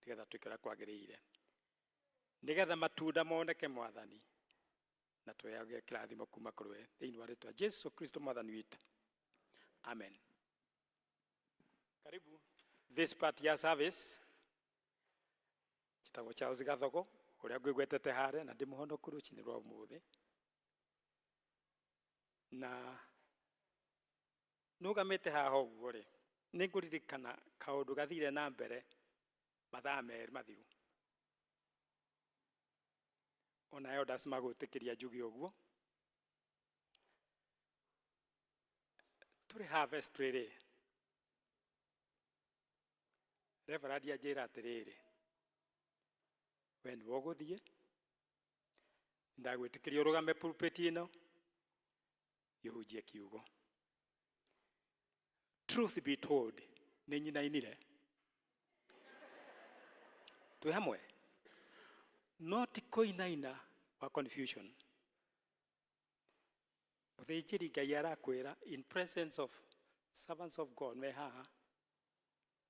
nĩgetha twĩke ũrĩa kwagĩrĩire, nĩgetha matunda moneke Mwathani, na tũheage kĩrathimo kuma kũrĩ we thĩinĩ wa rĩtwa Jesu Kristo Mwathani witũ, amen. Karibu this part ya service. Njĩtagwo Charles Gathogo ũrĩa ngwĩgwetete harĩa, na ndĩ mũhonoku rũcinĩ rwa ũmũthĩ, na nũgamĩte haha ũguo rĩ, nĩ ngũririkana kaũndũ gathire na mbere mathaa merĩ mathiru, ona elders magwĩtĩkĩria njuge ũguo. Tũrĩ harvest rĩ, Reverend anjĩra atĩrĩrĩ, we nĩwe ũgũthiĩ, ndagwĩtĩkĩria ũrũgame pulpit ĩno ũhunjie kiugo. Truth be told, nĩ nyinainire twĩ hamwe, no ti kũinaina wa confusion. Mũthĩnjĩri Ngai arakwĩra in presence of servants of God me haha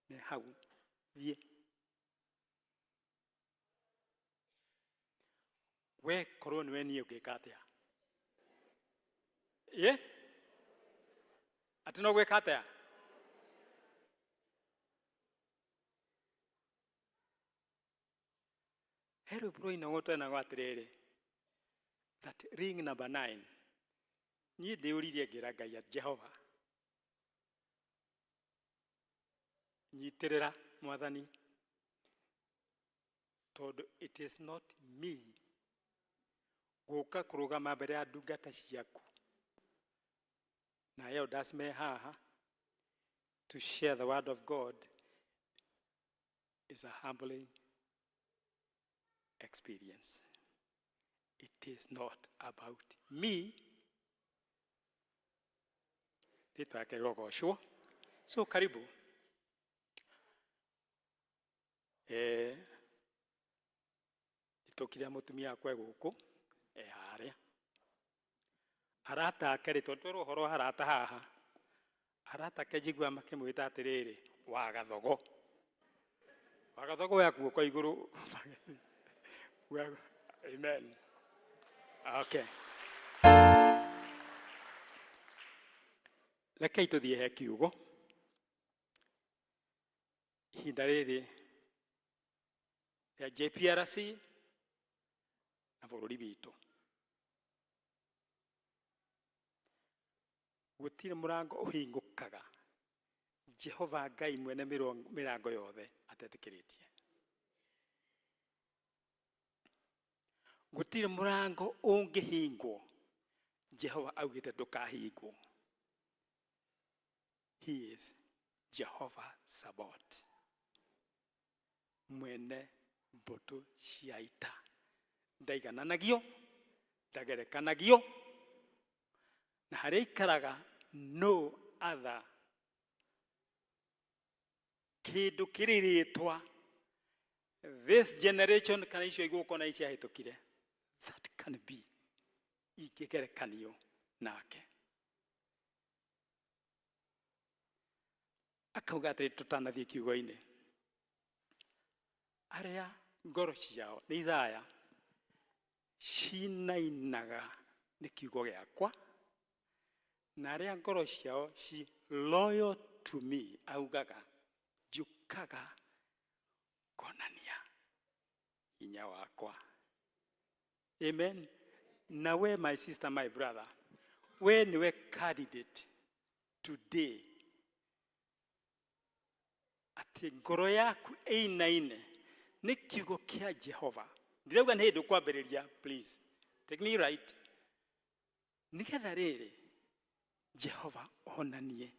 me hau, thiĩ we korwo nĩwe niĩ ũngĩka atĩa? Ĩ atĩ no gwĩka atĩa? He rwĩmbo rwainagwo twenagwo atĩrĩrĩ, that ring number 9. Niĩ ndĩũririe ngĩra Ngai atĩ Jehova nyitĩrĩra Mwathani, tondũ it is not me gũka kũrũgama mbere ya ndungata ciaku na elders me haha to share the word of God is a humbling experience. It is not about me. Rĩtwa yake rĩrogocwo. So karibu. Nĩtũkire mũtumia wakwa e gũkũ, e harĩa. Arata ake rĩ, tondũ twerwo ũhoro wa arata haha, arata ake njiguaga makĩmwĩta atĩrĩrĩ, wa Gathogo. Wagata kuoya guoko igũrũ. Amen. Okay. Rekei tũthiĩ he kiugo. Ihinda rĩrĩ rĩa JPRC na bũrũri witũ. Gũtirĩ mũrango ũhingũkaga Jehova Ngai mwene mĩrango yothe atetĩkĩrĩtie. Gũtirĩ mũrango ũngĩhingwo Jehova augĩte ndũkahingwo. He is Jehovah Sabaoth, mwene mbũtũ cia ita. Ndaigananagio, ndagerekanagio, na harĩa aikaraga no other kĩndũ kĩrĩ rĩtwa this generation kana icio igũka na iciahĩtũkire that can be ingĩgerekanio nake. Akauga atĩrĩ, tũtanathiĩ kiugo-inĩ, arĩa ngoro ciao nĩ Isaya cinainaga nĩ kiugo gĩakwa, na arĩa ngoro ciao ci loyal to me, augaga njũkaga konania hinya wakwa. Amen. Na we my sister, my brother, we niwe candidate today atĩ ngoro yaku ĩinaine nĩ kiugo kĩa Jehova. Ndirauga nĩ hĩndĩ ũkwambĩrĩria, please take me right, nĩgetha rĩrĩ Jehova onanie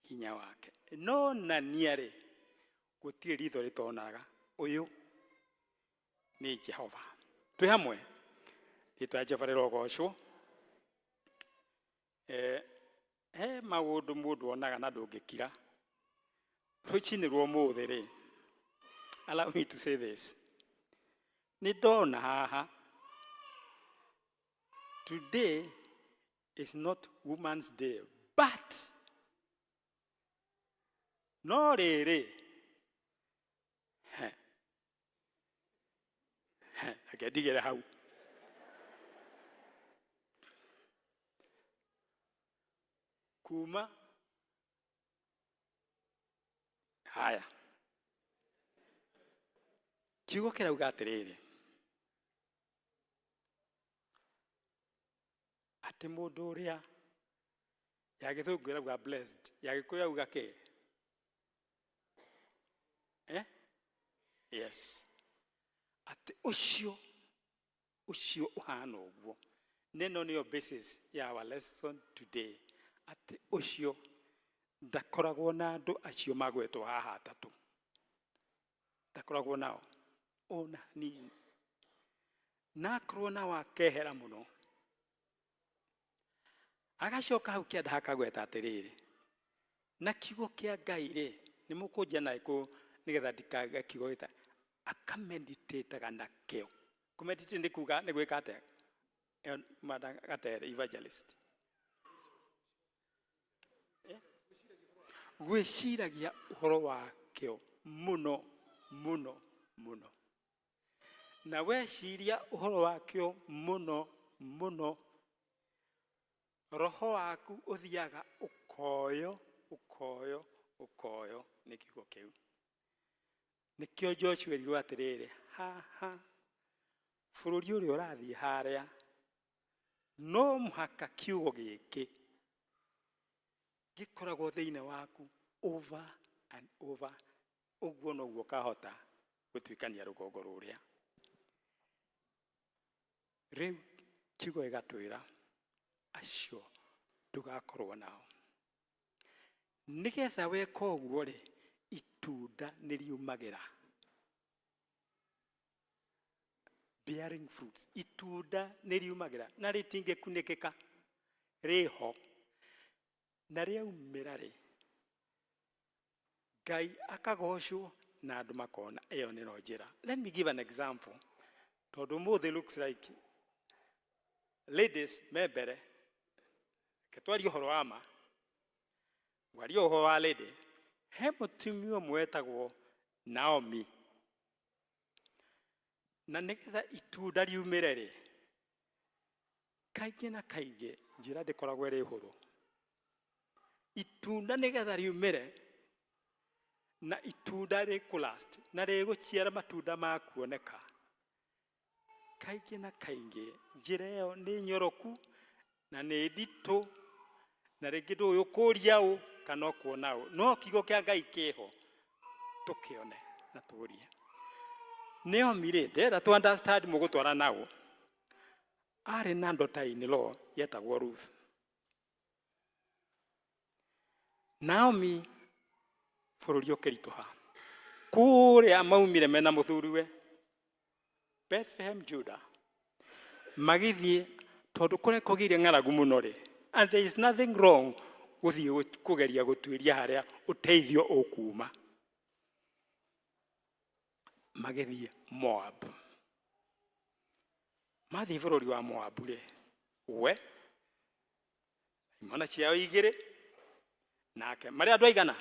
hinya wake. No nania rĩ, gũtirĩ ritho rĩtonaga ũyũ nĩ Jehova. Twĩ hamwe, rĩtwa rĩa Jehova rĩrogocwo. He maũndũ mũndũ onaga na ndũngĩkira. Rũcinĩ rwa ũmũthĩ rĩ, allow me to say this, nĩ ndona haha today is not Women's Day, but no rĩrĩ, he, reke ndigĩre hau. Kuma haya, kiugo kĩrauga atĩrĩrĩ, atĩ mũndũ ũrĩa ya gĩthũngũ ĩrauga blessed, ya gĩkũyũ yauga kĩ? Yes, atĩ ũcio ũcio ũhana ũguo, nĩno nĩyo basis ya our lesson today, atĩ ũcio ndakoragwo na andũ acio magwetwo haha atatũ, ndakoragwo nao ona hanini, na akorwo nao akehera mũno. Agacoka hau kĩanda hakagweta atĩrĩrĩ, na kiugo kĩa Ngai rĩ, nĩ mũkũnjia na kũ nĩgetha ndikage kiugo gĩta akameditĩtaga nakĩo. Kũmeditate nĩ kuga nĩ gwĩka atĩa? Mada Gatere evangelist. Gwĩciragia ũhoro wakĩo mũno mũno mũno. Na weciria ũhoro wakĩo mũno mũno, roho waku ũthiaga ũkoyo ũkoyo ũkoyo nĩ kiugo kĩu. Nĩkĩo Joshua erirwo atĩrĩrĩ, haha bũrũri ũrĩa ũrathiĩ harĩa no mũhaka kiugo gĩkĩ gĩkoragwo thĩinĩ waku over and over, ũguo noguo ũkahota gũtuĩkania rũgongo rũrĩa. Rĩu kiugo gĩgatwĩra acio ndũgakorwo nao, nĩgetha weka ũguo rĩ, itunda nĩ riumagĩra, bearing fruits, itunda nĩ riumagĩra na rĩtingĩkunĩkĩka, rĩho na rĩaumĩra rĩ, Ngai akagocwo na andũ makona ĩyo nĩro njĩra. Let me give an example, tondũ ũmũthĩ looks like ladies me mbere. Reke twarie ũhoro wa ma, ngwaria ũhoro wa lady. He mũtumia ũmwe wetagwo Naomi. Na nĩgetha itunda riumĩre rĩ, kaingĩ na kaingĩ njĩra ndĩkoragwo ĩrĩ hũthũ. Itunda nĩgetha riumĩre na itunda rĩkũ last na rĩgũciara matunda ma kuoneka, kaingĩ na kaingĩ njĩra ĩyo nĩ nyoroku na nĩ nditũ, na rĩngĩ ndũĩ ũkũria ũ kana ũkuona ũ, no kiugo kĩa Ngai kĩho, tũkĩone na tũrie. Naomi rĩ, ndĩrenda tũ understand mũgũtwara naũ, arĩ na daughter in law yetagwo Ruth. Naomi bũrũri ũkĩritũha, kũrĩa maumire mena mũthuriwe Bethlehem Judah, magĩthiĩ tondũ kũrĩa kũgĩire ng'aragu mũno rĩ, and there is nothing wrong gũthiĩ kũgeria gũtuĩria harĩa ũteithio ũkuma. Magĩthiĩ Moab. Mathiĩ bũrũri wa Moabu rĩ, we imwana ciao igĩrĩ nake marĩ andũ aigana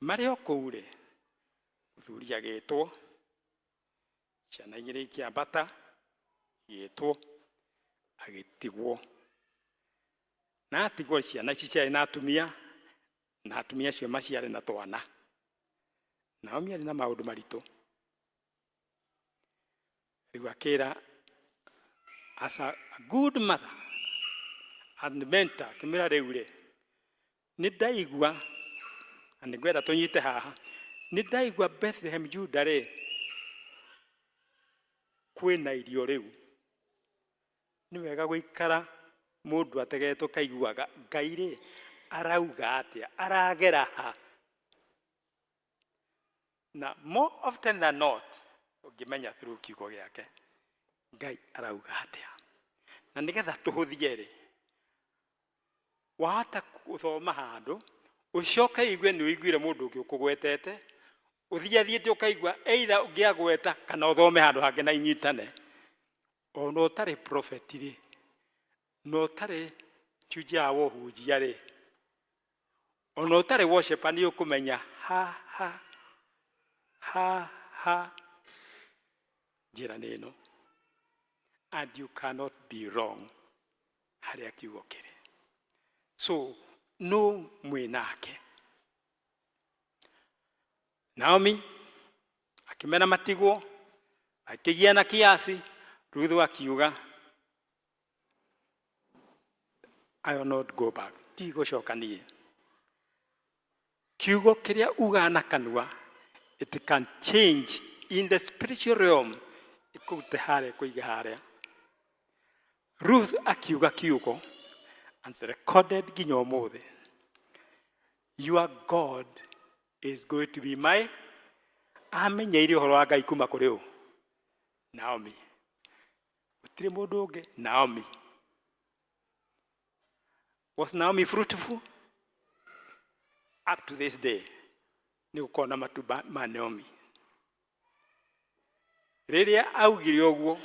marĩ o kũu rĩ, mũthuri agĩtwo, ciana igĩrĩ ikĩambata, agĩtwo, agĩtigwo. Na atigwo ciana ici ciarĩ na atumia, na atumia acio maciarĩ na twana. Naomi arĩ na maũndũ maritũ. Rĩu akĩra as a good mother and mentor, akĩmwĩra rĩu rĩ, nĩ ndaigua, na nĩ ngwenda tũnyite haha, nĩ ndaigua Bethlehem Juda rĩ, kwĩna irio rĩu. Nĩ wega gũikara mũndũ ategetwo kaiguaga Ngai rĩ, arauga atĩa, aragera ha. Na more often than not, ũngĩmenya through kiugo gĩake, Ngai arauga atĩa. Na nĩgetha tũhũthie rĩ, wahota gũthoma handũ, ũcoke igue nĩ ũiguire mũndũ ũngĩ ũkũgwetete, ũthiĩ athiĩte ũkaigua either ũngĩ agweta kana ũthome handũ hangĩ na inyitane. Ona ũtarĩ prophet rĩ, na ũtarĩ shujaa wa ũhunjia rĩ, ona ũtarĩ worshiper nĩ ũkũmenya ha ha ha ha njĩra nĩ ĩno, and you cannot be wrong harĩa kiugo kĩrĩ. So no mwĩ nake. Naomi akĩmera matigwo, akĩgĩa na kiasi. Ruthu akiuga, I will not go back, ndigũcoka niĩ. Kiugo kĩrĩa ugaga na kanua, it can change in the spiritual realm, ĩkũrute harĩa ĩkũige harĩa. Ruth akiuga kiugo, and it's recorded nginya ũmũthĩ. Your God is going to be my, amenyeire ũhoro wa Ngai kuma kũrĩ ũ? Naomi. Gũtirĩ mũndũ ũngĩ, Naomi. Was Naomi fruitful? Up to this day, nĩ gũkorwo na matunda ma Naomi. Rĩrĩa augire ũguo,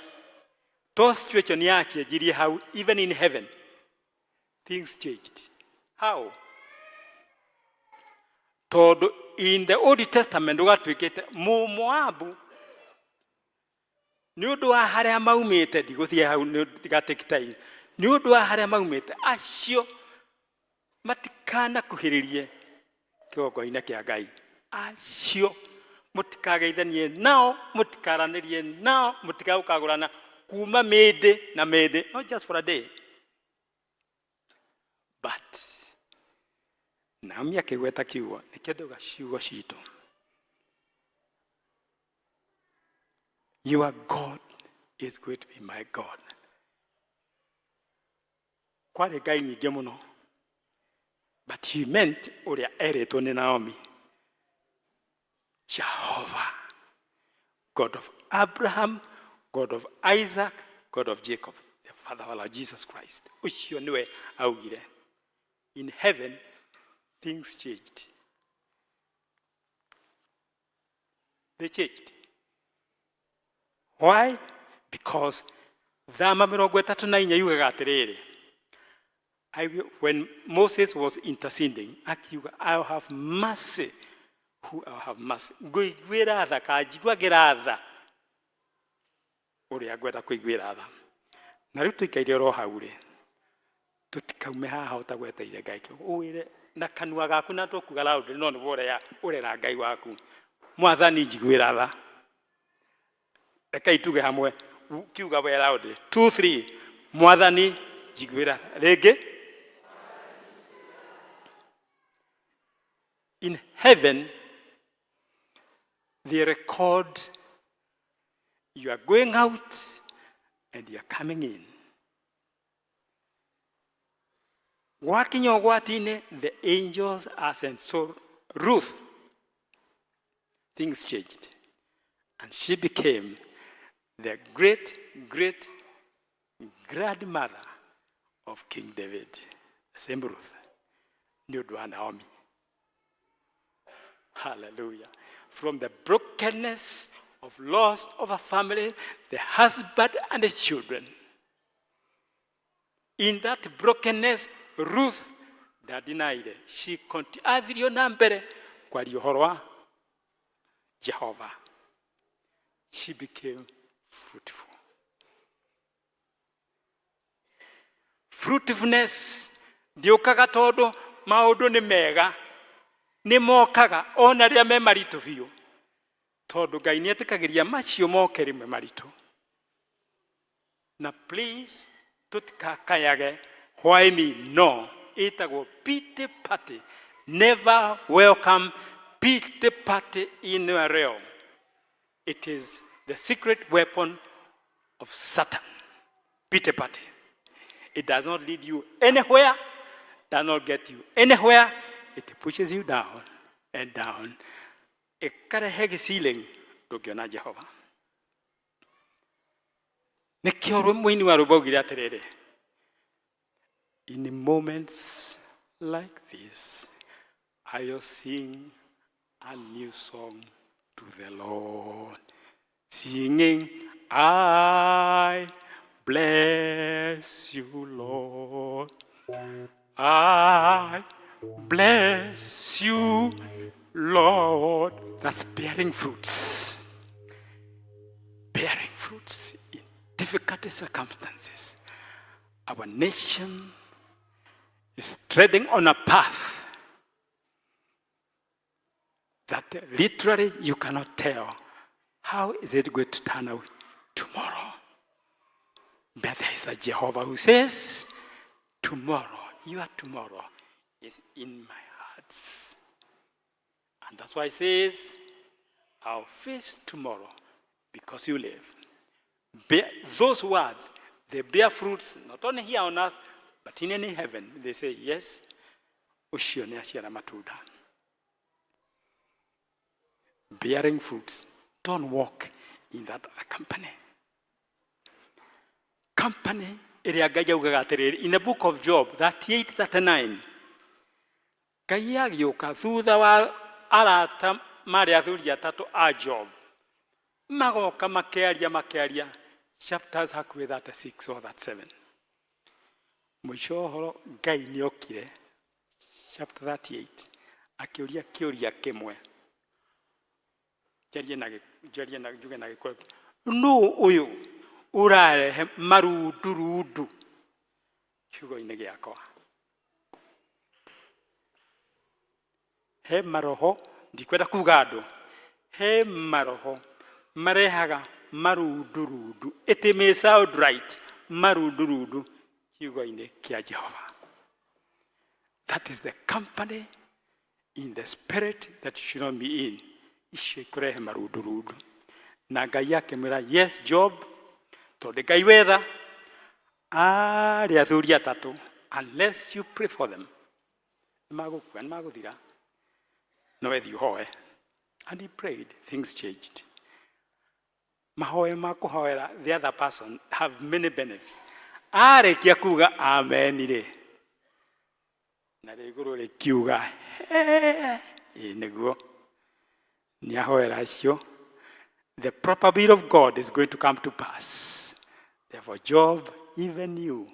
to situation yachenjirie hau, even in heaven, things changed. How? Tondũ in the Old Testament ũgatuĩkĩte Mũmoabu nĩ ũndũ wa harĩa maumĩte, ndigũthiĩ hau ndiga take time, nĩ ũndũ wa harĩa maumĩte acio matikanakuhĩrĩrie kĩgongona kĩa Ngai, acio mũtikageithanie nao, mũtikaranĩrie nao, mũtikagũkagũrana kuma mĩndĩ na mĩndĩ, not just for a day. But Naomi akĩgweta kiugo, nĩkĩo ndauga ciugo citũ. Your God is going to be my God. Kwarĩ ngai nyingĩ mũno, but he meant ũrĩa erĩtwo nĩ Naomi, Jehovah, God of Abraham, God of Isaac, God of Jacob, the father of our Lord Jesus Christ. Ũcio nĩwe augire. In heaven, things changed. They changed. Why? Because thama mĩrongo ĩtatũ na inya yugaga atĩrĩrĩ, when Moses was interceding, akiuga, I will have mercy who I will have mercy. Ngũiguĩra tha, kanjiguagĩra tha. Ũrĩa ngwenda kũiguĩra tha. Na rĩu tũikaire oro hau rĩ, tũtikaume haha ũtagweteire Ngai. Ũwĩre na kanua gaku na tũkuga loud no nĩwe ũrĩa ũrera Ngai waku. Mwathani njiguĩra tha. Rekei tuge hamwe kiuga we loud. 2 3 Mwathani njiguĩra tha. Rĩngĩ. In heaven they record you are going out and you are coming in. Gwakinya ũgwati-inĩ, the angels are sent. So Ruth, things changed. And she became the great, great grandmother of King David. Same Ruth. Nĩ ũndũ wa Naomi. Hallelujah. From the brokenness of loss of a family, the husband and the children. In that brokenness, Ruth ndadinaire. She continued athirio na mbere kwaria ũhoro wa Jehova. She became fruitful. Fruitfulness ndĩũkaga tondũ maũndũ nĩ mega, nĩ mokaga ona rĩrĩa me maritũ biũ, tondũ Ngai nĩ etĩkagĩria macio moke rĩmwe maritũ. Na please tũtikakayage why me no, ĩtagwo pity party. Never welcome pity party in your realm. It is the secret weapon of Satan. Pity party. It does not lead you anywhere, does not get you anywhere. It pushes you down and down. Ĩkarehe gĩceiling ndũngĩona Jehova. Nĩkĩo mũini wa rwĩmbo augire atĩrĩrĩ, in moments like this, I will sing a new song to the Lord. Singing, I bless you, Lord. I bless you, Lord. That's bearing fruits. Bearing fruits in difficult circumstances. Our nation is treading on a path that literally you cannot tell how is it going to turn out tomorrow. But there is a Jehovah who says, tomorrow, your tomorrow is in my hearts. And that's why he says, I'll face tomorrow because you live. Bear, those words, they bear fruits not only here on earth, but in any heaven. They say, yes, ũcio nĩ aciara matunda. Bearing fruits. Don't walk in that other company. Company ĩrĩa Ngai augaga atĩrĩrĩ, in the book of Job 38 39, Ngai agĩũka thutha wa arata marĩ athuri atatũ a Job magoka makearia makearia chapters hakuhĩ 36 or 37 mũico wa ũhoro Ngai nĩ okire chapter 38 akĩũria kĩũria kĩmwe njarie na njarie na njuge na gĩkũyũ nũ ũyũ ũrarehe marundurundu kiugo-inĩ gĩakwa he maroho ndikwenda kuga andũ he maroho marehaga marundurundu it may sound right marundurundu kiugo-inĩ kĩa Jehova that is the company in the spirit that you should not be in icio ikũrehe marundurundu na Ngai akĩmwĩra yes Job tondũ Ngai wetha arĩ athuri atatũ unless you pray for them nĩmagũkua nĩmagũthira no wethi ũhoe and he prayed things changed mahoya ma kũhoera the other person have many benefits arĩkia kuga amen rĩ narĩo igũrũ rĩkiuga ĩĩ nĩguo nĩ ahoera acio the proper will of God is going to come to pass therefore Job even you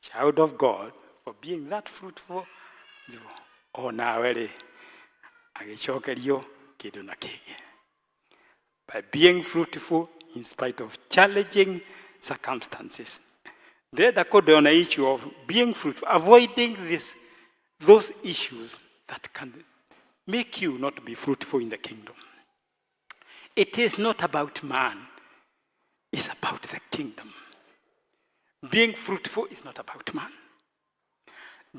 child of God for being that fruitful o nawe rĩ agĩcokerio kĩndũ na kĩngĩ by being fruitful in spite of challenging circumstances. Ndĩrenda kũndĩ on issue of being fruitful, avoiding this, those issues that can make you not be fruitful in the kingdom. It is not about man, it's about the kingdom. Being fruitful is not about man.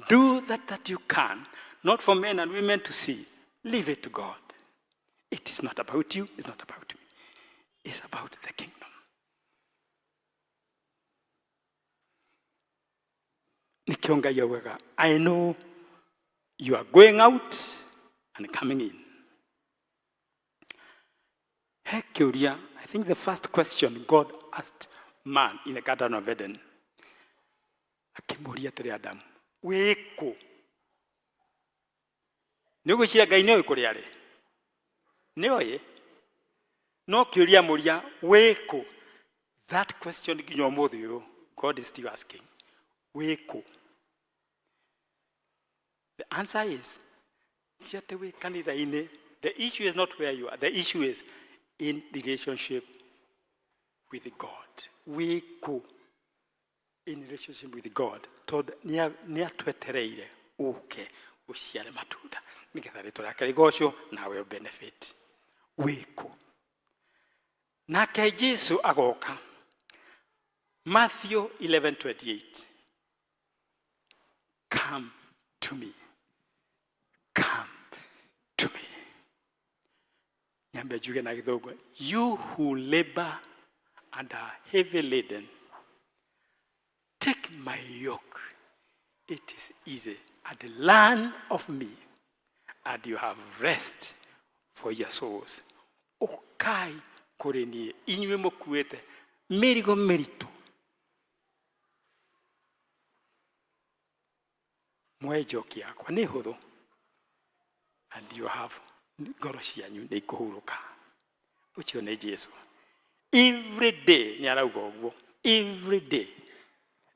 Do that that you can, not for men and women to see. Leave it to God. It is not about you, it's not about me. It's about the kingdom. Nĩkĩo Ngai augaga, I know you are going out and coming in. He kĩũria, I think the first question God asked man in the Garden of Eden, akĩmũria atĩrĩ Adamu, wĩ kũ? Nĩ ũgwĩciria Ngai nĩoĩ kũrĩa arĩ? Nĩoĩ? No kĩũria amũria, wĩ kũ? That question nginya ũmũthĩ ũyũ, God is still asking, wĩ kũ? The answer is, ti atĩ wĩ kanitha-inĩ. The issue is not where you are. The issue is in relationship with God. Wĩ kũ? In relationship with God. Tondũ nĩ atwetereire ũke ũciare matunda nĩgetha rĩtwa rĩake rĩgocwo nawe benefit. Wĩ kũ? Nake Jesu agoka. Matthew 11:28. Come to me. Come to me. Nyambe njuge na Gĩthũngũ. You who labor and are heavy laden, take my yoke. It is easy. And learn of me, and you have rest for your souls. Ũkai kũrĩ niĩ inyuĩ mũkuĩte mĩrigo mĩritũ mwoe njoki yakwa nĩ hũthũ and you have ngoro cianyu nĩ ikũhurũka. Ũcio nĩ Jesu. Every day nĩ arauga ũguo. Every day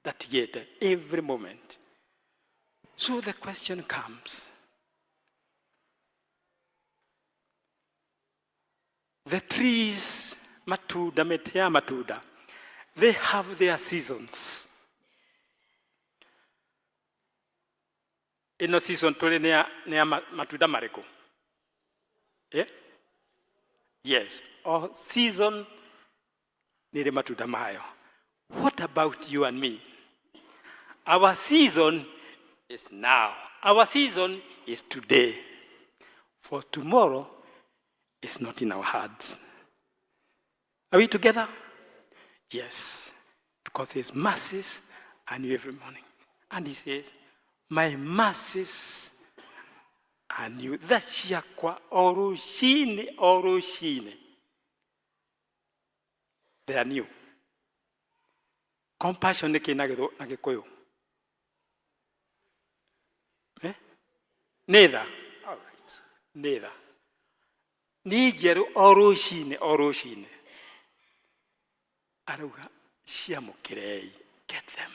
ndatigĩte every moment. So the question comes. The trees, matunda, mĩtĩ ya matunda, they have their seasons. Ĩno season tũrĩ nĩ ya matunda marĩkũ? Eh? Yes, o season nĩ ĩrĩ matunda mayo. What about you and me? Our season is now. Our season is today. For tomorrow is not in our hands. Are we together? Yes. Because his mercies are new every morning. And he says, my mercies are new. Tha ciakwa o rũcinĩ o rũcinĩ. They are new. Compassion nĩ kĩ na Gĩkũyũ? Eh? Nĩ tha. All right. Nĩ tha. Nĩ njerũ o rũcinĩ o rũcinĩ. Arauga ciamũkĩrei. Get them.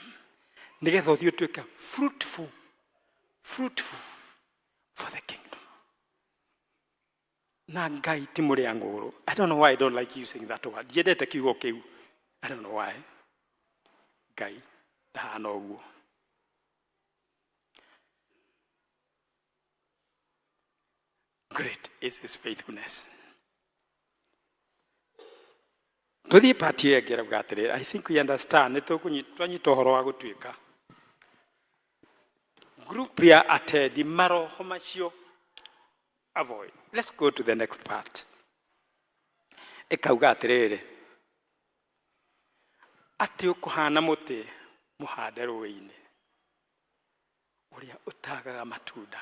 Nĩgetha ũthiĩ ũtuĩke fruitful. Fruitful for the kingdom. Na Ngai ti mũrĩa ng'ũrũ. I don't know why I don't like using that word. Ndiendete kiugo kĩu. I don't know why. Ngai ndahana ũguo. Great is his faithfulness. Tũthiĩ part ĩyo ĩngĩ arauga atĩrĩrĩ, I think we understand, nĩ twanyita ũhoro wa gũtuĩka. Group ya atendi maroho macio avoid. Let's go to the next part. Ĩkauga atĩrĩrĩ, atĩ ũkũhana mũtĩ mũhande rũĩ-inĩ ũrĩa ũtagaga matunda.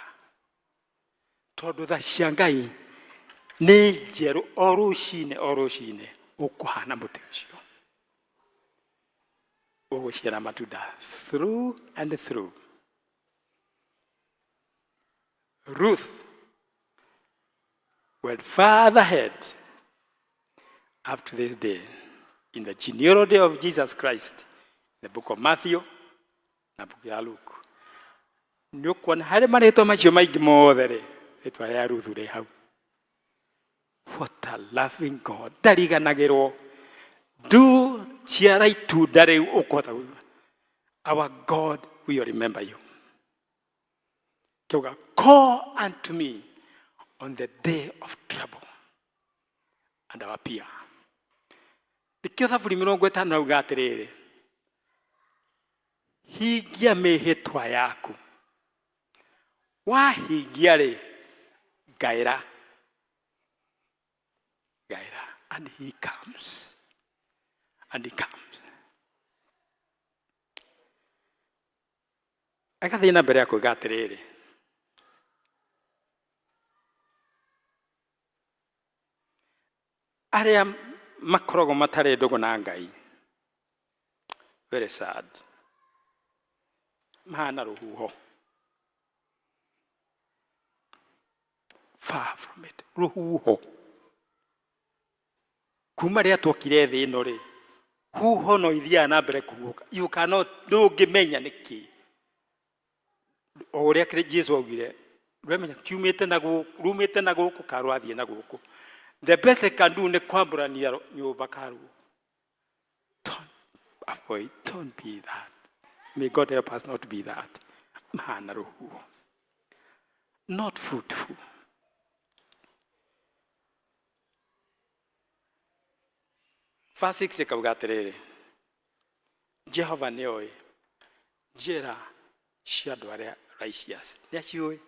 Tondũ tha cia Ngai nĩ njerũ o rũcinĩ o rũcinĩ, ũkũhana mũtĩ ũcio. Ũgũciara matunda through and through. Ruth went further ahead up to this day in the genealogy of Jesus Christ, in the book of Matthew na book ya Luke. Nĩ ũkuona harĩ marĩtwa macio maingĩ mothe rĩ, rĩtwa rĩa Ruthu rĩ hau. What a loving God. Ndariganagĩrwo. Do ciara itunda rĩu ũkũhota kũigua. Our God will remember you. Kiuga, call unto me on the day of trouble and I will appear. Nĩkĩo Thaburi 50 auga atĩrĩrĩ, hingia mĩhĩtwa yaku. Wahingia rĩ, ngaĩra. Ngaĩra. And he comes. And he comes. Agathiĩ na mbere ya kuuga atĩrĩrĩ, arĩa makoragwo matarĩ ndũgũ na Ngai, very sad, mahana rũhuho, far from it, rũhuho. Kuma rĩrĩa tuokire thĩ ĩno rĩ, huho no ithiaga na mbere kũhuhũka. You cannot, ndũngĩmenya nĩkĩ. O ũrĩa Jesu augire, ndũramenya kiumĩte na gũkũ, rumĩte na gũkũ kana rwathiĩ na gũkũ. The best I can do nĩ kwambũrania nyũmba karuo. Don't avoid, don't be that. May God help us not to be that. Mahana rũhuho. Not fruitful. Verse 6 ĩkauga atĩrĩrĩ, Jehova nĩ oĩ njĩra cia andũ arĩa righteous. Nĩ aciũĩ,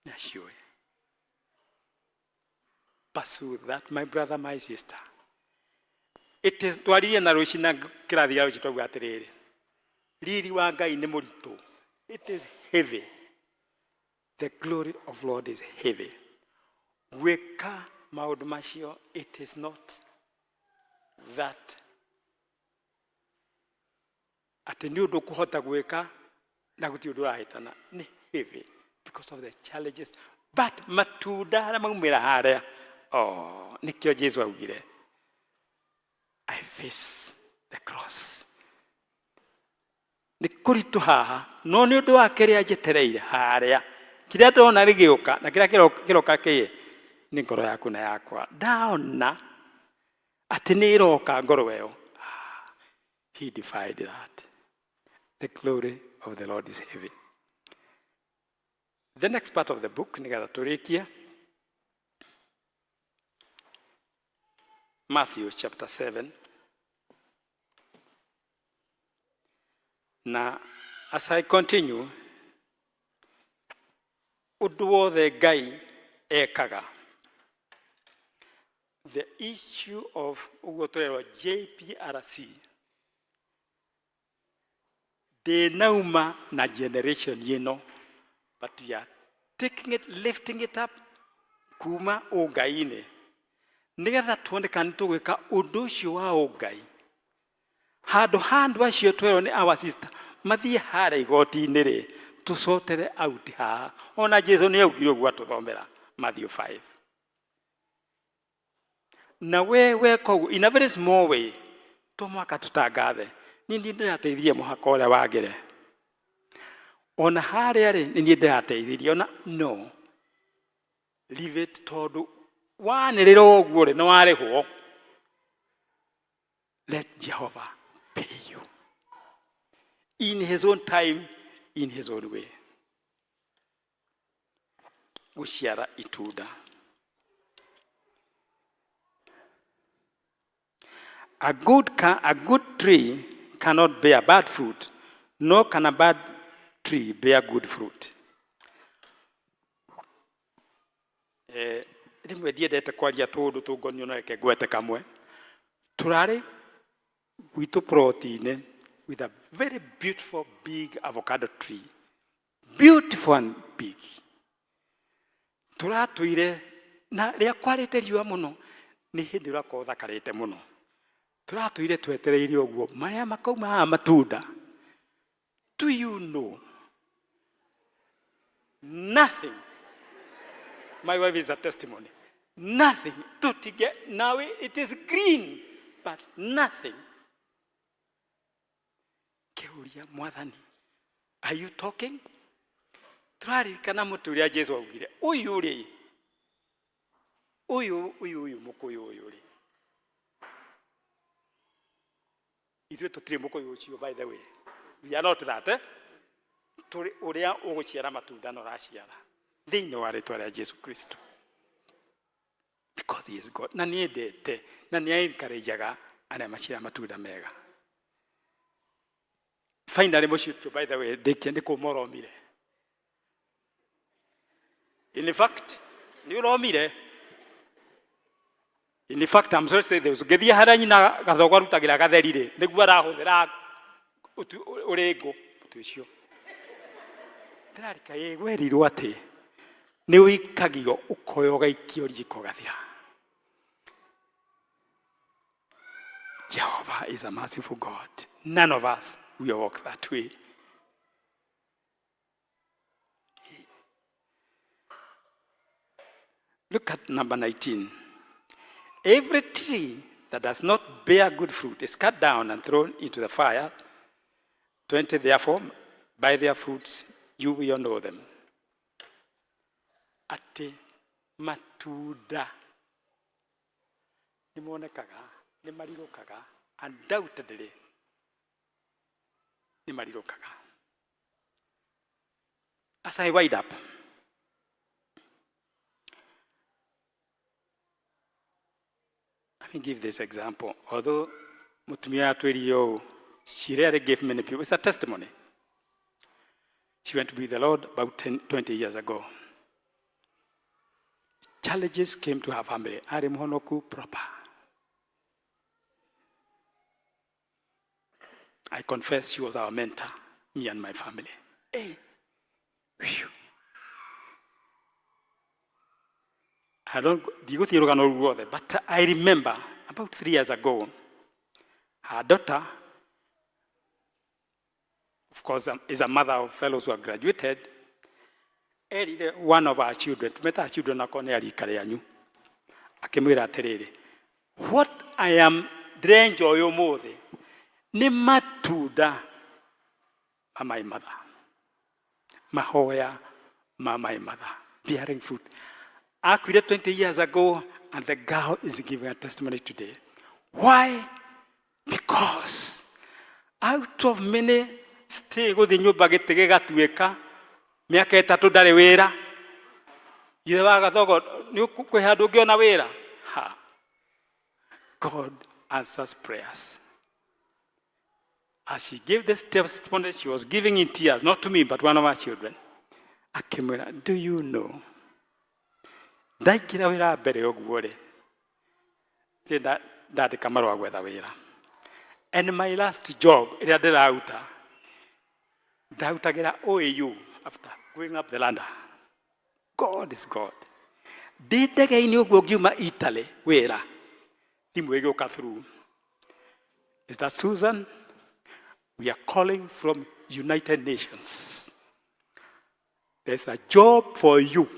nĩ aciũĩ. Pursue that, my brother, my sister. It is twaririe na rũci na kĩrathi gĩa rũci twauga atĩrĩrĩ, riri wa Ngai nĩ mũritũ. It is heavy. The glory of Lord is heavy. Gwĩka maũndũ macio, it is not that atĩ nĩ ũndũ ũkũhota gwĩka na gũtirĩ ũndũ ũrahĩtana. Nĩ heavy because of the challenges. But matunda harĩa maumĩra harĩa, oh, nĩkĩo Jesu augire, I face the cross. Nĩ kũritũ haha, no nĩ ũndũ wa kĩrĩa njetereire harĩa, kĩrĩa ndona gĩgĩũka na kĩrĩa kĩroka kĩ nĩ ngoro yaku na yakwa. Ndaona atĩ nĩ ĩroka ngoro ĩyo. Ah, he defied that. The glory of the Lord is heavy. The next part of the book, nĩgetha tũrĩkie, Matthew chapter 7. Na as I continue, ũndũ wothe Ngai ekaga, the issue of ũguo tũrerwo JPRC ndĩnauma na generation ĩno, but we are taking it, lifting it up kuma ũngai-inĩ nĩgetha tuone kana nĩtũgwĩka ũndũ ũcio wa ũngai. Handũ ha andũ acio twerwo nĩ our sister mathiĩ harĩa igoti-inĩ rĩ, tũcotere out haha. Ona Jesu nĩ augire ũguo atũthomera Matthew 5. Na we weka ũguo in a very small way, to mũhaka tũtangathe. Niĩ niĩ ndĩrateithirie mũhaka ũrĩa wagĩre. Ona harĩa rĩ, nĩ niĩ ndĩrateithirie. Ona no. Leave it tondũ wanĩrĩra ũguo rĩ, nĩ warĩhwo. Let Jehovah pay you in his own time, in his own way. Gũciara itunda. A good tree cannot bear bad fruit, nor can a bad tree bear good fruit. Eh, rĩmwe ndiendete kwaria tũũndũ tũngonio no reke ngwete kamwe. Tũrarĩ gwitũ plot-inĩ with a very beautiful big avocado tree. Beautiful and big. Tũratũire na rĩa kwarĩte riũa mũno nĩ hĩndĩ ũrakorwo ũthakarĩte mũno. Tũratũire twetereire ũguo marĩa makauma haha matunda. Do you know? Nothing. My wife is a testimony. Nothing. Tutige, now it is green, but nothing. Kĩũria mwathani, are you talking? Tũraririkana mũtĩ ũrĩa Jesu augire, ũyũ rĩ, ũyũ, ũyũ, ũyũ mũkũyũ ũyũ rĩ, Ithuĩ tũtirĩ mũkũyũ ũcio, by the way. We are not that, eh? Tũrĩ ũrĩa ũgũciara matunda na ũraciara. Thĩinĩ wa rĩtwa rĩa Jesu Kristo. Because he is God. Na nĩendete, na nĩ encourageaga arĩa maciara matunda mega. Finally mũciĩ ũcio, by the way, ndĩkia nĩ kũma ũromire. In fact, nĩ ũromire. In fact, I'm sorry to say this, ngĩthiĩ harĩa nyina Gathogo arutagĩra gatheri rĩ, nĩguo arahũthĩra ũrĩngũ mũtĩ ũcio. Ndĩrarika ĩ werirwo atĩ nĩ ũikagio ũkoya ũgaikio riko ũgathira. Jehovah is a merciful God. None of us will walk that way. Look at number 19. Every tree that does not bear good fruit is cut down and thrown into the fire. 20. Therefore, by their fruits you will know them. Atĩ matunda nĩ monekaga, nĩ marirũkaga, undoubtedly nĩ marirũkaga. As I wind up, let me give this example. Although mutumia atwĩrire ũũ, she rarely gave many people. It's a testimony. She went to be with the Lord about 10, 20 years ago. Challenges came to her family. Arĩ mũhonoku proper. I confess she was our mentor, me and my family. Hey. Whew. I don't ndigũthiĩ rũgano rũu ruothe, but I remember about 3 years ago, her daughter, of course, is a mother of fellows who have graduated, erire one of our children, tumetaga children akorwo nĩ a rika rĩanyu, akĩmwĩra atĩrĩrĩ, what I am ndĩrenjoy ũmũthĩ nĩ matunda ma my mother, mahoya ma my mother, bearing fruit. Akuire 20 years ago and the girl is giving a testimony today. Why? Because out of many stay gũthiĩ nyũmba gĩtĩ gĩgatuĩka mĩaka 3 ndarĩ wĩra, ithe wa Gathogo nĩ kwĩ handũ ũngĩona wĩra. Ha, God answers prayers. As she gave this testimony, she was giving in tears, not to me but one of our children, akĩmwĩra, do you know, ndaingĩra wĩra mbere ũguo rĩ, ndirĩ ndandĩka marũa gwetha wĩra, and my last job ĩrĩa ndĩraruta, ndarutagĩra OAU after going up the ladder. God is God. Ndĩ ndege-inĩ ũguo ngiuma Italy wĩra, thimũ ĩgĩũka through. Is that Susan? We are calling from United Nations. There's a job for you.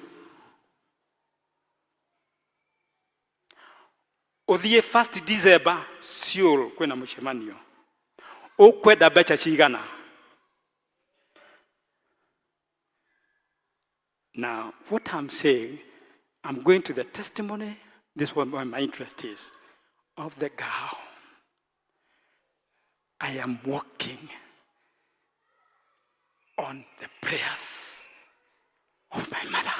Ũthiĩ 1st December Seoul, kwĩna mũcemanio. Ũkwenda mbeca cigana? Now, what I'm saying, I'm going to the testimony, this is where my interest is, of the girl. I am walking on the prayers of my mother.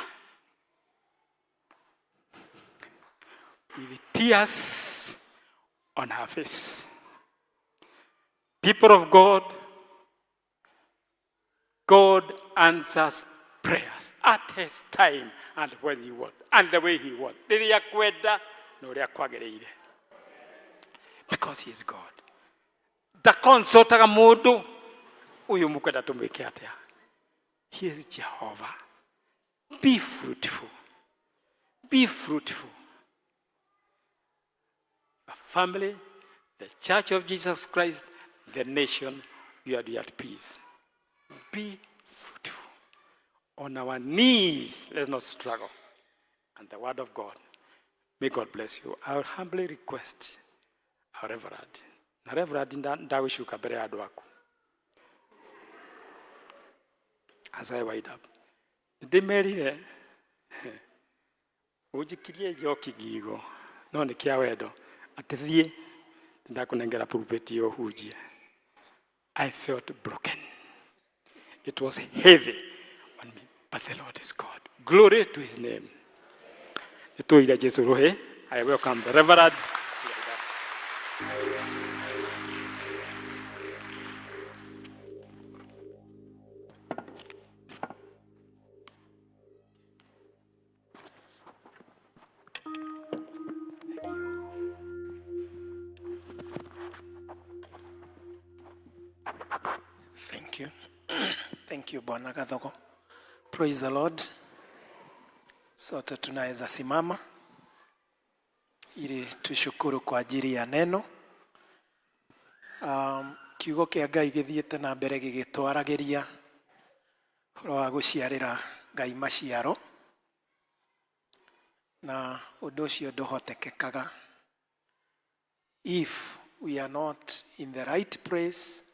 With tears on her face. People of God, God answers prayers at his time and when he wants and the way he wants. Rĩrĩa kwenda na ũrĩa kwagĩrĩire. Because he is God. Ndakonsultaga mũndũ ũyũ mũkwenda tũmwĩke atĩa. He is Jehovah. Be fruitful. Be fruitful. The family, the Church of Jesus Christ, the nation, we are at peace. Be fruitful. On our knees, let's not struggle. And the word of God. May God bless you. I will humbly request our Reverend. Na Reverend ndagũcuka mbere ya andũ aku. As I wind up. Ndĩmerire ũnjikirie njoki ngingo no nĩ kĩa wendo atĩ thiĩ Ndakũnengera pulpit ĩyo ũhunjie. I felt broken. It was heavy on me, but the Lord is God. Glory to his name. Nĩtũire Jesu rũhĩ. I welcome the Reverend. Thank you. Thank you, Bwana Gathogo. Praise the Lord. Sote tunaweza simama ili tushukuru kwa ajili ya neno. Kiugo kĩa Ngai gĩthiĩte na mbere gĩgĩtwaragĩria ũhoro wa gũciarĩra Ngai maciaro, na ũndũ ũcio ndũhotekekaga if we are not in the right place,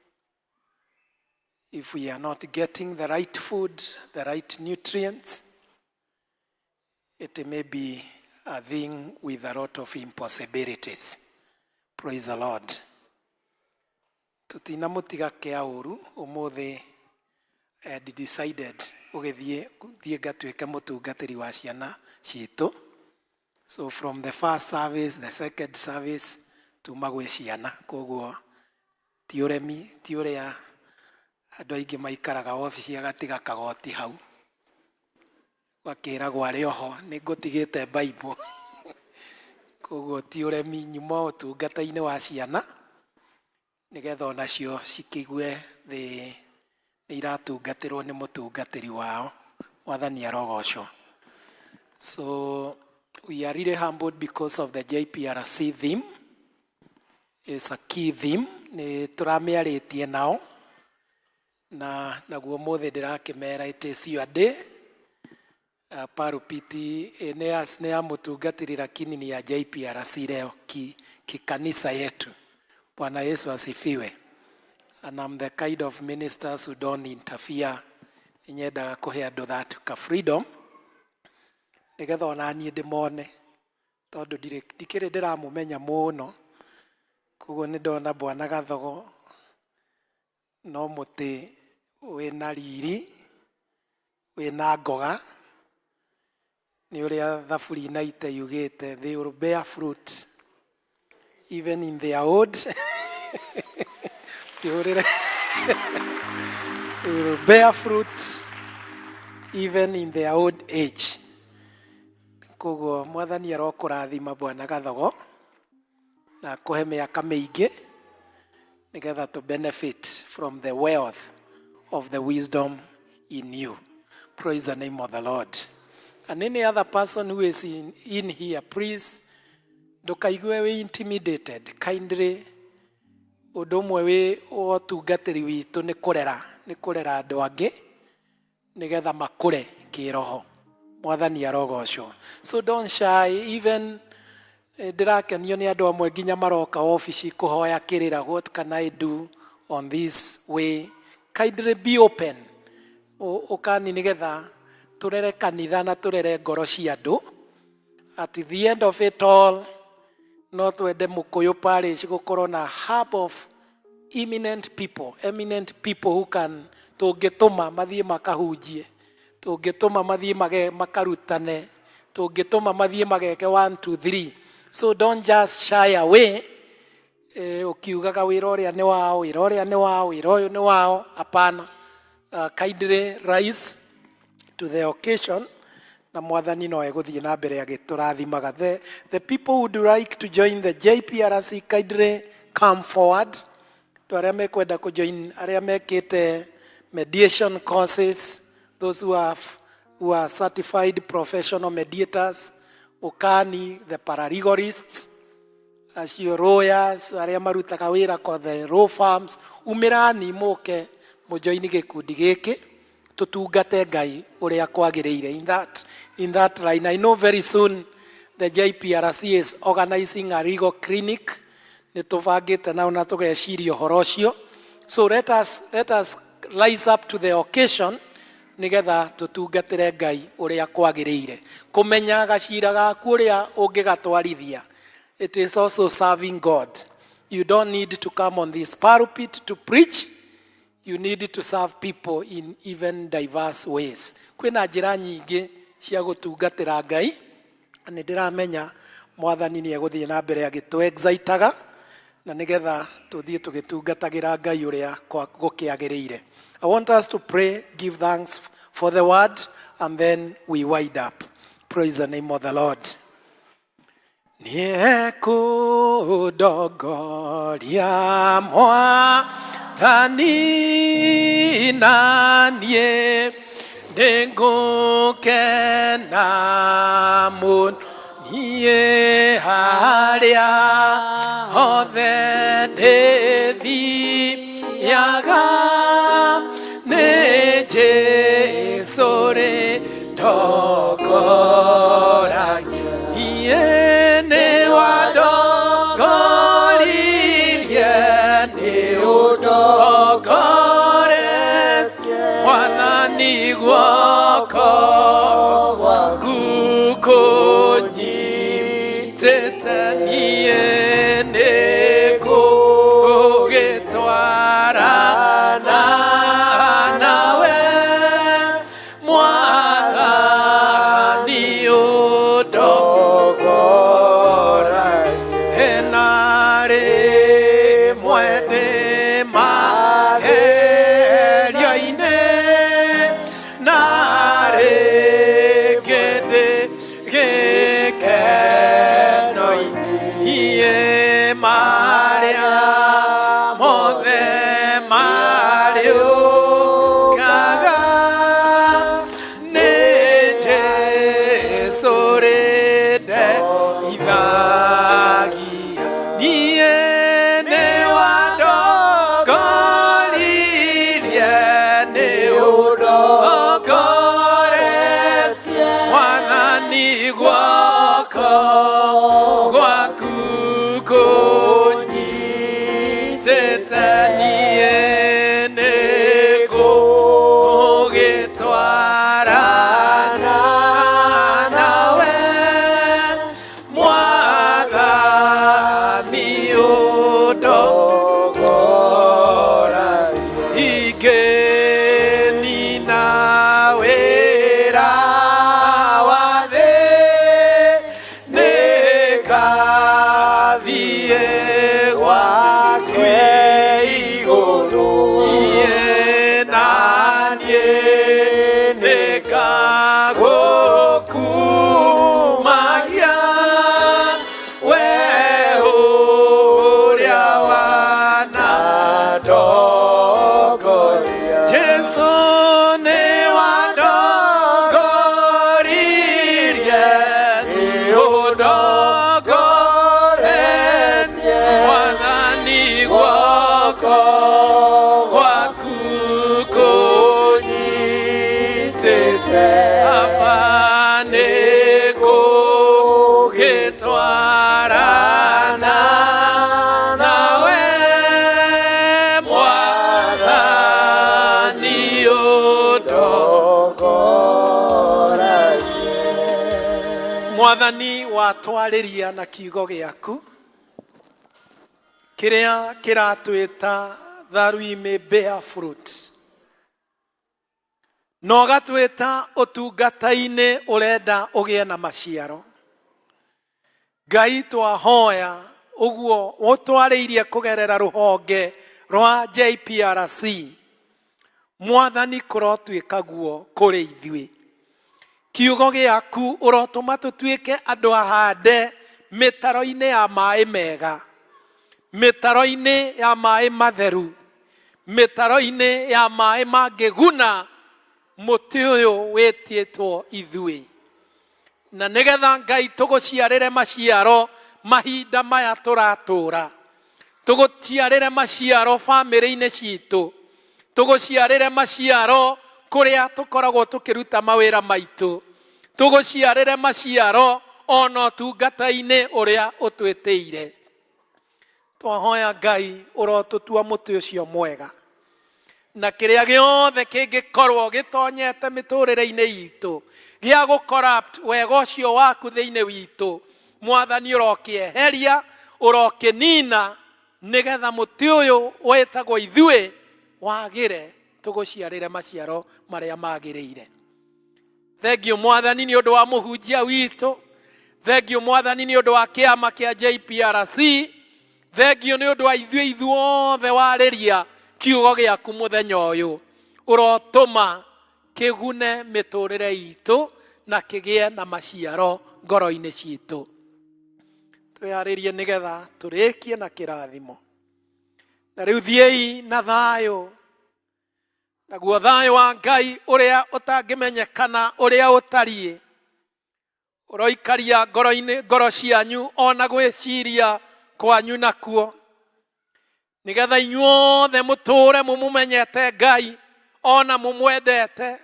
if we are not getting the right food, the right nutrients. It may be a thing with a lot of impossibilities. Praise the Lord. Tutinamũtiga kĩa ũru ũmũthĩ. I had decided ũgĩthiĩ thiĩ ngatuĩke mũtungatĩri wa ciana citũ. So from the first service, the second service, tuma gwĩ ciana. Koguo ti ũremi, ti ũrĩa andũ aingĩ maikaraga obici agatiga kagoti hau, gakĩragwo arĩ oho nĩ ngũtigĩte Bible. Koguo ti ũremi, nyuma ũtungata-inĩ wa ciana nĩgetha onacio cikĩigue thĩ nĩ iratungatĩrwo nĩ mũtungatĩri wao. Mwathani arogocwo. So we are really humbled because of the JPRC theme. It's a key theme. Nĩ tũramĩarĩtie nao na naguo mũthĩ ndĩrakĩmera it is your day. Pulpit nĩ ya mũtungatĩri lakini ni ya JPRC leo kikanisa yetu. Bwana Yesu asifiwe. And I'm the kind of ministers who don't interfere. Nyendaga kũhe andũ that ka freedom nĩgetha ona niĩ ndĩmone, tondũ ndikĩrĩ ndĩramũmenya mũno. Koguo nĩ ndona Bwana Gathogo no mũtĩ wĩna riri, wĩna ngoga, nĩ ũrĩa Thaburi 90 yugĩte, they will bear fruit even in their old, kĩhũrĩre, they will bear fruit even in their old age. Koguo Mwathani arokũrathima, Bwana Gathogo, na kũhe mĩaka mĩingĩ nĩgetha to benefit from the wealth of the wisdom in you. Praise the name of the Lord. And any other person who is in here, please ndũkaigue wĩ intimidated. Kindly, ũndũ ũmwe wĩ wa ũtungatĩri witũ nĩ kũrera andũ angĩ nĩgetha makũre kĩroho. Mwathani arogocwo. So don't shy. Even ndĩrakenio nĩ andũ amwe nginya maroka obici kũhoya kĩrĩra, what can I do on this way? Kindly be open. Ũkani nĩgetha tũrere kanitha na tũrere ngoro cia andũ. At the end of it all, no twende Mukuyu Parish gũkorwo na hub of eminent people, eminent people who can, tũngĩtũma mathiĩ makahunjie, tũngĩtũma mathiĩ makarutane, tũngĩtũma mathiĩ mageke 1 2 3. So don't just shy away, ũkiugaga wĩra ũrĩa nĩ wao, wĩra ũrĩa nĩ wao, wĩra ũyũ nĩ wao. Hapana. Kindly rise to the occasion na Mwathani no egũthiĩ na mbere agĩtũrathimaga. The people who would like to join the JPRC, kindly come forward. Andũ arĩa mekwenda kũjoin, arĩa mekĩte mediation courses, those who are certified professional mediators, ũkani, the paralegalists acio, lawyers arĩa marutaga wĩra kwa the law firms, umĩrani mũke mũjoini gĩkundi gĩkĩ tũtungate Ngai ũrĩa kwagĩrĩire. In that line, I know very soon the JPRC is organizing a legal clinic. Nĩ tũbangĩte nao na tũgeciria ũhoro ũcio. So let us rise up to the occasion nĩgetha tũtungatĩre Ngai ũrĩa kwagĩrĩire. Kũmenya gacira gaku ũrĩa ũngĩgatwarithia, it is also serving God. You don't need to come on this pulpit to preach. You need to serve people in even diverse ways. Kwĩna njĩra nyingĩ cia gũtungatĩra Ngai. Na nĩ ndĩramenya Mwathani nĩ egũthiĩ na mbere agĩtũ excitaga na nĩgetha tũthiĩ tũgĩtungatagĩra Ngai ũrĩa gũkĩagĩrĩire. I want us to pray, give thanks for the word, and then we wind up. Praise the name of the Lord. Nĩekũndongoria Mwathani na niĩ nĩngũkena mũno niĩ harĩa hothe ndĩthiaga nĩ Jesũ rĩ ndongoragia niĩ nĩ wandongoririe nĩ ũndongoretie Mwathani guoko gwaku kũnyitĩte niĩ nĩngũgĩtwarana nawe Mwathani ũndongoragie na rĩmwe ndĩ magerio-inĩ na rĩngĩ ndĩ gĩkeno-inĩ niĩ marĩa mothe marĩũkaga nĩ Jesũ rĩndeithagia niĩ nĩ wandongoririe nĩ ũndongoretie Mwathani guoko gwaku kũnyitĩte niĩ nĩngũgĩtwarana nawe Mwathani ũndongoragie ingĩnina wĩra wa thĩ nĩngathiĩ gwake igũrũ niĩ na niĩ nĩngagũkumagia we ũrĩa wanandongoria Jesũ nĩ wandongoririe nĩ ũndongoretie Mwathani guoko gwaku kũnyitĩte Baba nĩngũgĩtwarana nawe Mwathani ũndongoragie Mwathani watwarĩria na kiugo gĩaku kĩrĩa kĩratwĩta that we may bear fruit na ũgatwĩta ũtungata-inĩ ũrenda ũgĩe na maciaro. Ngai twahoya ũguo ũtwarĩirie kũgerera rũhonge rwa JPRC Mwathani kũrotuĩka guo kũrĩ ithuĩ. Kiugo gĩaku ũrotũma tũtuĩke andũ ahande mĩtaro-inĩ ya maĩ mega, mĩtaro-inĩ ya maĩ matheru, mĩtaro-inĩ ya maĩ mangĩguna mũtĩ ũyũ wĩtĩtwo ithuĩ. Na nĩgetha Ngai tũgũciarĩre maciaro mahinda maya tũratũra, tũgũciarĩre maciaro bamĩrĩ-inĩ citũ, tũgũciarĩre maciaro kũrĩa tũkoragwo tũkĩruta mawĩra maitũ, tũgũciarĩre maciaro ona ũtungata-inĩ ũrĩa ũtwĩtĩire. Twahoya Ngai ũrotũtua mũtĩ ũcio mwega na kĩrĩa gĩothe kĩngĩkorwo gĩtonyete mĩtũrĩre-inĩ itũ gĩa gũ corrupt wega ũcio waku thĩinĩ witũ, Mwathani ũrokĩeheria, ũrokĩnina Nĩgetha mũtĩ ũyũ wĩtagwo ithuĩ wagĩre tũgũciarĩre maciaro marĩa magĩrĩire. Thengiũ Mwathani nĩ ũndũ wa mũhunjia witũ. Thengiũ Mwathani nĩ ũndũ wa kĩama kĩa JPRC. Thengiũ nĩ ũndũ wa ithuĩ ithuothe warĩria kiugo gĩaku mũthenya ũyũ. Ũrotũma kĩgune mĩtũrĩre itũ na kĩgĩe na maciaro ngoro-inĩ citũ. Twĩharĩrie nĩgetha tũrĩkie na kĩrathimo. Na rĩu thiĩi na thayũ, naguo thayũ wa Ngai ũrĩa ũtangĩmenyekana ũrĩa ũtariĩ ũroikaria ngoro-inĩ ngoro cianyu ona gwĩciria kwanyu nakuo, nĩgetha inyuothe mũtũũre mũmũmenyete Ngai ona mũmwendete,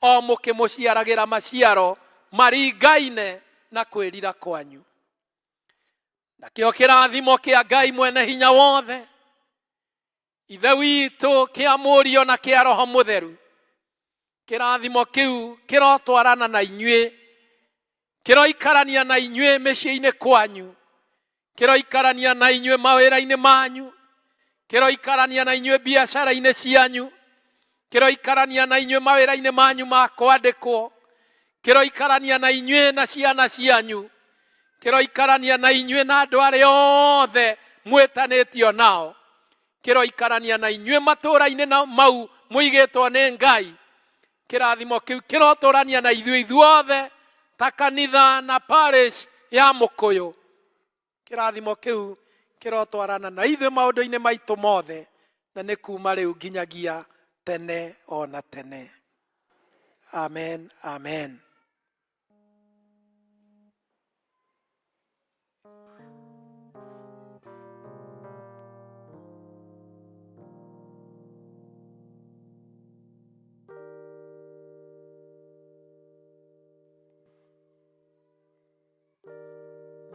o mũkĩmũciaragĩra maciaro maringaine na kwĩrira kwanyu. Nakĩo kĩrathimo kĩa Ngai mwene hinya wothe, Ithe witũ, kĩa Mũriũ na kĩa Roho Mũtheru, kĩrathimo kĩu kĩrotwarana na inyuĩ, kĩroikarania na inyuĩ mĩciĩ-inĩ kwanyu, kĩroikarania na inyuĩ mawĩra-inĩ manyu, kĩroikarania na inyuĩ biacara-inĩ cianyu, kĩroikarania na inyuĩ mawĩra-inĩ manyu ma kwandĩkwo, kĩroikarania na inyuĩ na ciana cianyu, kĩroikarania na inyuĩ na andũ arĩa othe mwĩtanĩtio nao, kĩroikarania na inyuĩ matũũra-inĩ na mau mũigĩtwo nĩ Ngai. Kĩrathimo kĩu kĩrotũrania na ithuĩ ithuothe ta kanitha na parish ya Mũkũyũ. Kĩrathimo kĩu kĩrotwarana na ithuĩ maũndũ-inĩ maitũ mothe, na nĩ kuma rĩu nginyagia tene o na tene. Amen, amen.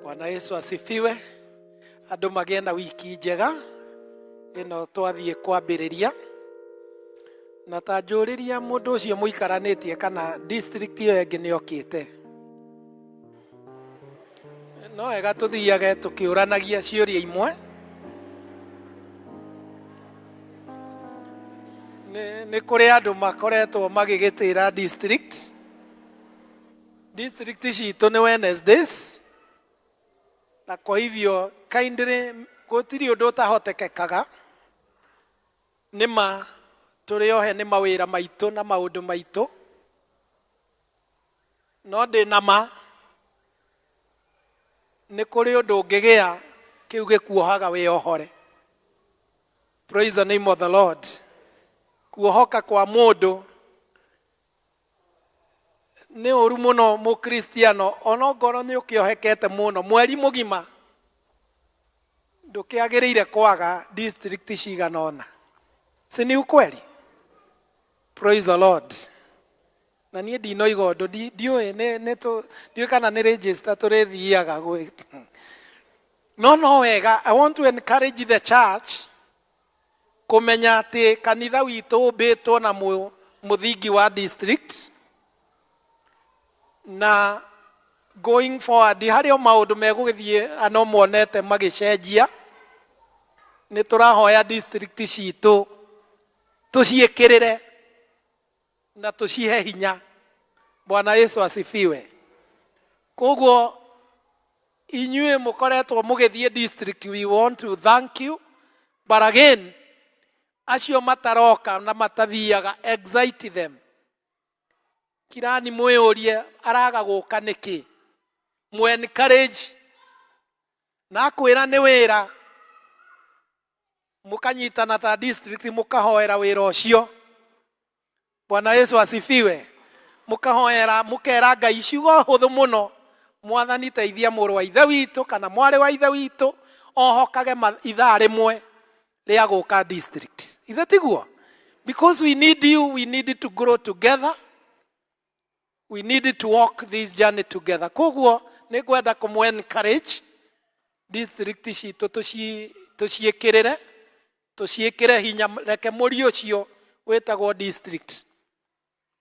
Bwana Yesu asifiwe. Andũ magĩe na wiki njega ĩno twathiĩ kwambĩrĩria. Na ta njũrĩria mũndũ ũcio mũikaranĩtie kana district ĩyo ĩngĩ nĩ okĩte. No wega tũthiage tũkĩũranagia ciũria imwe. Nĩ kũrĩ andũ makoretwo magĩgĩtĩra district. District citũ nĩ Wednesdays, na kwa hivyo kindly gũtirĩ ũndũ ũtahotekekaga. Nĩ ma tũrĩ ohe nĩ mawĩra maitũ na maũndũ maitũ, no ndĩ na ma nĩ kũrĩ ũndũ ũngĩgĩa kĩu gĩkuohaga wĩohore. Praise the name of the Lord. Kuohoka kwa mũndũ nĩ ũru mũno mũkristiano, ona ongorwo nĩ ũkĩohekete mũno mweri mũgima ndũkĩagĩrĩire kwaga district cigana ũna, si ni ukweli? Praise the Lord. Na niĩ ndinoiga ũndũ, ndiũĩ ndiũĩ kana nĩ register tũrĩthiaga gwĩ no no wega. I want to encourage the church kũmenya atĩ kanitha witũ ũmbĩtwo na mũthingi wa district, na going forward harĩ o maũndũ megũgĩthiĩ no muonete magĩcenjia. Nĩ tũrahoya district citũ tũciĩkĩrĩre na tũcihe hinya. Bwana Yesu asifiwe. Koguo inyuĩ mũkoretwo mũgĩthiĩ district, we want to thank you, but again acio mataroka na matathiaga, excite them. Kirani mwĩyũrie araga gũka nĩkĩ, mu encourage na akwĩra nĩ wĩra, mũkanyitana ta district mũkahoera wĩra ũcio. Bwana Yesu asifiwe. Mũkahoera mũkera Ngai ciugo hũthũ mũno, Mwathani teithia mũrũ wa ithe witũ kana mwarĩ wa ithe witũ ohokage ithaa rĩmwe rĩa gũka district. Ithe tiguo? Because we need you, we need to grow together, we need to walk this journey together. Koguo nĩ ngwenda kũmũ encourage district citũ tũciĩkĩrĩre, tũciĩkĩre hinya. Reke mũri ũcio wĩtagwo district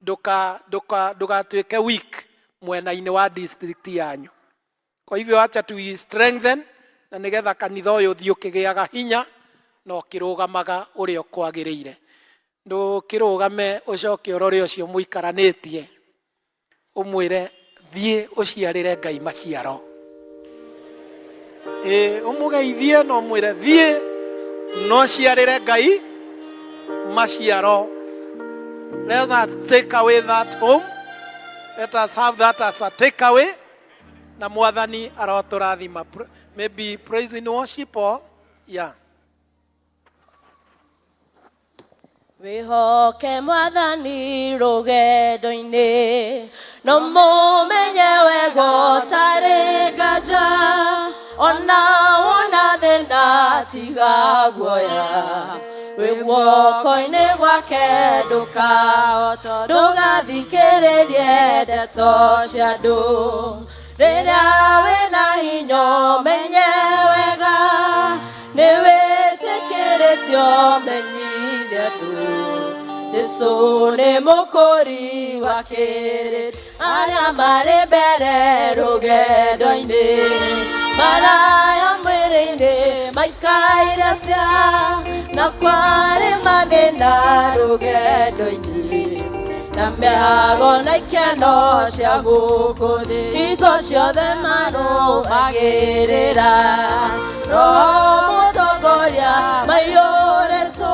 ndũgatuĩke weak mwena-inĩ wa district yanyu. Kwa hivyo acha tu strengthen Na nĩgetha kanitha ũyũ ũthiĩ ũkĩgĩaga hinya na ũkĩrũgamaga ũrĩa ũkwagĩrĩire. Ndũkĩrũgame ũcoke ũrore ũcio mũikaranĩtie, ũmwĩre thiĩ ũciarĩre Ngai maciaro. Ĩĩ, ũmũgeithie na ũmwĩre thiĩ na ũciarĩre Ngai maciaro. Let us take away that home. Let us have that as a takeaway. Na Mwathani arotũrathima. Maybe praise in worship or yeah. Wĩhoke Mwathani rũgendo-inĩ, no mũmenye wega ũtarĩ nganja, ona wona thĩna tiga guoya, wĩ guoko-inĩ gwake ndũgathikĩrĩrie ndeto cia andũ. Rĩrĩa wĩna hinya ũmenye wega, nĩ wĩtĩkĩrĩtio menyithia andũ. Jesũ nĩ mũkũri wa kĩrĩ, arĩa marĩ mbere rũgendo-inĩ, maraya mwĩrĩ-inĩ maikaire atĩa, na kwarĩ mathĩna rũgendo-inĩ, na mĩago na ikeno cia gũkũ thĩ, hingo ciothe marũmagĩrĩra Roho mũtongoria maiyũrĩtwo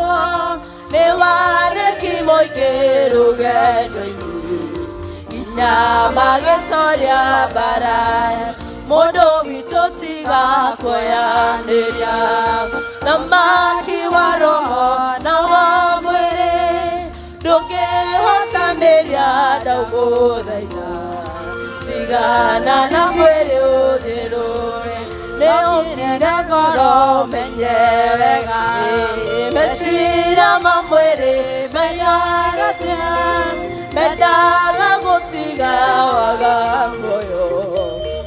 nĩ wathĩki mũingĩ rũgendo-inĩ, nginya magĩtoria mbara. Mũndũ witũ tiga kuoyanĩria, thamaki wa roho na wa mwĩrĩ, ndũngĩhotanĩria ndagũthaitha, tigana na mwĩrĩ ũthiĩ rũĩ, nĩ ũkire ngoro ũmenye wega. Meciria ma mwĩrĩ menyaga atĩa, mendaga gũtiga waga muoyo,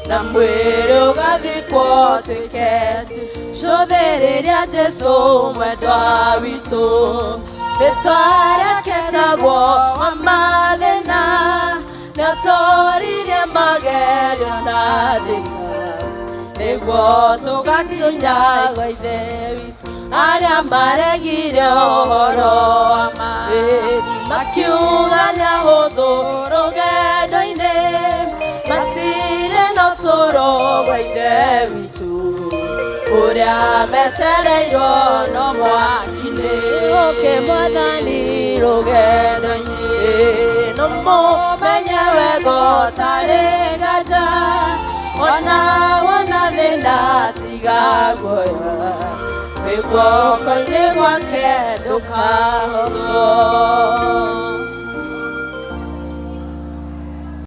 na mwĩrĩ ũgathikwo ũtuĩke cũthĩrĩria Jesũ mwendwa witũ, nĩtwareketagwo wa mathĩna, nĩatoririe magerio na thĩna, nĩguo tũgatunya gwa Ithe witũ. Arĩa maregire ũhoro wa ma, makiuga nĩ ahũthũ rũgendo-inĩ, matirĩ na ũtũũro gwa Ithe witũ, ũrĩa metereirwo no mwaki-inĩ. Ũke Mwathani rũgendo-inĩ, no mũmenye wega ũtarĩ nganja, ona wona thĩna tiga guoya, wĩ guoko-inĩ gwake ndũkahotwo.